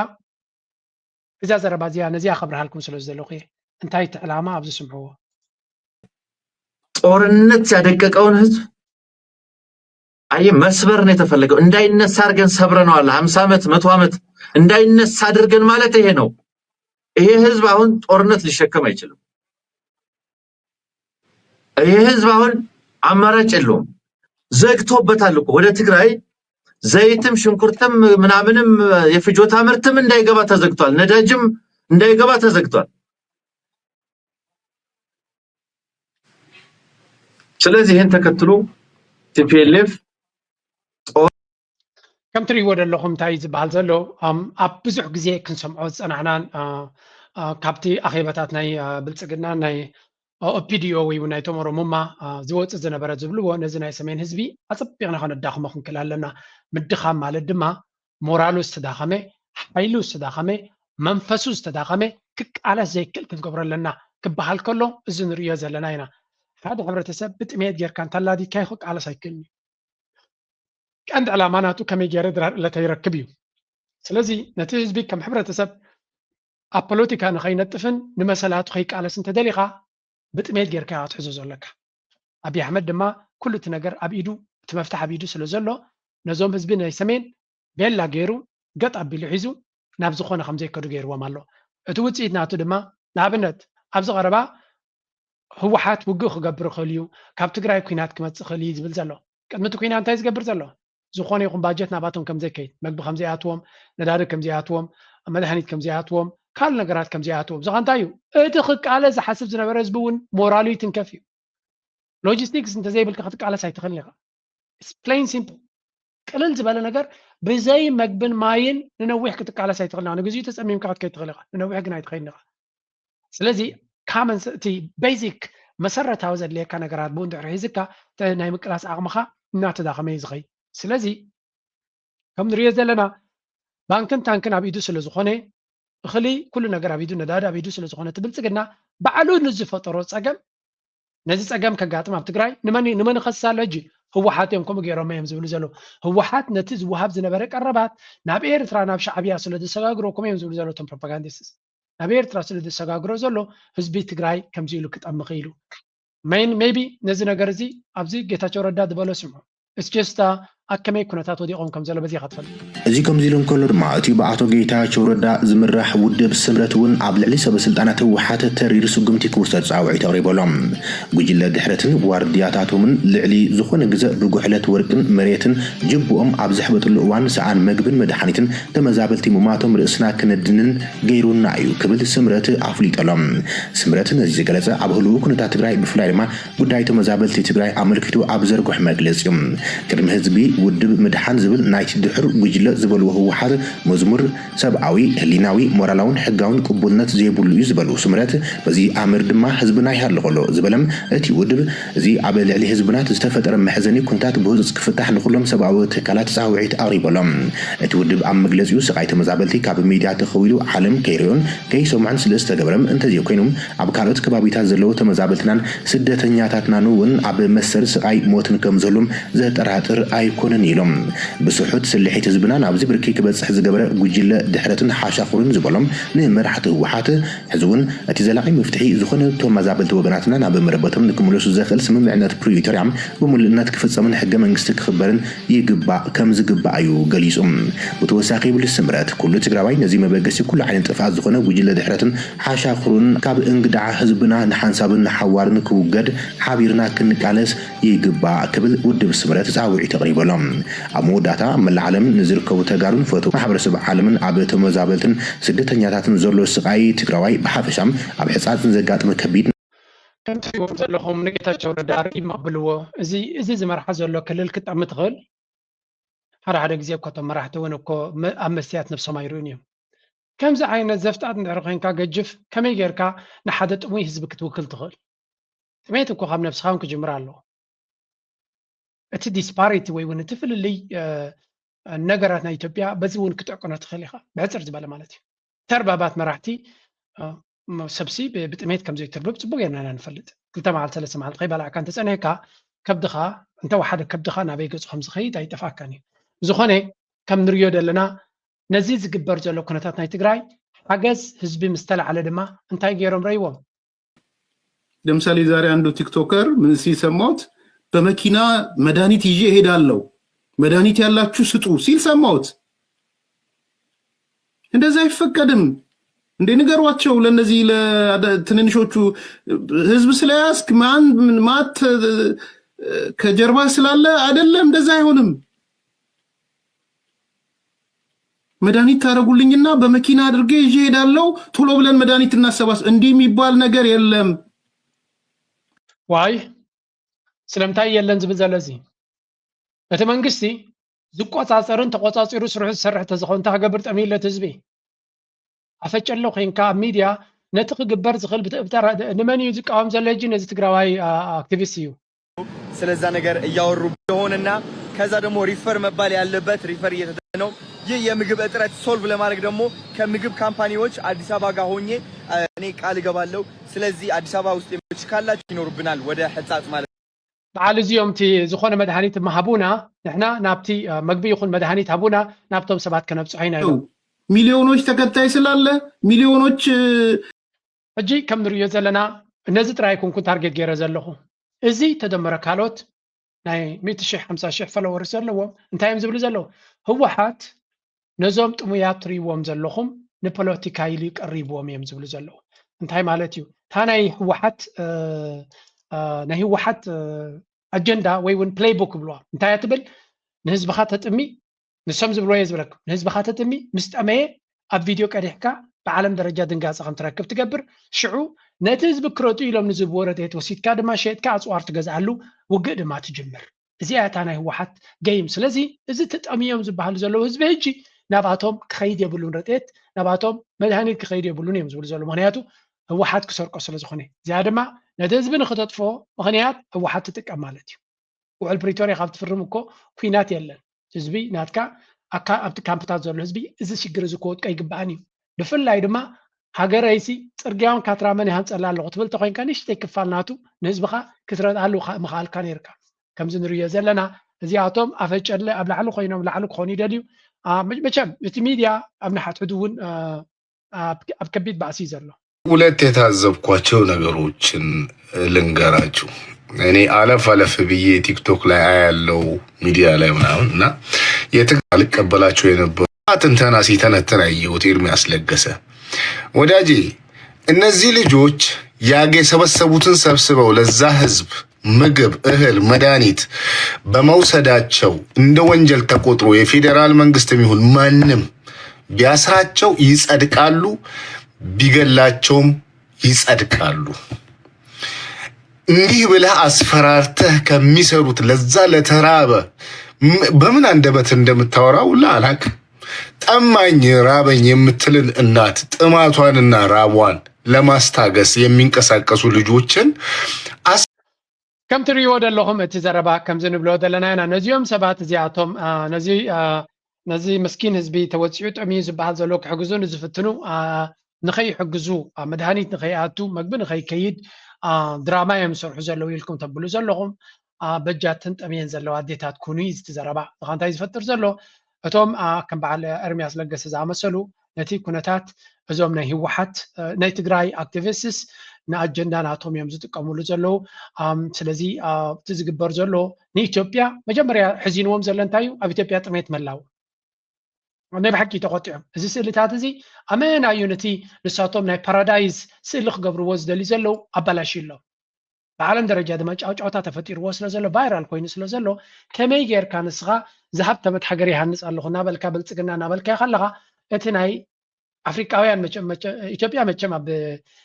እዛ ዘረባ እዚኣ ነዚኣ ከብርሃልኩም ስለ ዝደለኹ እየ እንታይ እቲ ዕላማ ኣብዚ ስምዕዎ ጦርነት ያደቀቀውን ህዝብ አየ መስበር ነው የተፈለገው። እንዳይነሳ አድርገን ሰብረነዋል። ሀምሳ ዓመት መቶ ዓመት እንዳይነሳ አድርገን ማለት ይሄ ነው። ይሄ ህዝብ አሁን ጦርነት ሊሸከም አይችልም። ይሄ ህዝብ አሁን አማራጭ የለውም። ዘግቶበታል እኮ ወደ ትግራይ ዘይትም ሽንኩርትም ምናምንም የፍጆታ ምርትም እንዳይገባ ተዘግቷል። ነዳጅም እንዳይገባ ተዘግቷል። ስለዚህ ይህን ተከትሎ ቲፒኤልኤፍ ከም ትርእይዎ ዘለኹም እንታይ እዩ ዝበሃል ዘሎ ኣብ ብዙሕ ግዜ ክንሰምዖ ዝፀናሕናን ካብቲ ኣኼባታት ናይ ብልፅግና ናይ ኦፒዲዮ ወይ እውን ናይቶም ኦሮሞማ ዝወፅእ ዝነበረ ዝብልዎ ነዚ ናይ ሰሜን ህዝቢ ኣፀቢቕና ከነዳኽሞ ክንክእል ኣለና ምድኻም ማለት ድማ ሞራሉ ዝተዳኸመ ሓይሉ ዝተዳኸመ መንፈሱ ዝተዳኸመ ክቃለስ ዘይክእል ክንገብሮ ኣለና ክበሃል ከሎ እዚ ንርእዮ ዘለና ኢና ሓደ ሕብረተሰብ ብጥሜት ጌርካ እንተላዲካዮ ክቃለስ ኣይክእልን እዩ ቀንዲ ዕላማ ናቱ ከመይ ገይረ ድራር ዕለተ ይረክብ እዩ ስለዚ ነቲ ህዝቢ ከም ሕብረተሰብ ኣብ ፖለቲካ ንኸይነጥፍን ንመሰላቱ ከይቃለስ እንተደሊኻ ብጥሜት ጌርካ ክትሕዞ ዘለካ ኣብይ ኣሕመድ ድማ ኩሉ እቲ ነገር ኣብ ኢዱ እቲ መፍትሕ ኣብ ኢዱ ስለ ዘሎ ነዞም ህዝቢ ናይ ሰሜን ቤላ ገይሩ ገጥ ኣቢሉ ሒዙ ናብ ዝኾነ ከም ዘይከዱ ገይርዎም ኣሎ እቲ ውፅኢት ናቱ ድማ ንኣብነት ኣብዚ ቀረባ ህወሓት ውግእ ክገብር ይኽእል እዩ ካብ ትግራይ ኩናት ክመፅእ ይኽእል እዩ ዝብል ዘሎ ቅድሚ እቲ ኩናት እንታይ ዝገብር ዘሎ ዝኾነ ይኹን ባጀት ናባቶም ከም ዘይከይድ መግቢ ከም ዘይኣትዎም ነዳዲ ከም ዘይኣትዎም መድሃኒት ከም ዘይኣትዎም ካልእ ነገራት ከም ዘይኣትዎም ዝኻ እንታይ እዩ እቲ ክቃለ ዝሓስብ ዝነበረ ህዝቢ እውን ሞራሉ ይትንከፍ እዩ ሎጂስቲክስ እንተዘይብልካ ክትቃለስ ኣይትኽእልን ኢኻ plain simple ቅልል ዝበለ ነገር ብዘይ መግብን ማይን ንነዊሕ ክትቃለስ ኣይትኽእልና ንግዚኡ ተፀሚምካ ክትከይድ ትኽእል ኢኻ ንነዊሕ ግን ኣይትኸይድን ኢኻ ስለዚ common እቲ basic መሰረታዊ ዘድልየካ ነገራት ብኡ እንድሕር ሒዝካ ናይ ምቅላስ ዓቕምኻ እናተዳኸመ እዩ ዝኸይድ ስለዚ ከም ንሪኦ ዘለና ባንክን ታንክን ኣብ ኢዱ ስለ ዝኾነ እኽሊ ኩሉ ነገር ኣብ ኢዱ ነዳዲ ኣብ ኢዱ ስለ ዝኾነ እቲ ብልፅግና ባዕሉ ንዝፈጠሮ ፀገም ነዚ ፀገም ከጋጥም ኣብ ትግራይ ንመን ንመን ይኸስስ ኣሎ ሕጂ ህወሓት እዮም ከምኡ ገይሮም እዮም ዝብሉ ዘለዉ ህወሓት ነቲ ዝወሃብ ዝነበረ ቀረባት ናብ ኤርትራ ናብ ሻዕብያ ስለ ዝሰጋግሮ ከምኡ እዮም ዝብሉ ዘለዉ እቶም ፕሮፓጋንዲስትስ ናብ ኤርትራ ስለ ዝሰጋግሮ ዘሎ ህዝቢ ትግራይ ከምዚ ኢሉ ክጠምኺ ኢሉ ሜን ሜቢ ነዚ ነገር እዚ ኣብዚ ጌታቸው ረዳ ዝበሎ ስምዑ it's just ኣብ ከመይ ኩነታት ወዲቖም ከም ዘሎ በዚኻ ትፈልጥ? እዚ ከምዚ ኢሉ እንከሎ ድማ እቲ ብኣቶ ጌታቸው ረዳ ዝምራሕ ውድብ ስምረት እውን ኣብ ልዕሊ ሰበ ስልጣናት ህወሓት ተሪር ስጉምቲ ክውሰድ ፃውዒት ኣቕሪቡ ኣሎ። ጉጅለ ድሕረትን ዋርድያታቶምን ልዕሊ ዝኾነ ግዘ ብጉሕለት ወርቅን መሬትን ጅብኦም ኣብ ዘሕበጥሉ እዋን ሰኣን መግብን መድሓኒትን ተመዛበልቲ ሙማቶም ርእስና ክነድንን ገይሩና እዩ ክብል ስምረት ኣፍሊጡ ኣሎ። ስምረት ነዚ ዝገለጸ ኣብ ህልው ኩነታት ትግራይ ብፍላይ ድማ ጉዳይ ተመዛበልቲ ትግራይ ኣመልኪቱ ኣብ ዘርግሖ መግለፂ እዩ። ቅድሚ ህዝቢ ውድብ ምድሓን ዝብል ናይቲ ድሑር ጉጅለ ዝበልዎ ህወሓት መዝሙር ሰብኣዊ፣ ህሊናዊ፣ ሞራላውን ሕጋውን ቅቡልነት ዘይብሉ እዩ ዝበሉ ስምረት በዚ ኣምር ድማ ህዝብና ይሃሉ ከሎ ዝበለም እቲ ውድብ እዚ ኣብ ልዕሊ ህዝብና ዝተፈጠረ መሕዘኒ ኩነታት ብህፁፅ ክፍታሕ ንኩሎም ሰብኣዊ ትካላት ፃውዒት ኣቕሪቡ ኣሎ። እቲ ውድብ ኣብ መግለፂኡ ስቓይ ተመዛበልቲ ካብ ሚድያ ተኸዊሉ ዓለም ከይሪኦን ከይሰምዖን ስለ ዝተገብረም እንተዘይኮይኑ ኣብ ካልኦት ከባቢታት ዘለዉ ተመዛበልትናን ስደተኛታትናን እውን ኣብ መሰል ስቓይ ሞትን ከም ዘሉም ዘጠራጥር ኣይኮነን ኢሎም። ብስሑት ስልሒት ህዝብና ናብዚ ብርኪ ክበፅሕ ዝገበረ ጉጅለ ድሕረትን ሓሻኽሩን ዝበሎም ንመራሕቲ ህወሓት ሕዚ እውን እቲ ዘላቒ መፍትሒ ዝኾነ ተመዛበልቲ ወገናትና ናብ መረበቶም ንክምለሱ ዘኽእል ስምምዕነት ፕሪቶርያ ብምሉእነት ክፍፀምን ሕገ መንግስቲ ክኽበርን ይግባእ ከም ዝግባእ እዩ ገሊፁ። ብተወሳኺ ይብል ስምረት ኩሉ ትግራዋይ ነዚ መበገሲ ኩሉ ዓይነት ጥፍኣት ዝኾነ ጉጅለ ድሕረትን ሓሻኽሩን ካብ እንግዳዓ ህዝብና ንሓንሳብን ንሓዋርን ክውገድ ሓቢርና ክንቃለስ ይግባእ ክብል ውድብ ስምረት ፃውዒት ኣቕሪቡ ኣሎ። ኣብ መወዳእታ ኣብ መላእ ዓለም ንዝርከቡ ተጋሩን ፈተው ማሕበረሰብ ዓለምን ኣብ ተመዛበልትን ስደተኛታትን ዘሎ ስቓይ ትግራዋይ ብሓፈሻም ኣብ ሕፃፅን ዘጋጥመ ከቢድ ከም ትሪእዎም ዘለኹም ንጌታቸው ረዳ ርኢም ኣብልዎ። እዚ እዚ ዝመርሓ ዘሎ ክልል ክጠሚ ትኽእል። ሓደ ሓደ ግዜ እኮ እቶም መራሕቲ እውን እኮ መ- ኣብ መስትያት ነብሶም ኣይርእዩን እዮም። ከምዚ ዓይነት ዘፍጣት እንድሕር ኮይንካ ገጅፍ ከመይ ጌርካ ንሓደ ጥሙይ ህዝቢ ክትውክል ትኽእል? ጥሜት እኮ ካብ ነብስኻ እውን ክጅምር ኣለዎ። እቲ ዲስፓሪቲ ወይ እውን እቲ ፍልልይ እ፣ ነገራት ናይ ኢትዮጵያ በዚ እውን ክጥዕቅኖ ትኽእል ኢኻ። ብሕፅር ዝበለ ማለት እዩ። ተርባባት መራሕቲ እ፣ ም- ሰብሲ ብ- ብጥሜት ከም ዘይትርብብ ፅቡቅ ጌርና ኢና ንፈልጥ። ክልተ መዓልቲ ሰለስተ መዓልቲ ከይበላዕካ እንተፀኒሕካ ከብድኻ እንተወሓደ ከብድኻ ናበይ ገፁ ከም ዝኸይድ ኣይጠፍኣካን እዩ። ብዝኾነ ከም ንሪኦ ዘለና ነዚ ዝግበር ዘሎ ኩነታት ናይ ትግራይ ሓገዝ ህዝቢ ምስ ተላዓለ ድማ እንታይ ገይሮም ረይዎም? ለምሳሌ ዛሬ አንዱ ቲክቶከር ምን ሲል ሰማሁት፣ በመኪና መድኃኒት ይዤ እሄዳለሁ፣ መድኃኒት ያላችሁ ስጡ ሲል ሰማሁት። እንደዛ አይፈቀድም እንዴ? ንገሯቸው ለነዚህ ለትንንሾቹ። ህዝብ ስለያዝክ ማን ማት ከጀርባ ስላለ አይደለም፣ እንደዛ አይሆንም። መድኃኒት ታደርጉልኝና በመኪና አድርጌ ይዤ እሄዳለሁ፣ ቶሎ ብለን መድኃኒት እናሰባስ እንዲህ የሚባል ነገር የለም። ዋይ ስለምንታይ የለን ዝብል ዘሎ እዚ? እቲ መንግስቲ ዝቆፃፀርን ተቆፃፂሩ ስርሑ ዝሰርሕ ተዝኸውን እንታይ ክገብር ጠሚዩለት ህዝቢ? ኣፈጨሎ ኮይንካ ኣብ ሚድያ ነቲ ክግበር ዝኽእል ብተ- ብተራ- ንመን እዩ ዝቃወም ዘሎ ሕጂ? ነዚ ትግራዋይ አ- አክቲቪስት እዩ። ስለዛ ነገር እያወሩ እንደሆነና ከዛ ደግሞ ሪፈር መባል ያለበት ሪፈር እየተደረገ ነው። ይህ የምግብ እጥረት ሶልቭ ለማድረግ ደግሞ ከምግብ ካምፓኒዎች አዲስ አበባ ጋር ሆኜ እኔ ቃል እገባለሁ። ስለዚህ አዲስ አበባ ውስጥ ካላችሁ ይኖርብናል ወደ ሕጻጽ ማለት ነው። በዓል እዚኦም እቲ ዝኾነ መድሃኒት ማሃቡና ንሕና ናብቲ አ፣ መግቢ ይኹን መድሃኒት ሃቡና ናብቶም ሰባት ከነብፅሖ ኢና ኢሎም። ሚሊዮኖች ተከታይ ስላለ ሚሊዮኖች ሕጂ ከም ንርእዮ ዘለና ነዚ ጥራይ ኣይኮንኩን ታርጌት ገይረ ዘለኹ። እዚ ተደመረ ካልኦት ናይ ሚእቲ ሺሕ ሓምሳ ሺሕ ፎሎወርስ ዘለዎም እንታይ እዮም ዝብሉ ዘለዉ? ህወሓት ነዞም ጥሙያት ትርእይዎም ዘለኹም ንፖለቲካ ኢሉ ቀሪብዎም እዮም ዝብሉ ዘለዉ። እንታይ ማለት እዩ? እታ ናይ ህወሓት እ፣ እ፣ ናይ ህወሓት እ፣ ኣጀንዳ ወይ እውን ፕሌይቡክ ይብልዋ እንታይ እያ ትብል? ንህዝብኻ ተጥሚ ንሶም ዝብልዎ እየ ዝበለኩም። ንህዝብኻ ተጥሚ ምስ ጠመየ ኣብ ቪድዮ ቀዲሕካ ብዓለም ደረጃ ድንጋፀ ከም ትረክብ ትገብር። ሽዑ ነቲ ህዝቢ ክረጡ ኢሎም ንዝህብዎ ረድኤት ወሲድካ ድማ ሸይጥካ ኣፅዋር ትገዝኣሉ ውግእ ድማ ትጅምር። እዚኣ እታ ናይ ህወሓት ገይም። ስለዚ እዚ ተጠምዮም ዝበሃሉ ዘለዉ ህዝቢ ሕጂ ናብኣቶም ክኸይድ የብሉን። ረድኤት ናብኣቶም መድሃኒት ክኸይድ የብሉን እዮም ዝብሉ ዘለዉ። ምክንያቱ ህወሓት ክሰርቆ ስለ ዝኾነ። እዚኣ ድማ ነቲ ህዝቢ ንክተጥፍኦ ምክንያት ህወሓት ትጥቀም ማለት እዩ። ውዕል ፕሪቶርያ ካብ ትፍርም እኮ ኩናት የለን። ህዝቢ ናትካ ኣካ ኣብቲ ካምፕታት ዘሎ ህዝቢ እዚ ሽግር እዚ ክወድቆ ይግባእን እዩ። ብፍላይ ድማ ሃገረይሲ ፅርግያውን ካትራመን ይሃንፀላ ኣለኹ ትብል ተኮይንካ ንእሽተይ ክፋል ናቱ ንህዝብኻ ክትረድኣሉ ካ- ምኽኣልካ ነይርካ። ከምዚ ንርእዮ ዘለና እዚኣቶም ኣፈጨለ ኣብ ላዕሊ ኮይኖም ላዕሊ ክኾኑ ይደልዩ። አ፣ መ- መቸም እቲ ሚድያ ኣብ ንሓትሕዱ እውን አ፣ ኣብ ኣብ ከቢድ ባእሲ እዩ ዘሎ። ሁለት የታዘብኳቸው ነገሮችን ልንገራችሁ። እኔ አለፍ አለፍ ብዬ ቲክቶክ ላይ አያለው፣ ሚዲያ ላይ ምናምን፣ እና የትግ አልቀበላቸው የነበሩ ትንተና ሲተነትን አየሁት። ኤርሚያስ ለገሰ ወዳጄ፣ እነዚህ ልጆች ያገ የሰበሰቡትን ሰብስበው ለዛ ህዝብ ምግብ፣ እህል፣ መድኃኒት በመውሰዳቸው እንደ ወንጀል ተቆጥሮ የፌዴራል መንግስትም ይሁን ማንም ቢያስራቸው ይጸድቃሉ፣ ቢገላቸውም ይጸድቃሉ። እንዲህ ብለህ አስፈራርተህ ከሚሰሩት ለዛ ለተራበ፣ ም- በምን አንደበት እንደምታወራው ሁላ አላቅም። ጠማኝ ራበኝ የምትልን እናት ጥማቷንና ራቧን ለማስታገስ የሚንቀሳቀሱ ልጆችን አስ- ከም ትርእይዎ ዘለኹም እቲ ዘረባ ከምዚ ንብሎ ዘለና ኢና። ነዚኦም ሰባት እዚኣቶም አ፣ ነዚ አ፣ ነዚ ምስኪን ህዝቢ ተወፂኡ ጠምዩ ዝበሃል ዘሎ ክሕግዙ ንዝፍትኑ አ፣ ንኸይሕግዙ አ፣ መድሃኒት ንኸይኣቱ መግቢ ንኸይከይድ አ፣ ድራማ እዮም ዝሰርሑ ዘለዉ ኢልኩም ተብሉ ዘለኹም አ፣ በጃትን ጠምየን ዘለዋ ኣዴታት ኩኑ እዩ እቲ ዘረባ። እዚ እንታይ ዝፈጥር ዘሎ እቶም አ፣ ከም በዓል ኤርሚያስ ለገሰ ዝኣመሰሉ ነቲ ኩነታት እዞም ናይ ህወሓት እ፣ ናይ ትግራይ ኣክቲቪስትስ ንኣጀንዳ ናቶም እዮም ዝጥቀሙሉ ዘለዉ። ኣም፣ ስለዚ አ፣ እቲ ዝግበር ዘሎ ንኢትዮጵያ መጀመርያ ሕዚንዎም ዘሎ እንታይ እዩ? ኣብ ኢትዮጵያ ጥሜት ምህላው። ናይ ብሓቂ ተቆጢዖም። እዚ ስእልታት እዚ ኣመና እዩ ነቲ ንሳቶም ናይ ፓራዳይዝ ስእሊ ክገብርዎ ዝደልዩ ዘለዉ ኣባላሽዩ ኣሎ። ብዓለም ደረጃ ድማ ጫውጫውታ ተፈጢርዎ ስለ ዘሎ ቫይራል ኮይኑ ስለ ዘሎ ከመይ ጌርካ ንስኻ ዝሃብተመት ሃገር ይሃንፅ ኣለኹ እናበልካ ብልፅግና እናበልካዮ ከለኻ እቲ ናይ ኣፍሪቃውያን መቸ- መቸ- ኢትዮጵያ መቸም ኣብ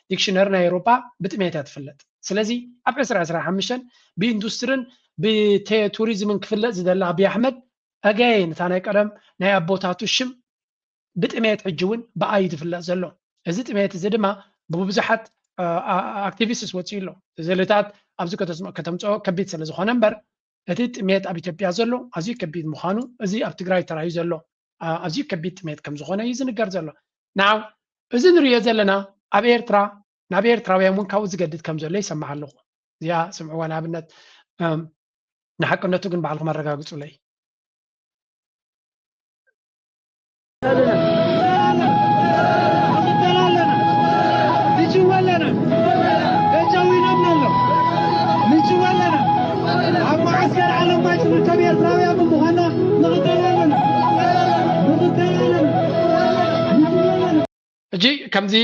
ዲክሽነሪ ናይ ኤውሮጳ ብጥሜት እያ ትፍለጥ። ስለዚ ኣብ ዕስራ ዕስራ ሓሙሽተ ብኢንዱስትርን ብቱሪዝምን ክፍለጥ ዝደሊ ኣብይ ኣሕመድ ኣጋይን እታ ናይ ቀደም ናይ ኣቦታቱ ሽም ብጥሜት ሕጂ እውን ብኣይ ዝፍለጥ ዘሎ። እዚ ጥሜት እዚ ድማ ብብዙሓት ኣክቲቪስትስ ወፂኡ ኣሎ። ስእልታት ኣብዚ ከተምፅኦ ከቢድ ስለ ዝኾነ እምበር እቲ ጥሜት ኣብ ኢትዮጵያ ዘሎ ኣዝዩ ከቢድ ምዃኑ እዚ ኣብ ትግራይ ተራዩ ዘሎ ኣዝዩ ከቢድ ጥሜት ከም ዝኾነ እዩ ዝንገር ዘሎ። ናው እዚ ንሪኦ ዘለና ኣብ ኤርትራ ናብ ኤርትራውያን እውን ካብኡ ዝገድድ ከም ዘሎ ይሰማዕ ኣለኹ። እዚኣ ስምዕዋ ንኣብነት ንሓቅነቱ ግን ባዕልኹም ኣረጋግፁለይ። ሕጂ ከምዚ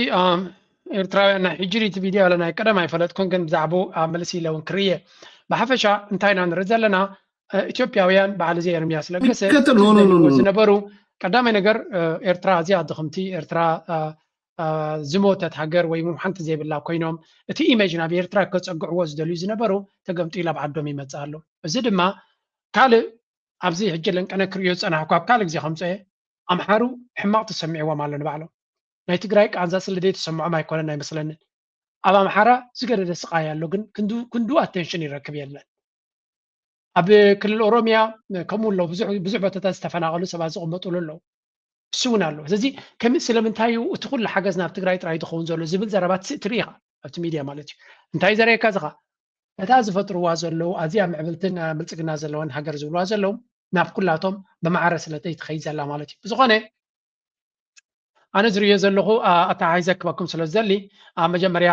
ኤርትራውያን ናይ ሕጂ ሪቲ ቪድዮ ኣለና ቀደም ኣይፈለጥኩን ግን ብዛዕባኡ ኣብ መልሲ ኢለ እውን ክርየ ብሓፈሻ እንታይ ኢና ንርኢ ዘለና ኢትዮጵያውያን በዓል እዚ ኤርሚያስ ለገሰ ዝነበሩ ቀዳማይ ነገር ኤርትራ እዚኣ ድኽምቲ ኤርትራ ዝሞተት ሃገር ወይ እውን ሓንቲ ዘይብላ ኮይኖም እቲ ኢሜጅ ናብ ኤርትራ ከፀግዕዎ ዝደልዩ ዝነበሩ ተገምጢሉ ኣብ ዓዶም ይመፅእ ኣሎ። እዚ ድማ ካልእ ኣብዚ ሕጂ ለንቀነ ክርእዮ ዝፀናሕኩ ኣብ ካልእ ግዜ ከምፅኦ ኣምሓሩ ሕማቕ ተሰሚዕዎም ኣሎ ንባዕሎም ናይ ትግራይ ቃንዛ ስለ ዘይተሰምዖም ኣይኮነን ኣይመስለንን። ኣብ ኣምሓራ ዝገደደ ስቓይ ኣሎ ግን ክንዱ ኣቴንሽን ይረክብ የለን። ኣብ ክልል ኦሮሚያ ከምኡ ኣለዉ ብዙሕ ቦታታት ዝተፈናቐሉ ሰባት ዝቕመጥሉ ኣለዉ። እሱ እውን ኣሎ። ስለዚ ስለምንታይ እዩ እቲ ኩሉ ሓገዝ ናብ ትግራይ ጥራይ ዝኸውን ዘሎ ዝብል ዘረባ ትርኢ ኢኻ ኣብቲ ሚድያ ማለት እዩ። እንታይ ዘርእየካ እዚ ኸ እታ ዝፈጥርዋ ዘለዉ ኣዝያ ምዕብልትን ብልፅግና ዘለወን ሃገር ዝብልዋ ዘለዉ ናብ ኩላቶም ብማዕረ ስለ ዘይትኸይድ ዘላ ማለት እዩ። ብዝኾነ ኣነ ዝርእዮ ዘለኹ ኣተሓሒዘ ክበኩም ስለ ዝደሊ መጀመርያ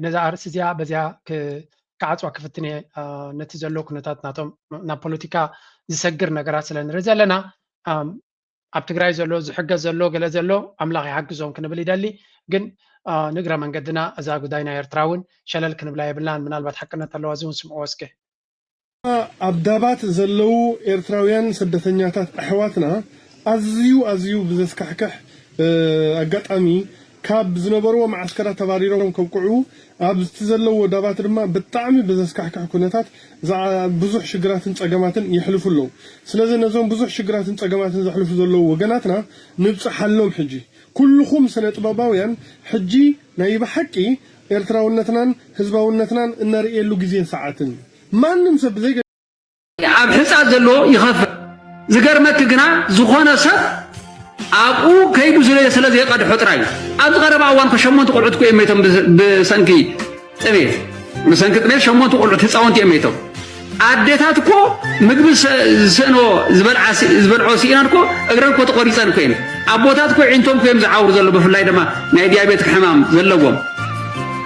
ነዛ ኣርእስቲ እዚኣ በዚኣ ክዓፅዋ ክፍትን እየ። ነቲ ዘሎ ኩነታት ናቶም ናብ ፖለቲካ ዝሰግር ነገራት ስለ ንርኢ ዘለና ኣብ ትግራይ ዘሎ ዝሕገዝ ዘሎ ገለ ዘሎ ኣምላኽ ይሓግዞም ክንብል ይደሊ። ግን ንእግረ መንገድና እዛ ጉዳይ ናይ ኤርትራ እውን ሸለል ክንብላ የብልናን። ምናልባት ሓቅነት ኣለዋ እዚ እውን ስምዕዎ እስከ። ኣብ ዳባት ዘለዉ ኤርትራውያን ስደተኛታት ኣሕዋትና ኣዝዩ ኣዝዩ ብዘስካሕክሕ ኣጋጣሚ ካብ ዝነበርዎ መዓስከራት ተባሪሮም ከብቅዑ ኣብቲ ዘለዎ ዳባት ድማ ብጣዕሚ ብዘስካሕክሕ ኩነታት ብዙሕ ሽግራትን ጸገማትን የሕልፉ ኣለዉ። ስለዚ ነዞም ብዙሕ ሽግራትን ጸገማትን ዘሕልፉ ዘለዉ ወገናትና ንብጽሓሎም ሕጂ። ኩልኹም ስነ ጥበባውያን ሕጂ ናይ ብሓቂ ኤርትራውነትናን ህዝባውነትናን እነርእየሉ ግዜን ሰዓትን እዩ። ማንም ሰብ ብዘይ ኣብ ሕጻት ዘሎ ይኸፍእ። ዝገርመኪ ግና ዝኾነ ሰብ ኣብኡ ከይዱ ስለ ዘይቀድሖ ጥራይ እዩ። ኣብዚ ቀረባ እዋን ከ ሸሞንተ ቆልዑት እኮ እዮም መይቶም ብሰንኪ ጥሜት። ብሰንኪ ጥሜት ሸሞንተ ቆልዑት ህፃውንቲ እዮም መይቶም። ኣዴታት እኮ ምግቢ ዝስእኖ ዝበልዖ ስኢነን እኮ እግረን እኮ ተቆሪፀን እኮ እየን። ኣቦታት እኮ ዒንቶም እኮ እዮም ዝዓውሩ ዘሎ ብፍላይ ድማ ናይ ዲያቤቲክ ሕማም ዘለዎም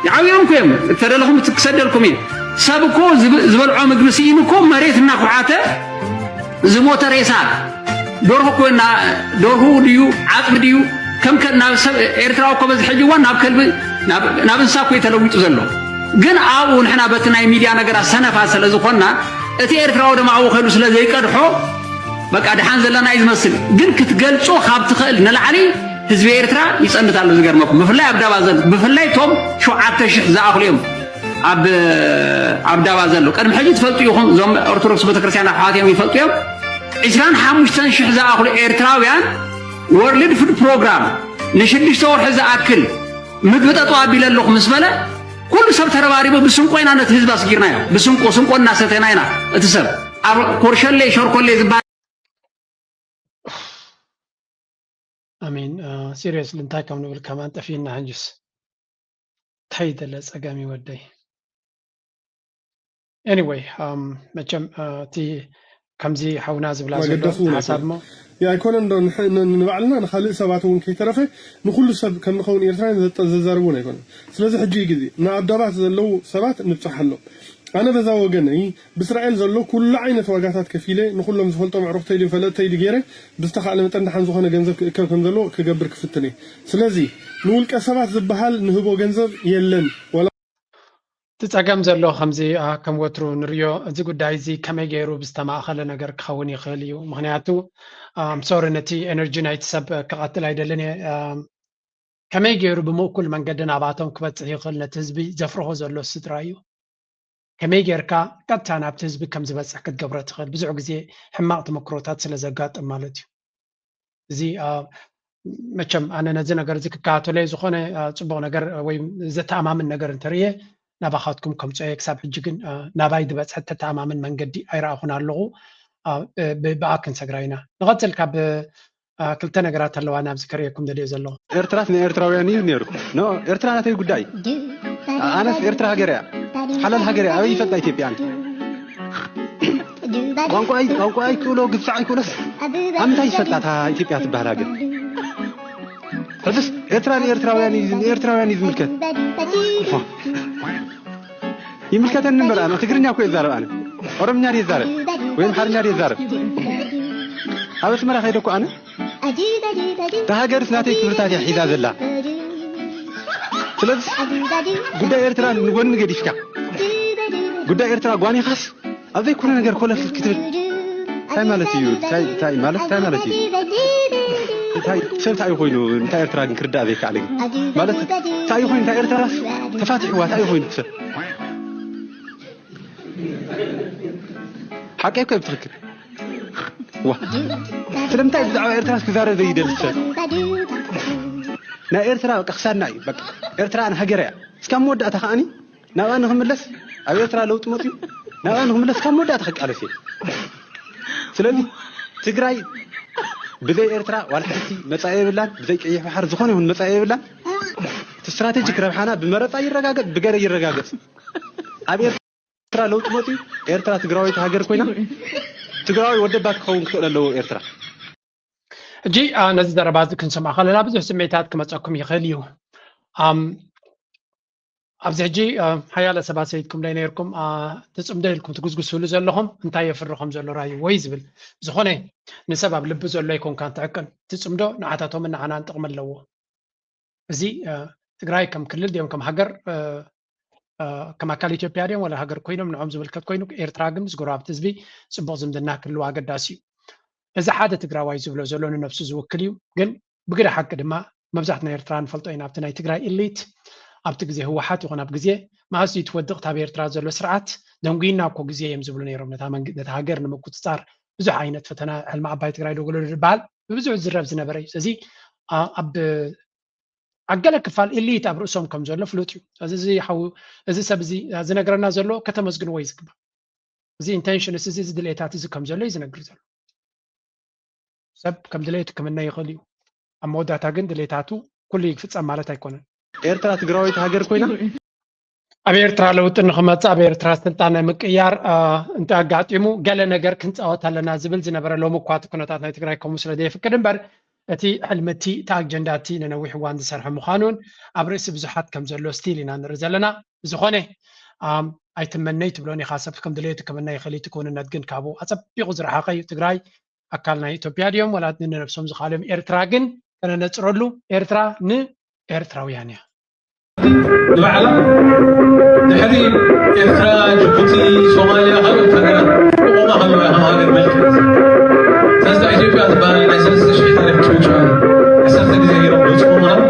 ይዓብዮም እኮ እዮም። እተደለኹም ክሰደልኩም እየ። ሰብ እኮ ዝበልዖ ምግቢ ስኢኑ እኮ መሬት እናኹሓተ ዝሞተ ሬሳ፣ ደርሁ እኮ እና ደርሁ ድዩ ዓፅሚ ድዩ ከም ከ ናብ ሰብ ኤርትራዊ እኮ በዚ ሕጂ እዋን ናብ ከልቢ ናብ እንስሳ እኮ ተለዊጡ ዘሎ። ግን ኣብኡ ንሕና በቲ ናይ ሚድያ ነገራት ሰነፋት ስለ ዝኾንና እቲ ኤርትራዊ ደማ ኣብኡ ከይዱ ስለ ዘይቀድሖ በቃ ደሓን ዘለና እዩ ዝመስል። ግን ክትገልጾ ካብ ትኽእል ንላዕሊ ህዝቢ ኤርትራ ይጸንት ኣሎ። ዝገርመኩም ብፍላይ ኣብ ዳባ ዘሎ ብፍላይ እቶም ሸውዓተ ሽሕ ዝኣኽሉ እዮም ኣብ ኣብ ዳባ ዘሎ። ቅድሚ ሕጂ ትፈልጡ ኢኹም፣ እዞም ኦርቶዶክስ ቤተክርስትያን ኣሕዋት እዮም ይፈልጡ እዮም። ዕስራን ሓሙሽተን ሽሕ ዝኣኽሉ ኤርትራውያን ወርልድ ፉድ ፕሮግራም ንሽዱሽተ ወርሒ ዝኣክል ምግቢ ጠጠው ኣቢለ ኣለኹ ምስ በለ ኩሉ ሰብ ተረባሪቡ ብስንቆ ኢና ነቲ ህዝቢ ኣስጊርናዮ። ብስንቆ ስንቆ እናሰተና ኢና እቲ ሰብ ኣብ ኮርሸሌ ሸርኮሌ ዝበሃል ኣሜን። ሲሪየስሊ እንታይ ከም ንብል ከማን ጠፊእና ሕንጅስ እንታይ ደለ ጸገም ይወደይ። ኤኒወይ መቸም እቲ ከምዚ ሓውና ዝብላ ዘሎ መገደሱ እውን ሓሳብ ኣይኮነን። ሞ ያ ኣይኮነን ዶ ንሕ- ን- ንባዕልና ንካልእ ሰባት እውን ከይተረፈ ንኩሉ ሰብ ከም ንኸውን ኤርትራውያን ዘጠ- ዘዛርብ እውን ኣይኮነን። ስለዚ ሕጂ እዩ ግዜ ንኣብ ዳባት ዘለዉ ሰባት ንብፅሓሎም። ኣነ በዛ ወገነይ ብእስራኤል ዘሎ ኩሉ ዓይነት ዋጋታት ከፊለ ንኩሎም ዝፈልጦም ኣዕሩኽተይ ድዩ ፈለጥተይ ድዩ ገይረ ብዝተኻእለ መጠን ደሓን ዝኾነ ገንዘብ ክእከብ ከም ዘለዎ ክገብር ክፍትን እየ። ስለዚ ንውልቀ ሰባት ዝበሃል ንህቦ ገንዘብ የለን። ዋላ እቲ ጸገም ዘሎ ከምዚ ኣ፣ ከም ወትሩ ንሪኦ እዚ ጉዳይ እዚ ከመይ ገይሩ ብዝተማእኸለ ነገር ክኸውን ይኽእል እዩ። ምኽንያቱ ኣም፣ ሶሪ ነቲ ኤነርጂ ናይቲ ሰብ ክቐትል ኣይደልን እየ። ኣም፣ ከመይ ገይሩ ብምእኩል መንገዲ ናባቶም ክበጽሕ ይኽእል ነቲ ህዝቢ ዘፍርሆ ዘሎ ስድራ እዩ። ከመይ ጌርካ ቀጥታ ናብቲ ህዝቢ ከም ዝበጽሕ ክትገብሮ ትኽእል ብዙሕ ግዜ ሕማቕ ተመክሮታት ስለ ዘጋጥም ማለት እዩ። እዚ አ፣ መቸም ኣነ ነዚ ነገር እዚ ክከታተሎ እየ። ዝኾነ አ፣ ጽቡቕ ነገር ወይ ዘተኣማምን ነገር እንተርእየ ናባኻትኩም ከምጽኦ እየ። ክሳብ ሕጂ ግን አ፣ ናባይ ዝበጽሐ ተተኣማምን መንገዲ ኣይረኣኹን ኣለኹ። አ፣ ብ- ብኣ ክንሰግራ ኢና። ንቐጽል ካብ አ፣ ክልተ ነገራት ኣለዋ ናብዚ ከርእየኩም ደልየ ዘለኹ። ኤርትራስ ናይ ኤርትራውያን እዩ ነይሩ። ኖ ኤርትራ ናተይ ጉዳይ። ኣነስ ኤርትራ ሃገር እያ፣ ሓላል ሃገር እያ። ኣበይ ይፈልጣ ኢትዮጵያ ኣነ? ቋንቋይ ቋንቋይ ክእሎ ግብፃዕ ኣይኮነስ ኣብ ምንታይ ይፈልጣ እታ ኢትዮጵያ ትበሃል ሃገር? ሕዝስ ኤርትራ ንኤርትራውያን እዩ ንኤርትራውያን እዩ ዝምልከት። ይምልከተኒ እምበር ኣነ ትግርኛ እኮ ይዛረብ ኣነ ኦሮምኛ ድየ ይዛረብ ወይ ኣምሓርኛ ድየ ይዛረብ? ኣብ ኣስመራ ከይደ እኮ ኣነ እታ ሃገርስ ናተይ ክብርታት እያ ሒዛ ዘላ። ስለዚ ጉዳይ ኤርትራ ንጎኒ ገዲፍካ ጉዳይ ኤርትራ ጓኒኻስ ኣብ ዘይኮነ ነገር ኮለል ክትብል እንታይ ማለት እዩ? እንታይ እንታይ ማለት እንታይ ማለት እዩ? እንታይ ሰብ እንታይ ኮይኑ እንታይ ኤርትራ ግን ክርዳእ ዘይከኣለ ግን ማለት እንታይ ኮይኑ እንታይ ኤርትራ ተፋትሕዋ እንታይ ኮይኑ ሰብ ሓቀይ እኮ ብትኽክል ዋ ስለምንታይ ብዛዕባ ኤርትራ ክዛረብ ዘይደሊ ሰብ ናይ ኤርትራ በቃ ክሳድና እዩ በቃ ኤርትራ ንሃገር እያ እስካብ መወዳእታ ከዓኒ ናብኣ ንክምለስ ኣብ ኤርትራ ለውጢ መፅዩ ናብኣ ንክምለስ ካብ መወዳእታ ክቃለስ እየ ስለዚ ትግራይ ብዘይ ኤርትራ ዋላ ሓንቲ መፃኢ የብላን ብዘይ ቀይሕ ባሕር ዝኾነ ይኹን መፃኢ የብላን እቲ ስትራቴጂክ ረብሓና ብመረፃ ይረጋገፅ ብገረ ይረጋገፅ ኣብ ኤርትራ ለውጢ መፅዩ ኤርትራ ትግራዊት ሃገር ኮይና ትግራዊ ወደባ ክኸውን ክኽእል ኣለዎ ኤርትራ ሕጂ አ፣ ነዚ ዘረባ እዚ ክንሰምዖ ከለና ብዙሕ ስሜታት ክመፀኩም ይኽእል እዩ ኣም፣ ኣብዚ ሕጂ አ፣ ሓያለ ሰባት ሰይድኩም ዶ ነርኩም አ፣ ትፅምዶ ኢልኩም ትጉዝጉስሉ ዘለኹም እንታይ የፍሪ ከም ዘሎ ራዩ ወይ ዝብል ዝኾነ ንሰብ ኣብ ልቢ ዘሎ ኣይኮንካን ትዕቅን ትፅምዶ ንዓታቶምን ንዓናን ጥቕሚ ኣለዎ እዚ ትግራይ ከም ክልል ድዮም ከም ሃገር ከም ኣካል ኢትዮጵያ ድዮም ወላ ሃገር ኮይኖም ንዖም ዝምልከት ኮይኑ ኤርትራ ግን ምስ ጎረባብቲ ህዝቢ ፅቡቅ ዝምድና ክህልዋ ኣገዳሲ እዩ። እዚ ሓደ ትግራዋይ ዝብሎ ዘሎ ንነብሱ ዝውክል እዩ። ግን ብግደ ሓቂ ድማ መብዛሕትና ኤርትራ ንፈልጦ ኢና ኣብቲ ናይ ትግራይ ኢሊት ኣብቲ ግዜ ህወሓት ይኹን ኣብ ግዜ መኣስ እዩ ትወድቕ ታብ ኤርትራ ዘሎ ስርዓት ደንጉይና እኮ ግዜ እዮም ዝብሉ ነይሮም ነታ ሃገር ንምቁፅፃር ብዙሕ ዓይነት ፈተና ሕልሚ ዓባይ ትግራይ ደጎሎ ዝበሃል ብብዙሕ ዝረብ ዝነበረ እዩ። ስለዚ ኣብ ኣብ ገለ ክፋል ኢሊት ኣብ ርእሶም ከም ዘሎ ፍሉጥ እዩ። እዚ እዚ ሓው እዚ ሰብ እዚ ዝነግረና ዘሎ ከተመስግንዎ እዩ ዝግባእ። እዚ ኢንቴንሽንስ እዚ እዚ ድሌታት እዚ ከም ዘሎ እዩ ዝነግር ዘሎ። ሰብ ከም ድሌቱ ክምነ ይኽእል እዩ። ኣብ መወዳእታ ግን ድሌታቱ ኩሉ ይፍጸም ማለት ኣይኮነን። ኤርትራ ትግራዊት ሃገር ኮይና ኣብ ኤርትራ ለውጢ ንክመፅእ ኣብ ኤርትራ ስልጣን ናይ ምቅያር እንተ ኣጋጢሙ ገለ ነገር ክንፃወት ኣለና ዝብል ዝነበረ ሎሚ እኳ እቲ ኩነታት ናይ ትግራይ ከምኡ ስለ ዘየፍቅድ እምበር እቲ ሕልሚ እቲ እቲ ኣጀንዳ እቲ ንነዊሕ እዋን ዝሰርሐ ምዃኑን ኣብ ርእሲ ብዙሓት ከም ዘሎ ስቲል ኢና ንርኢ ዘለና። ብዝኾነ ኣይትመነይ ትብሎን ኢኻ። ሰብ ከም ድሌቱ ክምነ ይኽእል እዩ፣ እቲ ክውንነት ግን ካብኡ ኣጸቢቑ ዝረሓቐ እዩ። ትግራይ ኣካል ናይ ኢትዮጵያ ድዮም ወላ ንነብሶም ዝኻልዮም? ኤርትራ ግን ከነነጽረሉ፣ ኤርትራ ንኤርትራውያን እያ። ንባዕላ ድሕሪ ኤርትራ፣ ጅቡቲ፣ ሶማልያ፣ ካልኦት ሃገራት ክቆማ ከለዋ ኢኻ ሃገር መልክዕ። ስለዚ ኢትዮጵያ ትበሃል ናይ ሰለስተ ሺሕ ታሪኽ ጭውጭዋን ዓሰርተ ግዜ ገይሮም ዝወፅኡ ምዃኑ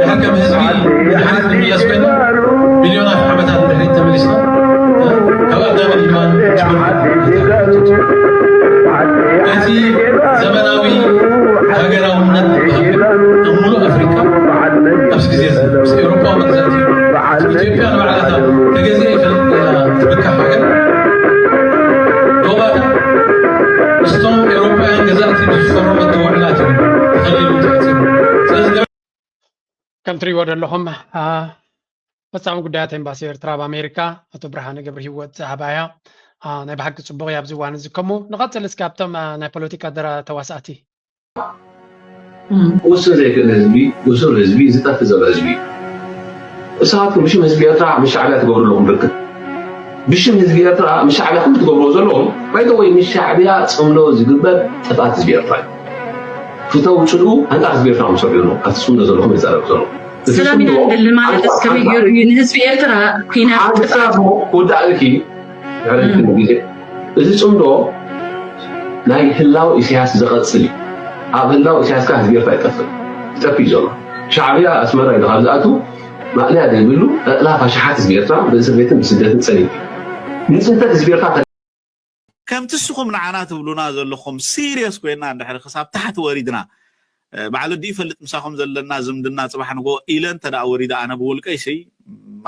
ድሕር ከም ህዝቢ ንድሕሪት ንምለስ ኮይና ሚልዮናት ዓመታት ንድሕሪት ተመሊስና ካብ ኣዳምን ሂዋን ጅምር እቲ ዘመናዊ ሃገራውነት ዝበሃል ኣብ ሙሉእ ኣፍሪካ ኣብዚ ግዜ እዚ ምስ ኤውሮጳ መግዛእቲ ኢትዮጵያ ንባዕላታ ተገዚኣ ይፈልጥ ኢላ ትብካሕ ሃገር ዶባታ ምስቶም ኤውሮጳውያን ገዛእቲ ብዝፈረመቶ ውዕላት እዩ ተኸሊሉ ተዓፂሩ። ስለዚ ከም ትሪእዎ ዘለኹም አ፣ ፈጻሚ ጉዳያት ኤምባሲ ኤርትራ ኣብ ኣሜሪካ ኣቶ ብርሃነ ገብረ ህይወት ዝሃባያ አ፣ ናይ ብሓቂ ጽቡቕ እዩ። ኣብዚ እዋን እዚ ከምኡ ንቐጽል እስኪ ኣብቶም አ፣ ናይ ፖለቲካ ደራ ተዋሳእቲ ክውስን ዘይክእል ህዝቢ፣ ብሱል ህዝቢ፣ ዝጠፍእ ዘሎ ህዝቢ እዩ። ንስኻትኩም ብሽም ህዝቢ ኤርትራ ምስ ሻዕብያ ትገብሩ ኣለኹም ርክብ። ብሽም ህዝቢ ኤርትራ ምስ ሻዕብያ ኩሉ ትገብርዎ ዘለኹም፣ ባይተወይ ምስ ሻዕብያ ጽምዶ ዝግበር ጥፍኣት ህዝቢ ኤርትራ እዩ። ፍተው ጽልኡ ኣንጻር ህዝቢ ኤርትራ ምሰርሑ ዘለኹም፣ ኣብቲ ጽምዶ ዘለኹም ይዛረብ ዘለኹም። እቲ ሰላም ኢና ጽምዶ ንደሊ ማለት ኣንጻር ከመይ ሓንሳብ ገይሩ እዩ ንህዝቢ ኤርትራ ኩናት ሓንሳብ ጥፍኣት ክውዳእ ኢልኪ ድሕሪ እም። ክንዲ ግዜ እዚ ጽምዶ ናይ ህላው ኢሳያስ ዝቐጽል እዩ። ኣብ ህላው ኢሳያስ ከኣ ህዝቢ ኤርትራ ይጠፍእ ይጠፍእ እዩ ዘሎ። ሻዕብያ ኣስመራ ኢሉ ካብ ዝኣቱ ማእለያ ዘይብሉ ዕላፍ ኣሽሓት ህዝቢ ኤርትራ ብእስር ቤትን ብስደትን ጸኒሑ እዩ። ንጽንተት ህዝቢ ኤርትራ ከምቲ እስኹም ንዓና ትብሉና ዘለኹም ሲሪየስ ኮይና እንድሕሪ ክሳብ ታሕቲ ወሪድና እ፣ ባዕሉ ድዩ ይፈልጥ ምሳኹም ዘለና ዝምድና ጽባሕ ንጎ ኢለ እንተ ደኣ ወሪደ ኣነ ብውልቀይ ሲ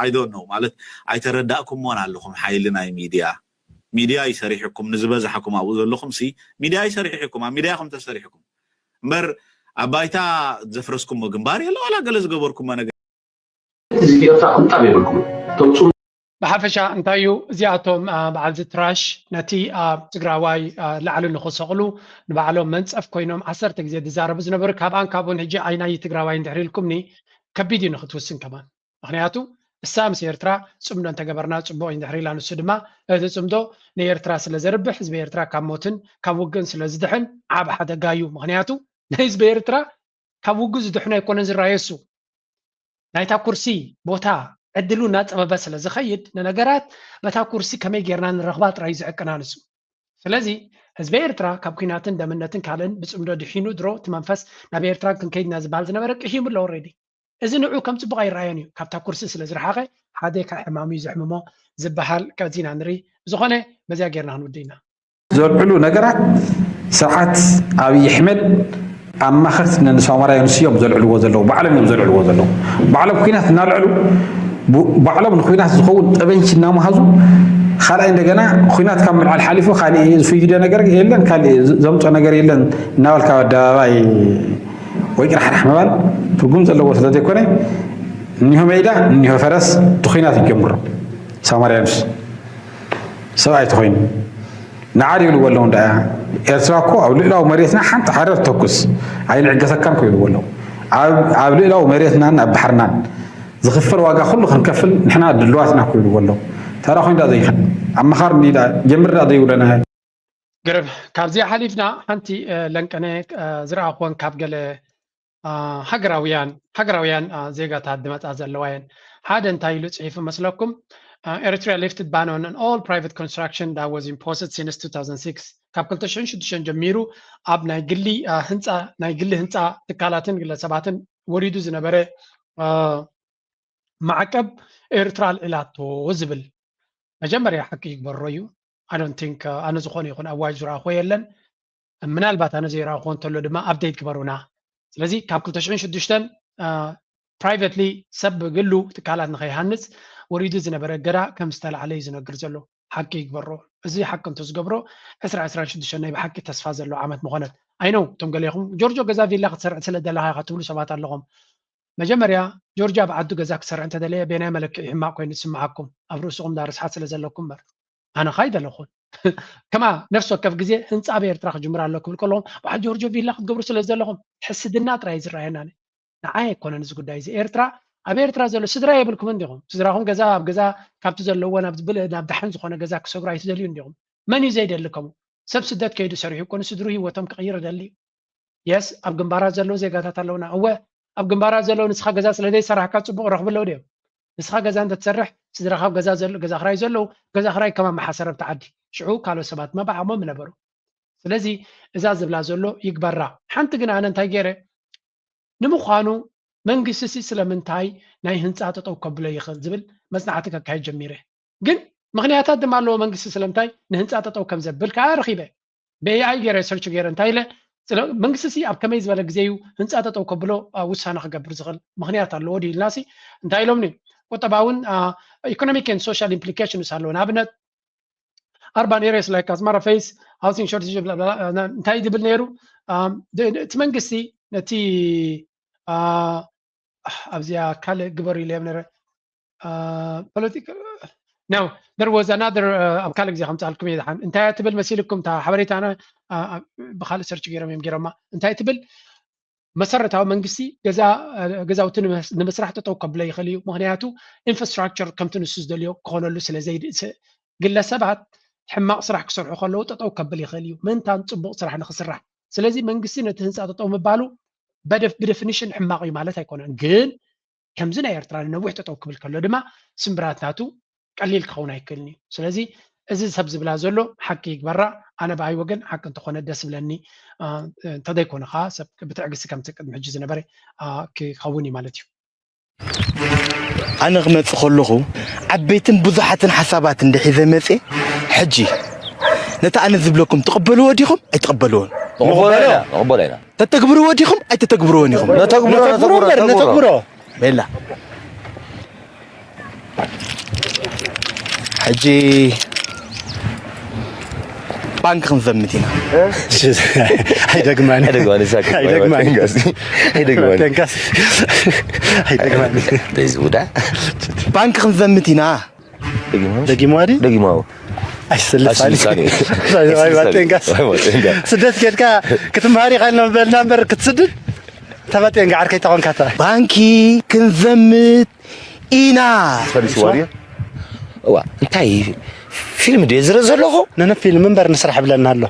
I don't know ማለት ኣይተረዳእኩሞን ኣለኹም ሓይሊ ናይ ሚድያ። ሚድያ ይሰሪሕኩም ንዝበዛሕኩም ኣብኡ ዘለኹም ሲ ሚድያ ይሰሪሕኩም ኣብ ሚድያ ኢኹም ተሰሪሕኩም እምበር ኣብ ባይታ ዘፍረስኩሞ ግንባር የለ ዋላ ገለ ዝገበርኩሞ ነገር ህዝቢ ኤርትራ ቅንጣብ የብልኩም። እቶም ጽምዶ ብሓፈሻ እንታይ እዩ እዚኣቶም አ፣ በዓልዚ ትራሽ ነቲ ኣብ ትግራዋይ አ፣ ላዕሊ ንኽሰቕሉ ንባዕሎም መንፀፍ ኮይኖም ዓሰርተ ግዜ ዝዛረቡ ዝነበሩ ካብ ኣንካቦን ሕጂ ኣይናይ ትግራዋይ እንድሕር ኢልኩምኒ ከቢድ እዩ ንክትውስን ከማን። ምክንያቱ እሳ ምስ ኤርትራ ጽምዶ እንተገበርና ጽቡቕ እዩ እንድሕር ኢላ ንሱ ድማ እቲ ጽምዶ ንኤርትራ ስለ ዘርብሕ ህዝቢ ኤርትራ ካብ ሞትን ካብ ውግእን ስለ ዝድሕን ዓብ ሓደጋ እዩ። ምክንያቱ ንህዝቢ ኤርትራ ካብ ውግእ ዝድሕኖ ኣይኮነን ዝረኣዮ እሱ ናይታ ኩርሲ ቦታ ዕድሉ እናጸበበ ስለ ዝኸይድ ንነገራት በታ ኩርሲ ከመይ ጌርና ንረኽባ ጥራይ እዩ ዝዕቅና ንሱ። ስለዚ ህዝቢ ኤርትራ ካብ ኲናትን ደምነትን ካልእን ብጽምዶ ድሒኑ ድሮ እቲ መንፈስ ናብ ኤርትራ ክንከይድ ኢና ዝበሃል ዝነበረ ቅሂሙ ኣሎ already። እዚ ንዑ ከም ጽቡቕ ኣይረኣዮን እዩ። ካብታ ኩርሲ ስለ ዝረሓቐ ሓደ ካብ ሕማሙ እዩ ዝሕምሞ ዝበሃል ከዚና ንርኢ። ብዝኾነ በዚኣ ጌርና ክንውድእ ኢና። ዘልዕሉ ነገራት ስርዓት ኣብይ ኣሕመድ ኣማኸርቲ ነንሳሞራዮንስ እዮም ዘልዕልዎ ዘለዉ፣ ባዕሎም እዮም ዘልዕልዎ ዘለዉ። ባዕሎም ኲናት እናልዕሉ ብ- ባዕሎም ንኲናት ዝኸውን ጠበንች እናመሃዙ ካልኣይ እንደገና ኲናት ካብ ምልዓል ሓሊፉ ካሊእ ዝፍይደ ነገር የለን፣ ካሊእ ዝ- ዘምፅኦ ነገር የለን እናበልካ ኣብ ኣደባባይ ወይ ቅራሕራሕ ምባል ትርጉም ዘለዎ ስለ ዘይኮነ እኒሆ ሜዳ እኒሆ ፈረስ እቲ ኲናት ይጀምሮ። ሳሞራዮንስ ሰብኣይ ተኾይኑ ንዓድ ይብልዎ ኣለዉ እንዳ ኤርትራ እኮ ኣብ ልዕላዊ መሬትና ሓንቲ ሓረር ተኩስ ኣይንዕገሰካን እኮ ይብልዎ ኣለዉ። ኣብ ኣብ ልዕላዊ መሬትናን ኣብ ባሕርናን ዝኽፈል ዋጋ ኩሉ ክንከፍል ንሕና ድልዋት ኢና እኮ ይብልዎ ኣለዉ። ታዲያ ኮይኑ ዳ ዘይኽእል ኣመኻር እንዲ ዳ ጀምር ዳ ዘይብለና ግርብ ካብዚኣ ሓሊፍና ሓንቲ እ፣ ለንቀነ እ፣ ዝረኣኽወን ካብ ገለ አ፣ ሃገራውያን ሃገራውያን አ፣ ዜጋታት ዝመጻ ዘለዋ እየን። ሓደ እንታይ ኢሉ ጽሒፉ መስለኩም? አ፣ Eritrea lifted ban on all private construction that was imposed since two thousand six ካብ ክልተ ሽሕን ሽዱሽተን ጀሚሩ ኣብ ናይ ግሊ አ፣ ህንጻ ናይ ግሊ ህንጻ ትካላትን ግለሰባትን ወሪዱ ዝነበረ አ፣ ማዕቀብ ኤርትራ ኣልዒላቶ ዝብል መጀመርያ ሓቂ ይግበሮ እዩ። I don't think ኣነ ዝኾነ ይኹን ኣዋጅ ዝረኣኹ የለን። ምናልባት ኣነ ዘይረኣኹ እንተሎ ድማ update ግበሩና። ስለዚ ካብ ክልተ ሽሕን ሽዱሽተን privately ሰብ ብግሉ ትካላት ንኸይሃንፅ ወሪዱ ዝነበረ እገዳ ከም ዝተላዕለ እዩ ዝነግር ዘሎ። ሓቂ ይግበሮ። እዚ ሓቂ እንተዝገብሮ ዕስራ ዕስራን ሽዱሽተን ናይ ብሓቂ ተስፋ ዘለዎ ዓመት ምኾነት። I know እቶም ገሌኹም ጆርጆ ገዛ ቪላ ክትሰርዕ ስለ ደለኻ ኢኻ ትብሉ ሰባት ኣለኹም። መጀመርያ ጆርጅ ኣብ ዓዱ ገዛ ክሰርሕ እንተደለየ በየናይ መለክዒ ሕማቕ ኮይኑ ዝስምዓኩም? ኣብ ርእስኹም ዳ ርስሓት ስለ ዘለኩም እምበር ኣነ ኸ ኣይደለኹን። ከማ ነፍሲ ወከፍ ግዜ ህንፃ ኣብ ኤርትራ ክጅምር ኣሎ ክብል ከለኹም በዓል ጆርጆ ቪላ ክትገብሩ ስለ ዘለኹም ሕስድና ጥራይ እዩ ዝረኣየና። ንዓይ ኣይኮነን እዚ ጉዳይ እዚ። ኤርትራ ኣብ ኤርትራ ዘሎ ስድራ የብልኩም እንዲኹም። ስድራኹም ገዛ ኣብ ገዛ ካብቲ ዘለዎ ናብ ዝብል ናብ ደሓን ዝኾነ ገዛ ክሰግሩ ኣይትደልዩ እንዲኹም። መን እዩ ዘይደሊ ከምኡ? ሰብ ስደት ከይዱ ሰሪሑ እኮ ንስድሩ ህይወቶም ክቕይር ይደሊ እዩ። የስ ኣብ ግንባራት ዘለዉ ዜጋታት ኣለውና። እወ ኣብ ግንባራት ዘለዉ ንስኻ ገዛ ስለ ዘይሰራሕካ ጽቡቕ ረኽቡ ኣለዉ ድዮም? ንስኻ ገዛ እንተትሰርሕ ስድራኻ ኣብ ገዛ ዘሎ ገዛ ክራይ ዘለዉ ገዛ ክራይ ከማን መሓሰረብቲ ዓዲ ሽዑ ካልኦት ሰባት ድማ ብዓቕሞም ምነበሩ። ስለዚ እዛ ዝብላ ዘሎ ይግበራ። ሓንቲ ግን ኣነ እንታይ ገይረ ንምዃኑ መንግስቲ ሲ ስለምንታይ ናይ ህንፃ ጠጠው ከብሎ ይኽእል ዝብል መፅናዕቲ ከካይድ ጀሚረ። ግን ምኽንያታት ድማ ኣለዎ መንግስቲ ስለምንታይ ንህንፃ ጠጠው ከም ዘብል ከዓ ረኺበ። ብኤኣይ ገይረ ሰርች ገይረ እንታይ ኢለ ስለ መንግስቲ ሲ ኣብ ከመይ ዝበለ ግዜ እዩ ህንፃ ጠጠው ከብሎ ውሳነ ክገብር ዝኽእል ምኽንያት ኣለዎ ድዩ ኢልና ሲ እንታይ ኢሎምኒ ቁጠባውን ኢኮኖሚክ ሶሻል ኢምፕሊኬሽንስ ኣለዎ። ንኣብነት urban areas like Asmara face housing shortage እንታይ ዝብል ነይሩ እቲ መንግስቲ ነቲ ኣብዚኣ ካልእ ግበሩ ኢለ ነረ ፖለቲካ now there was another ኣብ ካልእ ግዜ ከምፅኣልኩም እየ ዝሓን እንታይ ትብል መሲልኩም እታ ሓበሬታና ብካልእ ሰርች ገይሮም እዮም ገይሮማ እንታይ ትብል መሰረታዊ መንግስቲ ገዛውቲ ንምስራሕ ጠጠው ከብሎ ይኽእል እዩ። ምክንያቱ ኢንፍራስትራክቸር ከምቲ ንሱ ዝደልዮ ክኾነሉ ስለ ግለሰባት ሕማቕ ስራሕ ክሰርሑ ከለዉ ጠጠው ከብል ይኽእል እዩ ምእንታን ፅቡቕ ስራሕ ንክስራሕ። ስለዚ መንግስቲ ነቲ ህንፃ ጠጠው ምባሉ ብደፍኒሽን ሕማቕ እዩ ማለት ኣይኮነን። ግን ከምዚ ናይ ኤርትራ ንነዊሕ ጠጠው ክብል ከሎ ድማ ስምብራት ናቱ ቀሊል ክኸውን ኣይክእልን እዩ። ስለዚ እዚ ሰብ ዝብላ ዘሎ ሓቂ ይግበራ። ኣነ ብኣይ ወገን ሓቂ እንተኾነ ደስ ብለኒ እንተዘይኮነ ከዓ ሰብ ብትዕግስቲ ከምቲ ቅድሚ ሕጂ ዝነበረ ክኸውን እዩ ማለት እዩ። ኣነ ክመፅእ ከለኹ ዓበይትን ብዙሓትን ሓሳባት እንድሒዘ መፅየ ሕጂ ነቲ ኣነ ዝብለኩም ትቕበልዎ ዲኹም ኣይትቕበልዎን? ንቕበሎ ኢና። ንቕበሎ ኢና። ተተግብርዎ ዲኹም ኣይተተግብርዎን ኢኹም? ነተግብሮ፣ ነተግብሮ ነተግብሮ፣ እምበር፣ ነተግብሮ። ነተግብሮ። ቤላ ሕጂ ባንክ ክንዘምት ኢና። ኣይደግማን ኣይደግማን ሳክ ኣይደግማን። ኣይደግማን ኣይደግማን። ተንካስ ኣይደግማን። ተይዝውዳ። ባንክ ክንዘምት ኢና። ደጊማዊ ደጊማዊ ደጊማዊ ኣይስልሳኒ። ስደት ኬድካ ክትምሃር ኢኻ ኢልና በልና እምበር ክትስድድ ተባጤን ገዓር ከይተኾንካታ። ባንኪ ክንዘምት ኢና። ፈሪስዋ ድዩ? እዋ እንታይ ፊልም ድየ ዝርኢ ዘለኹ? ነነ ፊልም እምበር ንስራሕ ብለና ኣሎ።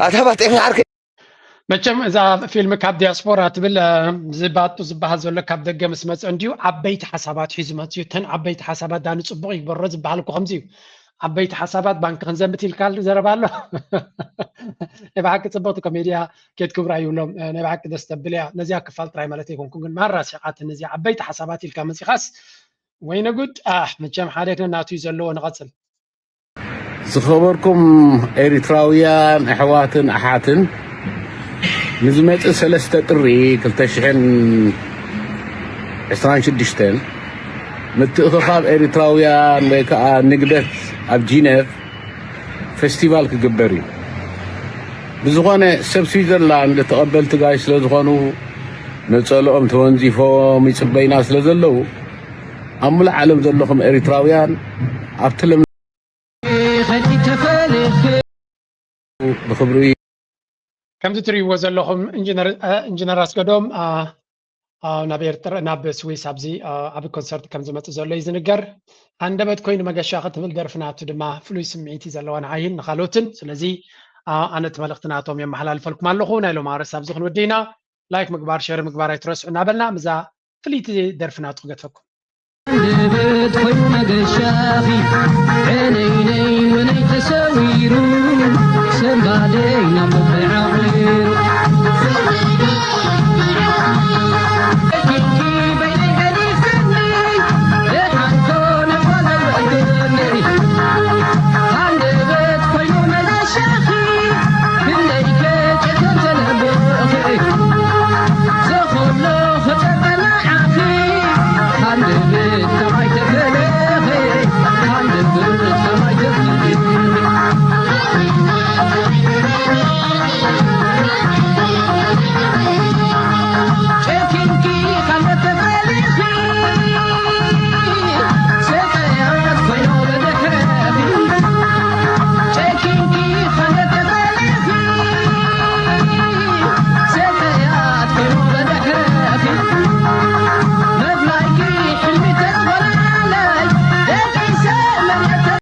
ኣታ ባጤን ገዓር መቸም እዛ ፊልም ካብ ዲያስፖራ ትብል ዝባጡ ዝበሃል ዘሎ ካብ ደገ ምስ መፀ እንዲዩ ዓበይቲ ሓሳባት ሒዙ መፅዩ። እተን ዓበይቲ ሓሳባት ዳኒ ፅቡቕ ይግበሮ ዝበሃል እኮ ከምዚ እዩ። ዓበይቲ ሓሳባት ባንክ ክንዘምት ኢልካ ዘረባ ኣሎ። ናይ ብሓቂ ፅብቕቲ ኮሜድያ ኬድ ክብራ ይብሎም ናይ ብሓቂ ደስ ተብል እያ። ነዚኣ ክፋል ጥራይ ማለት ኣይኮንኩን ግን ማራ ሲቓትኒ እዚኣ ዓበይቲ ሓሳባት ኢልካ መፂኻስ ወይነ ጉድ። ኣሕ መቸም ሓደ ነናቱ እዩ ዘለዎ። ንቐፅል። ዝኸበርኩም ኤሪትራውያን ኣሕዋትን ኣሓትን ንዝመጽእ ሰለስተ ጥሪ ክልተ ሽሕን ዕስራን ሽዱሽተን ምትእኽኻብ ኤሪትራውያን ወይ ከኣ ንግደት ኣብ ጂነቭ ፌስቲቫል ክግበር እዩ። ብዝኾነ ሰብ ስዊዘርላንድ ተቐበልቲ ጋይ ስለ ዝኾኑ ነጸልኦም ተወንዚፎም ይጽበይና ስለ ዘለዉ ኣብ ሙሉእ ዓለም ዘለኹም ኤሪትራውያን ኣብቲ ለም ብኽብሪ ከምዚ ትርእይዎ ዘለኹም ኢንጂነር ኣስገዶም ናብ ኤርትራ ናብ ስዊስ ኣብዚ ዓቢ ኮንሰርት ከም ዝመጽእ ዘሎ እዩ ዝንገር። ሃንደበት ኮይኑ መገሻ ክትብል ደርፊ ናቱ ድማ ፍሉይ ስምዒት እዩ ዘለዋ ንዓይን ንኻልኦትን። ስለዚ ኣነ እቲ መልእኽቲ ናቶም የመሓላልፈልኩም ኣለኹ። ናይ ሎማርስ ኣብዚ ክንውዲ ኢና። ላይክ ምግባር ሸር ምግባር ኣይትረስዑ እናበልና ምዛ ፍልይቲ ደርፊ ናቱ ክገድፈኩም። ሃንደበት ኮይኑ መገሻኺ ዕነይነይ ወነይ ተሰዊሩ ሰንባደይ ናብ ዓቕሉ